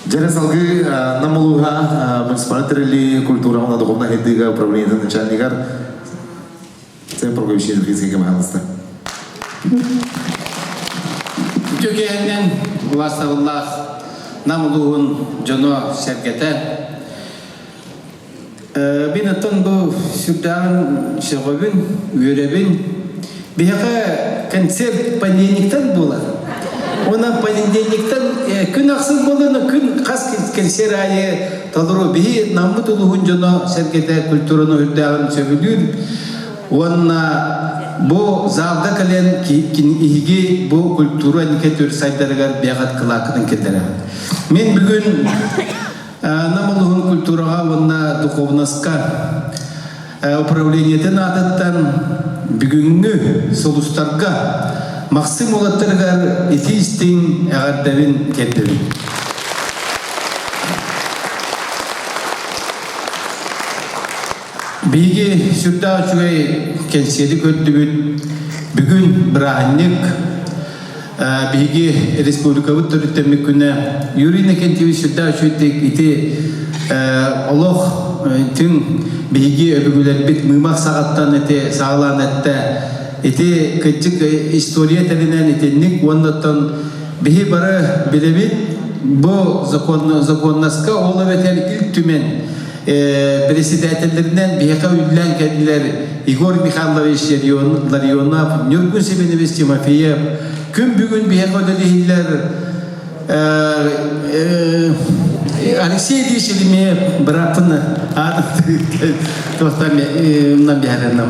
Дьэрэ салгыы Нам улууһа муниципальнай тэрилии культура уонна духовнай сайдыыга управлениетын начальнигар Сен Прокопьевич Елфинскийгэ пожалуйста. Үтүө киэһэннэн убаастабыллаах Нам улууһун дьоно сэргэтэ Мин оттон бу сүрдээҕин сөҕөбүн, үөрэбин. Биһиэхэ концерт понедельниктан буолар. Онон понедельниктан күн ахсын буолан күн хас концерт аайы толору биһи Наммыт улууһун дьоно сэргэтэ культураны үрдээҕин сөбүлүүр. Уонна бу залга кэлэн иһиги бу культура нике сайдарыгар бэҕэт кылаакытын киллэрэр. Мин бүгүн Нам улууһун культураҕа уонна духовноска управлениетын аатыттан бүгүҥҥү сулустарга Махсым уолаттарыгар ити истиҥ эҕэрдэбин тиэрдэбин. Биһиги сүрдээх үчүгэй кэнсиэри көрдүбүт. Бүгүн бырааһынньык биһиги республикабыт төрүттэммит күнэ Юрий Иннокентьевич сүрдээх үчүгэйдик ити олох түҥ биһиги өбүгэлэрбит мыымах саҕаттан ити саҕалаан эттэ ити кырдьык история тэринэн итинник уонна биһи бары билэбит бу закон законнаска ол эбэтэр Ил Түмэн председателлэринэн биһиэхэ үллээн кэллилэр Егор Михайлович Ларионов, Ньургун Семенович Тимофеев. Күн бүгүн биһиэхэ үлэлиһиллэр Алексей Ильич Еремеев бырааппын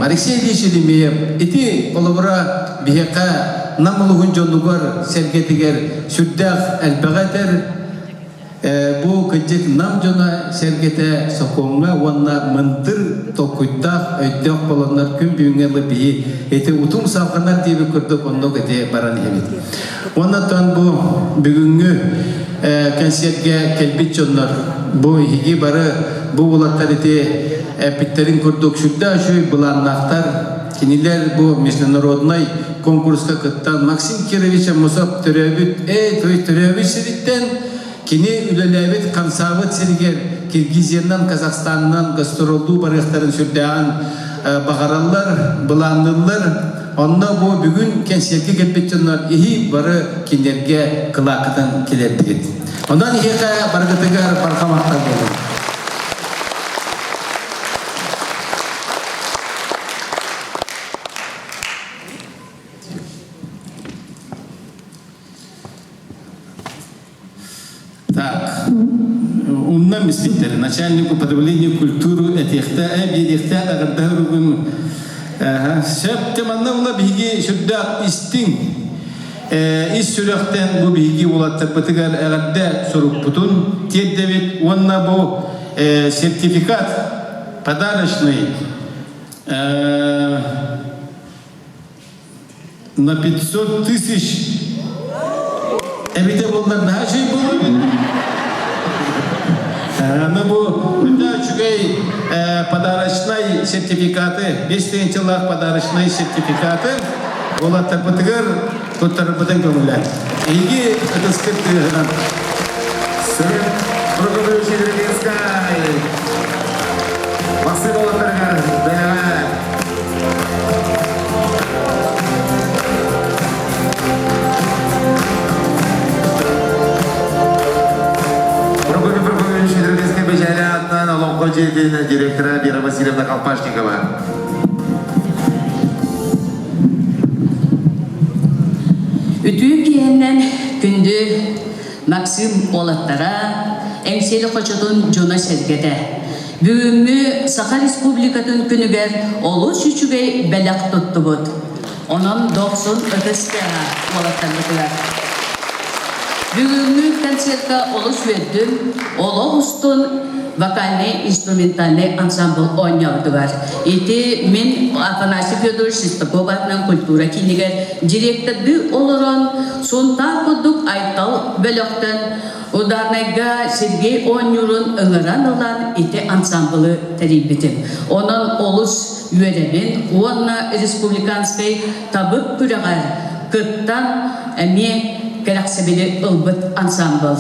Алексей Ильич Еремеев ити холобура биһиэхэ Нам улуһун дьонугар сэргэтигэр сүрдээх элбэҕи этэр Бу кырдьык Нам дьоно сэргэтэ сокуоҥҥа уонна мындыр толкуйдаах өйдөөх болоннор күн бүгүҥҥэ дылы биһи ити утум салҕанар диэбит курдук оннук ити баран иһэбит. Уонна бу бүгүҥҥү кэнсиэргэ кэлбит дьоннор бу иһиги бары бу уолаттар ити эппиттэрин курдук сүрдээх үчүгэй былааннаахтар. Кинилэр бу международнай конкурска кыттан Максим Кирович Аммосов төрөөбүт төрөөбүт сириттэн кини үлэлээбит хамсаабыт сиригэр Киргизиянан, Казахстанынан гастроллуу барыахтарын сүрдээҕин баҕараллар, былаанныыллар. Онно бу бүгүн кэнсиэргэ кэлбит дьоннор иһи бары кинилэргэ кылааккытын килэрдигит. Онон иһиэхэ барыгытыгар барҕа махтал буолун. Так, умна миспиттэр начальник управления культуры этиэхтэ биэриэхтэ аҕырдаһар угун сөп манна була биһиги сүрдээх истиҥ ис сүрэхтэн бу биһиги уолаттарбытыгар эҕэрдэ сурукпутун тиэрдэбит уонна бу сертификат подарочный на 500 тысяч эбитэ буоллар наһаа үчүгэй буолуо эбит. Аны бу бүтэ үчүгэй подарочнай сертификаты, 5 тыһыынчалаах подарочнай сертификаты уолаттарбытыгар туттарарбытын көҥүллээн. Эһиги ытыскыт тыаһынан. Сүрүн Прокопьевич Едригинскай Максим уолаттарыгар бэйэҕэ Прокопий Прокопьевич Едригинскай бэчээлэ аатынан Олоҥхо дьиэтин директора Вера Васильевна Колпашникова. Үтүө киһинэн күндү Максим уолаттара, Эҥсиэли хочотун дьоно-сэргэтэ. Бүгүҥҥү Саха Республикатын күнүгэр олус үчүгэй бэлэх туттубут. Онон дохсун ытыс тыаһа уолаттарбытыгар. Бүгүҥҥү концертка олус үөрдүм, олох устун вокальнай-инструментальнай ансамбл оонньообутугар. Ити мин Афанасий Федорович Шестаков аатынан культура киинигэр директордыы олорон Сунтаар курдук Айтал бөлөхтөн Ударнайга Сергей оонньуурун ыҥыран ылан ити ансамблы тэрийбитим. Онон олус үөрэбин уонна республиканскай табык күрэҕэр кыттан эмиэ кэрэхсэбили ылбыт ансамбл.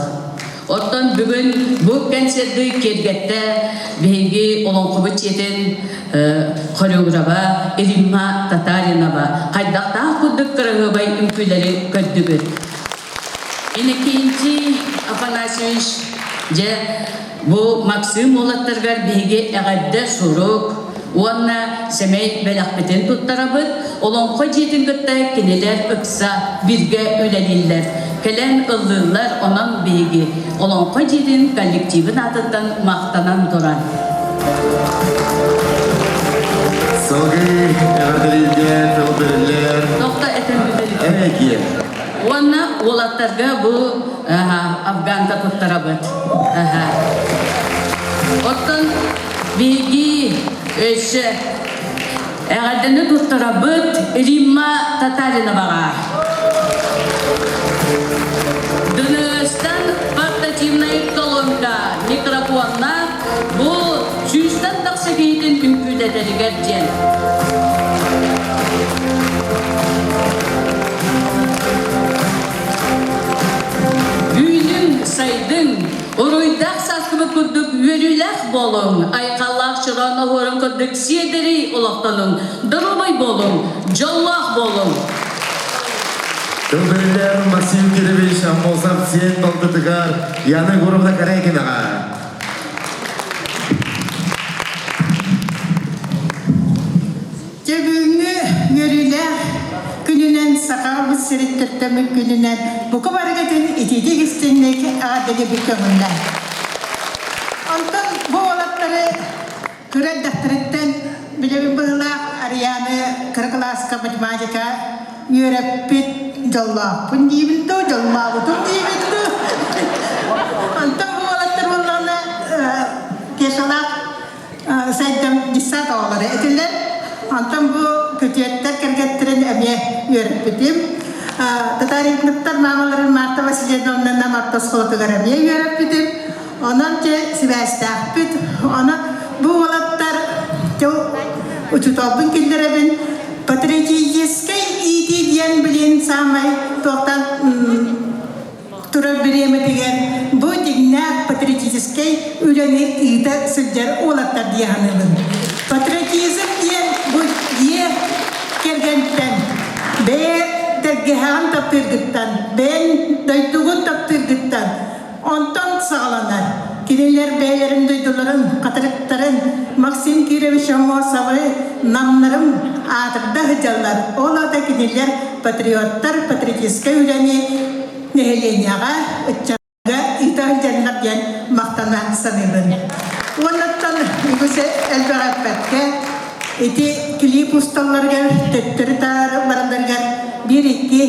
Оттон бүгүн бу кэнсиэрди киэргэттэ биһиги олоҥхобут дьиэтин хореограба Римма Татаринова хайдахтаах курдук кыраһыабай үҥкүүлэри көрдүгүт. Иннокентий Афанасьевич дьэ бу Максим уолаттарыгар биһиги эҕэрдэ сурук уонна сэмэй бэлэхпитин туттарабыт. Олоҥхо дьиэтин кытта кинилэр ыкса бииргэ үлэлииллэр. Кэлэн ыллыыллар, онон биһиги Олоҥхо дьиэтин коллективын аатыттан махтанан туран. Сылгы эҕэрдэлииргэ тыл бэриллэр. Тохто этэн бүтэлик. Эрэкиэ. Уонна уолаттарга бу афганка туттарабыт. Оттон биһиги өссө эҕэрдэни туттарабыт Римма Татариноваҕа. Дыныыстан портативнай колонка микрофонна бу сүүстэн тахса киһитин үҥкүүлэтэригэр диэн. Үүнүҥ, сайдыҥ, уруйдаах сааскыбыт курдук үөрүүлээх буолуҥ, айхаллаах чороон оһуорун курдук сиэдэрий олохтонуҥ, доруобай буолуҥ, дьоллоох буолуҥ! Тыл бэриллэр Максим Кирович Аммосов сиэн балтытыгар Яна Егоровна Корякинаҕа. Дьэ бүгүҥҥү үөрүүлээх күнүнэн Сахабыт сириттэртэммит күнүнэн бука барыгытын итиитик истиҥник эҕэрдэлиирбит көҥүллээх. Онтон бу уолаттары кыра эрдэхтэриттэн билэбин быһыылаах Арианы кыра кылааска математика үөрэппит дьоллоохпун диибин дуу, дьоллообутум диибин дуу. Онтон бу уолаттар буоллаҕына Кешалаах сайдам десант оҕолоро этилэр. Онтон бу күтүөттэр кэргэттэрин эмиэ үөрэппитим. Татаринтныктар маамаларын Марта Васильевна Нам орто оскуолатыгар эмиэ үөрэппитим. Онон дьэ сибээстээхпит. Онон бу уолаттар учууталбын киллэрэбин. Патриотическай иитии диэн билин саамай туохтан турар бириэмэтигэр бу дьиҥнээх патриотическай үлэни ыыта сылдьар уолаттар дии саныыбын. Патриотизм диэн бу дьиэ кэргэнтэн. Эһэҕин таптыыргыттан, бэйэҥ дойдугун таптыыргыттан онтон саҕаланар. Кинилэр бэйэлэрин дойдуларын, хатырыктарын Максим Кирович Аммосовы намнарын аатырда сылдьаллар. Ол аата кинилэр патриоттар патриотическай үлэни нэһилиэнньэҕэ, ыччакка ыыта сылдьаллар диэн махтана саныыбын. Уоннаттан үгүс элбэҕи эппэккэ, ити клип усталларыгар төттөрү-таары баралларыгар биир-икки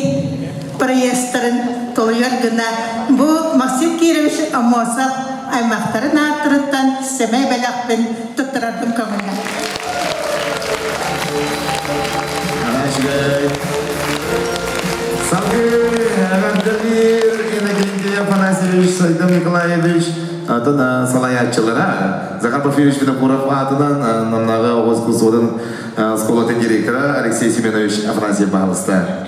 проездтарын толуйар гына бу Максим Кирович Аммосов аймахтарын ааттарыттан сэмэй бэлэхпин туттарарбын көҥүллээх. Салгыы эҕэрдэлиир Иннокентий Афанасьевич Сайдам Николаевич атын салайааччылара Захар Порфирьевич Винокуров аатынан Намнааҕы оҕо искусствотын школатын директора Алексей Семенович Афанасьев баһылыста.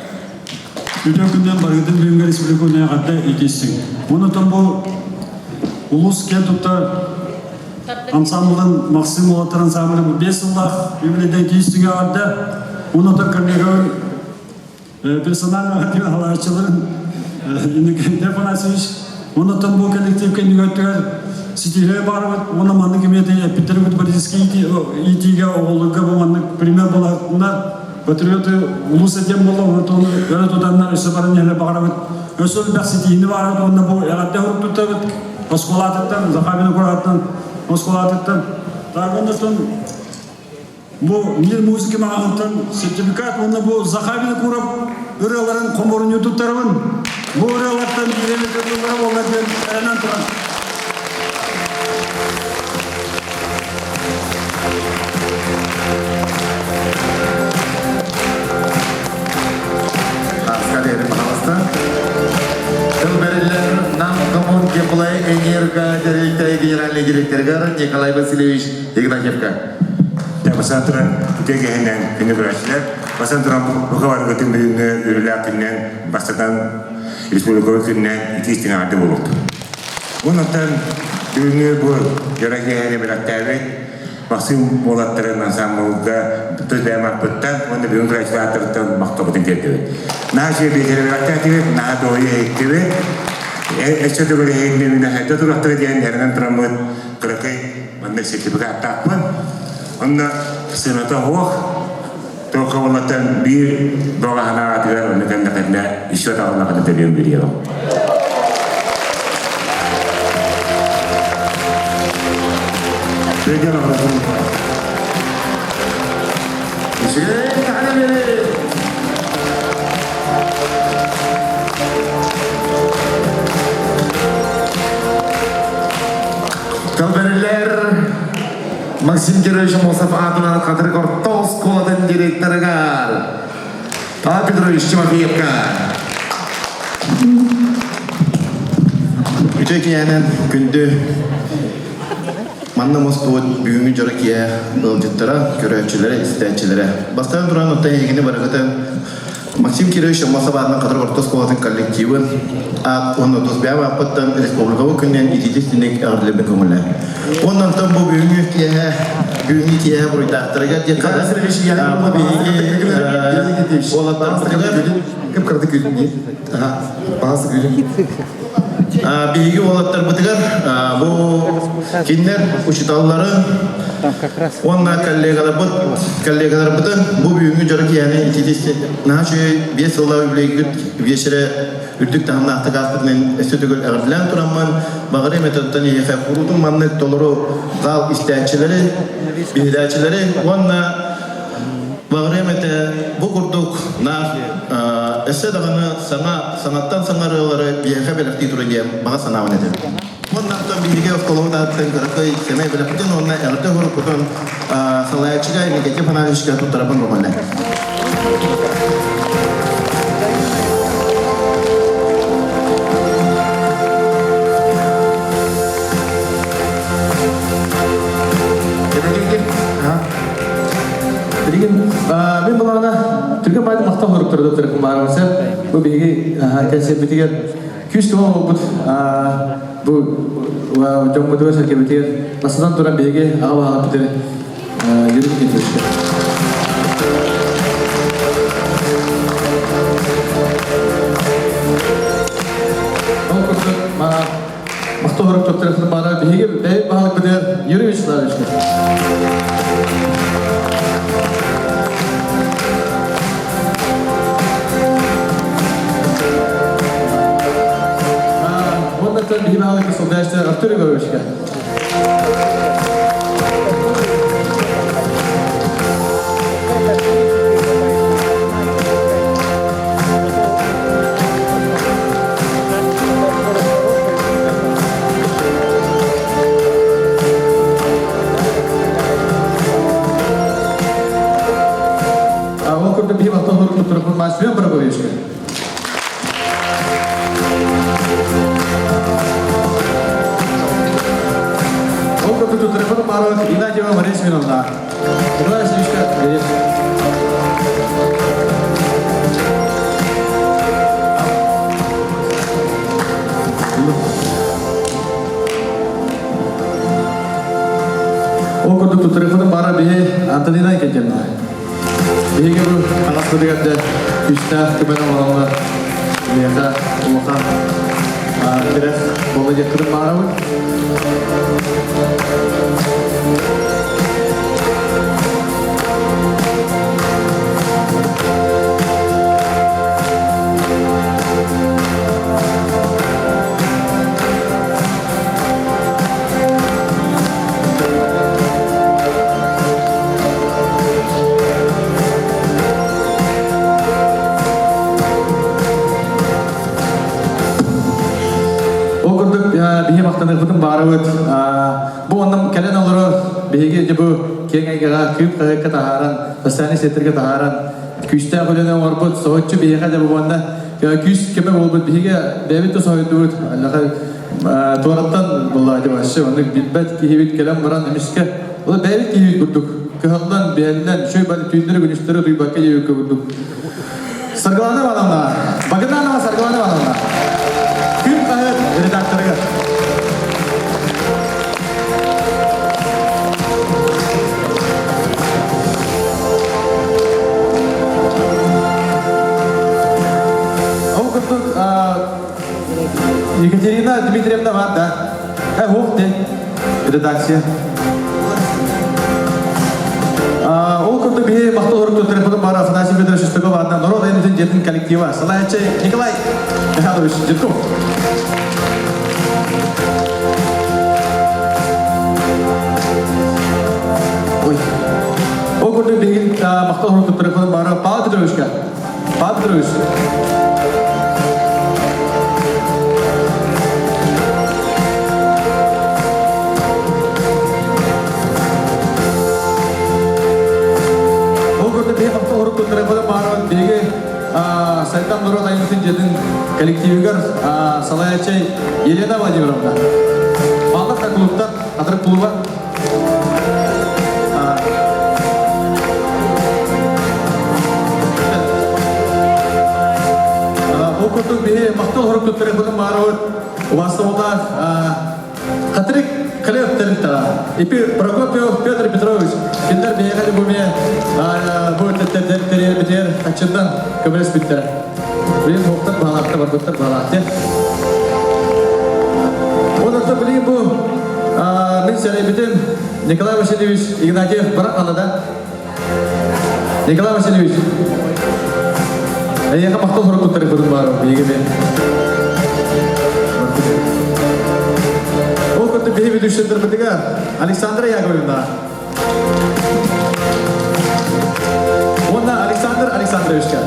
Үтө күннэн барыгытын бүгүҥҥэ республика күнэ итиссиҥ. Онотон бу улус киэн тутта ансамблын Максим уолаттар ансамблы бу 5 сыллаах юбилейден тиистиҥэ аҕарда. Онотон коллегабын персональный халааччыларын Иннокентий Афанасьевич онотон бу коллектив кэннигөттүгэр ситиһэ барыбыт уонна маннык эмиэ эппиттэрбит политический иитиигэ оҕолорго бу маннык пример буоларынар Патриоты улус этиэн буолла, онтон өрө тутаннар өссө баран иһэлэ баҕарабыт. Өссө элбэх ситиһиини баҕарабыт уонна бу эҕэрдэ урук туттабыт оскуолатыттан, Захабина курааттан, оскуолатыттан. Таргоннортон бу Мир музыки маҕаһынтан сертификат уонна бу Захабина курап ырыаларын хомуурунньу туттарабын. Бу ырыалартан биирэ ырыалара буолла диэн эрэнэн туран. Пожалуйста. Тыл бэриллэр Нам коммун теплоэнерго тэрилтэ генеральный директорыгар Николай Васильевич Игнатьевка. Бастан туран үтө кэһинэн күнү көрөөччүлэр, бастан туран бука барыгытын бүгүҥҥү үөрүүлээх күнүнэн бастатан республикабыт күнүнэн итии истиҥ эҕэрдэ буолуохтун. Онтон бүгүҥҥү бу дьоро киэһэни бэлэхтээбит Максим уолаттарын ансаамбылга тус бэйэм ааппыттан уонна бүгүн көрөөччүлэр махталбытын тиэрдэбит. Наһаа үчүгэй биэчэри бэлэхтээтибит, наһаа дуоһуйа иһиттибит. Өссө төгүл иһиннэ хайда турахтара диэн эрэнэн тураммыт кыракый маннык сертификаттаахпын. Онно сыаната суох. Туохха буоллаттан биир бөҕө санаатыгар онно кэннэ еще таҕыллаҕына төлүөм бириэҕим. Тыл бэриллэр Максим Кирович Аммосов аатынан Хатырык орто оскуолатын директорыгар Павел Петрович Тимофеевка. Үтүө киэһэнэн күндү манна мустубут бүгүҥҥү дьоро киэһэ ыалдьыттара, көрөөччүлэрэ, истээччилэрэ. Бастаан туран оттон эһигини барыгытын Максим Кирович Аммосов аатынан Хатырык орто оскуолатын коллективын аат уонна тус бэйэм ааппыттан республикабыт күнүнэн итиитик эҕэрдэлэрбин көҥүллээн. Уонна онтон бу бүгүҥҥү киэһэ бүгүҥҥү киэһэ буруйдаахтарыгар диэххэ бу биһиги уолаттарбытыгар биһиги уолаттарбытыгар бу кинилэр учууталларын уонна коллегаларбыт коллегаларбытын бу бүгүҥҥү дьоро киэһэни итиитик наһаа үчүгэй биэс сыллаах үбүлүөйгүт биэчэрэ үрдүк таһымнаахтык ааспытынан өссө төгүл эҕэрдэлээн тураммын баҕарыам этэ эһиэхэ куруутун маннык толору зал истээччилэри биһирээччилэри уонна Баҕарыам этэ, бу курдук наар өссө даҕаны саҥа, саҥаттан саҥа ырыалары биһиэхэ бэлэхтии тура диэн баҕа санаабын этэбин. Уонна оттон биһиги оскуолабыт ааттан кыракый сэмэй бэлэхпитин уонна эҕэрдэ уһуруккутун салайааччыга Никитин Фанаричка туттарабын көҥүллээн. Билигин мин былаана түргэн баайдык махтал хоруктары доктор Кумаровса бу биһиги кэнсиэрбитигэр күүс-көмө буолбут бу дьоммутугар сэргэбитигэр бастатан туран биһиги аҕа баһылыкпытыгар Юрий Никитичка. Махтал туттарыхтын баара биһиги бэйэбит баһылыкпытыгар Юрий Вячеславовичка. Уонна биһи баһылыкка солдааччы Артур Егоровичка. Ол курдук биһи махтал турук Семен Прокопьевичка. Ол курдук туттарыппын баарабыт Игнатьева Мария Семеновна. Николай Васильевичка привет. Ол курдук туттарыппын баара биһи Антонина Икентьевна. Биһиги бу анаспытыгар да күүстээх көмөнү оҥороллор. Миэхэ улахан тирэх буола диэхпитин баҕарабын. Ол курдук биһи махтаныахпытын баарабыт. Бу онно кэлэн олорор биһиги дьэ бу киэҥ эйгэҕэ кыым хаһыакка таһааран, социальнай сеттергэ таһааран күүстээх үлэни оҥорбут соһуччу биһиэхэ дьэ бу уонна күүс көмө буолбут биһиги бэйэбит да соһуйдубут. Туораттан буолла дьэ вообще оннук билбэт киһибит кэлэн баран эмискэ ол бэйэбит киһибит курдук кыһаллан биһэллэн үчүгэй бары түүннэри күнүстэри утуйбакка диэбиккэ курдук Саргылана Ивановна Багданова Саргылана Ивановна Күн хаһыат редакторыгар Ол курдук Екатерина Дмитриевна бар да? Ух ты, редакция. Ол курдук биһи махтал урук туттарыппытын баар Афанасий Федорович Шестаков аатынан норуот айымньытын дьиэтин коллектива. Салайааччы Николай Михайлович Жирков. Ой. Ол курдук биһиги махтал урук туттарыппытын баар Павел Петровичка. Павел Петрович. Ол курдук биһи махтал урук туттарыппытын баарабыт биһиги Сайдам норуот айымньытын дьиэтин коллективигэр салайааччы Елена Владимировна. Баллар да клубтар, Хатырык клуба. Ол курдук биһи махтал хорук туттарыппытын баарабыт убастабыллаах Хатырык Хлеб тэрилтэҕэ Ипи Прокопьев Петр Петрович кинилэр биһиэхэ бу эмиэ бу тэрийэрбитигэр хаччыннан көмөлөспүттэрэ. Билигин суохтар баалаахтар барбыттар баалаахтар. Онон билигин бу мин сэрэйбитим Николай Васильевич Игнатьев баран хаалла да? Николай Васильевич, эйиэхэ махтал сурук туттарыахпытын баарым, биһиги мен. Ол курдук биһи ведущайдарбытыгар Александра Яковлевна уонна Александр Александровичка.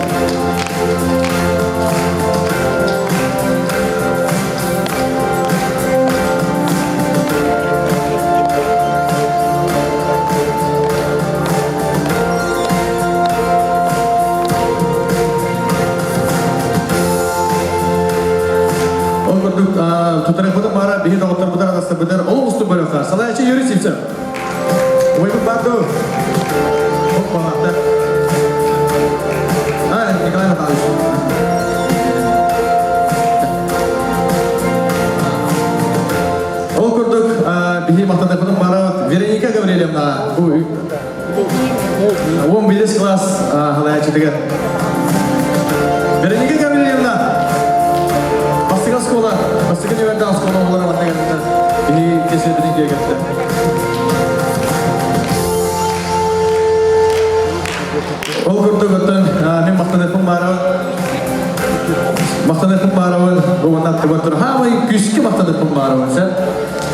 Ол курдук тутарыхпытын баара биһи доҕотторбутар атастарбытар ол устун бөлөххө салайааччы Юрий Сивцев. Ойбут бар дуу? Оппалаахта. А, Николай Михайлович. Ол курдук биһи махтанарбытын баара Вероника Гаврильевна бу 11 класс халаячытыгар. Вероника Гаврильевна бастыгы оскуола, бастыгы нөмерден оскуола оҕолоро манна. кисиэтини киэгэтте. Ол курдук оттон мин махтаныахпын баарабын. Махтаныахпын баарабын. Уонна аттыбар тур. Хаамай күүскэ махтаныахпын баарабын. Сен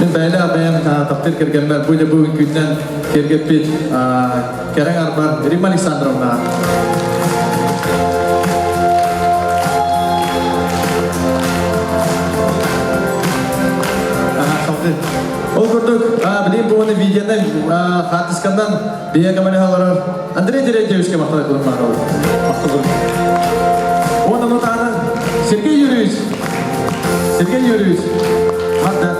мин бэйэлээх бэйэм таптыыр кэргэммэр бу бу күннэн киэргэппит кэрэҥ арбар Римма Александровна. Ол курдук, билигин бу уонна видеоны хаартысканан бэйэ көмөлөһө олорор Андрей Терентьевичке махтал кылым баарабыт. Махтал Уонна ону таһынан Сергей Юрьевич Сергей Юрьевич Манна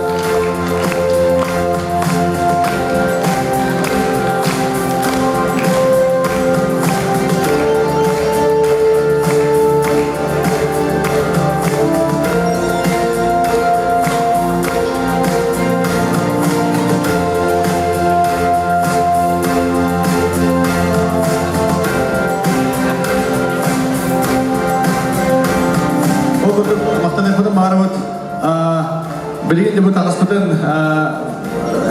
Ол курдук махтаныахпытын баарыбыт. Билигин де бу таҕыспытын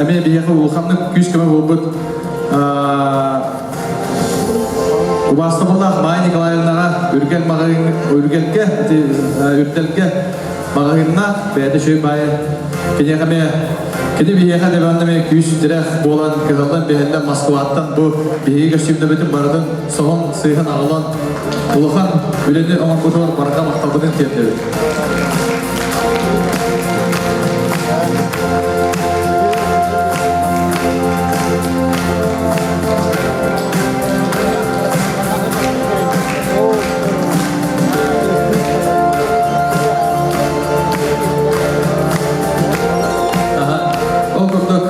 эмиэ биһиэхэ улаханнык күүс-көмө буолбут убаастабыллаах Майя Николаевнаҕа Үргэл маҕаһыын Үргэлгэ Үрдэлгэ маҕаһыынна бэйэтэ үчүгэй баайы киниэхэ эмиэ кини биһиэхэ дэбэҕинэ эмиэ күүс-тирэх буолан кыһаллан биһэллэн Москваттан бу биһиги көстүүмнэбитин барытын соһон сыыһан аҕалан улахан үлэни оҥорбутугар барҕа махталбытын тиэрдэбит. Ол курдук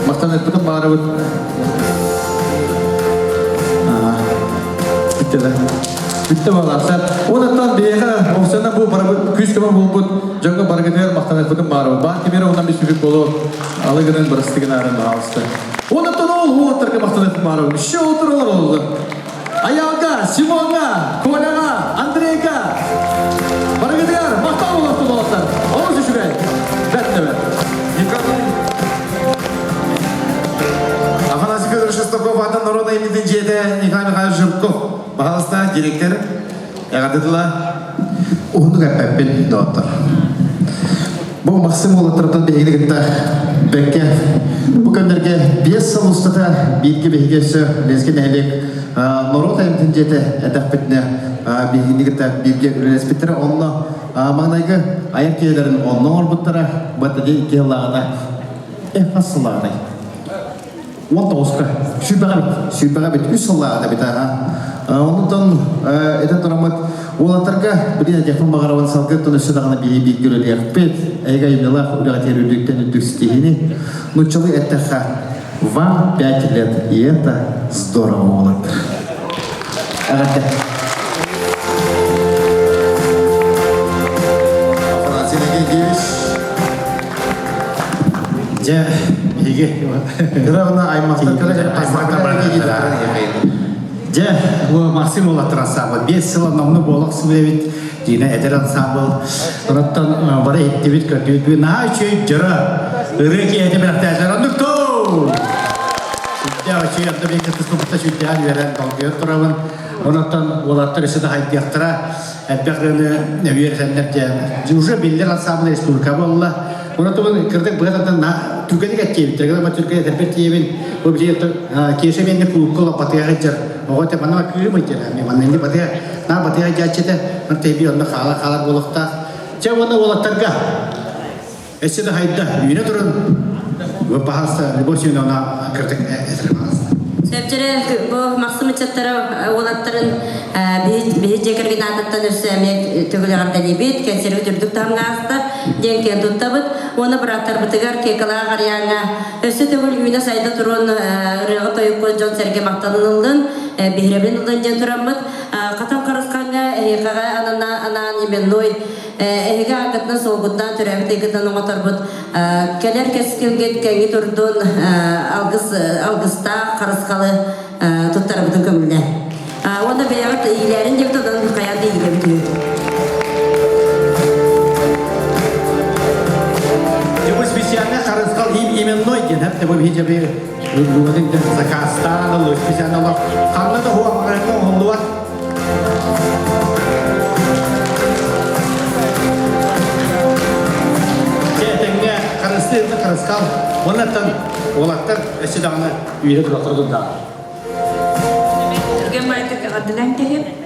махтаныахпытын баҕарабыт. Бүттэ да. Бүттэ буолаахсар. Онуттан биһиэхэ офсена бу барыбыт күүс-көмө буолбут дьоҥҥо барыгытыгар махтаныахпытын баҕарабыт. Баан кимиэрэ онон бүспүт буолуо алы гынан бырастыгын аарын баҕалыста. Онуттан ол уолаттарга махтаныахпын баҕарабын. Еще отуралар оллар. Айаалга, Симоҥҥа, Коляҕа, Андрейга барыгытыгар махтал буолуохтун уолаттар. Олус үчүгэй. Бэрт да бэрт. Николай Афанасий Федорович Шестаков атын народа имитин дьиэтэ Николай Михайлович Жирков. Пожалуйста, директор. Эҕэрдэ тыла. Уһуннук эппэппин, доҕоттор. Бу Максим уолаттарыттан биһигини кытта бэккэ бу күннэргэ 5 сыл устата бииргэ биһиги өссө Ленскэй нэһилиэк норуот айымньытын дьиэтэ этэхпитинэ биһигини кытта бииргэ үлэлэспиттэрэ. Онно маҥнайгы айар киһилэрин онно оҥорбуттара. Бу икки сыллааҕыта хас сыллааҕытай? 19-ка сүүрбэҕэ бит сүүрбэҕэ бит үс сыллааҕыта бит аха онтон этэн тураммыт уолаттарга билин этиэхпин баҕарабын салгыттан өссө даҕаны биһи бииргэ үлэлиэхпит эһиги айымньылаах үлэҕитигэр үрдүктэн үрдүк ситиһиини нууччалыы эттэххэ вам 5 лет и это здорово уолаттар эҕэрдэ Афанасий Легендевич Дьэ, биһиги Кыра аймақтар Дьэ, бу Максим уолаттар ансамбл 5 сыл номну буолах сымыйабит Дина эдэр ансамбл Онтон бары иһиттибит, көрдүбүт. Наһаа үчүгэй дьоро ырыа киэһэтэ бэлэхтээтилэр. Оннук тоо! Сүрдээх үчүгэй онто биир кыттыспыппыта сүрдээх үөрэн долгуйан турабын. Онтон уолаттар өссө да хайдыахтара элбэх ырыаны үөрэтэннэр дьэ уже биллэр ансамбл республика буолла. Онотон кырдык быһатантан түргэнник эттиэбиттэр. Гына түргэн этэрбэр тиэбин. Бу били кеша менне клубка лапатыга сылдьар. Оҕо те манна кыым ыйтер. Манна инди батыга на батыга дьааччыта. Ман теби онно хаала хаалар буолуохтаах. Чэ уонна уолаттарга өссө да хайда үүнэ турун. Бу паһаста Любовь Семеновна кырдык этэр паһаста. Сөпчөрө бу Махсым ыччаттара уолаттарын биһи дьиэ кэргэн аатыттан өссө эмиэ төгүл эҕэрдэлиибит, кэнсиэрбит үрдүк таһымҥа ааста диэн киэн туттабыт. Уонна бырааттарбытыгар Кекалаах Арыйааҥҥа өссө төгүл үүнэ-сайда туруон ырыаҕа-тойукка дьон-сэргэ махталын ыллын, биһирэбилин ыллын диэн тураммыт. Хатан Харысхаҥҥа эһиэхэҕэ анаан именной эһиги ааккытынан суолгутунан төрөөбүт ыйгытынан оҥоторбут кэлэр кэскилгит кэҥи турдун алгыс алгыстаах харысхалы туттарбытын көҥүллээ. Уонна бэйэҕит иилээрин диэбит онон хайаан да иилэбит үһү. Дьыбы специальный харысхал биһи дьэби бүгүн заказтаан ылы специально олох ханна да хуа маҕаһыҥҥа оҥоһуллубат. Чэ этэҥҥэ харыстыыр харыстал уоннаттан уолаттар өссө даҕаны үйэ турахтар турдаҕа. Түргэн байтык эҕэрдэлээн кэһип.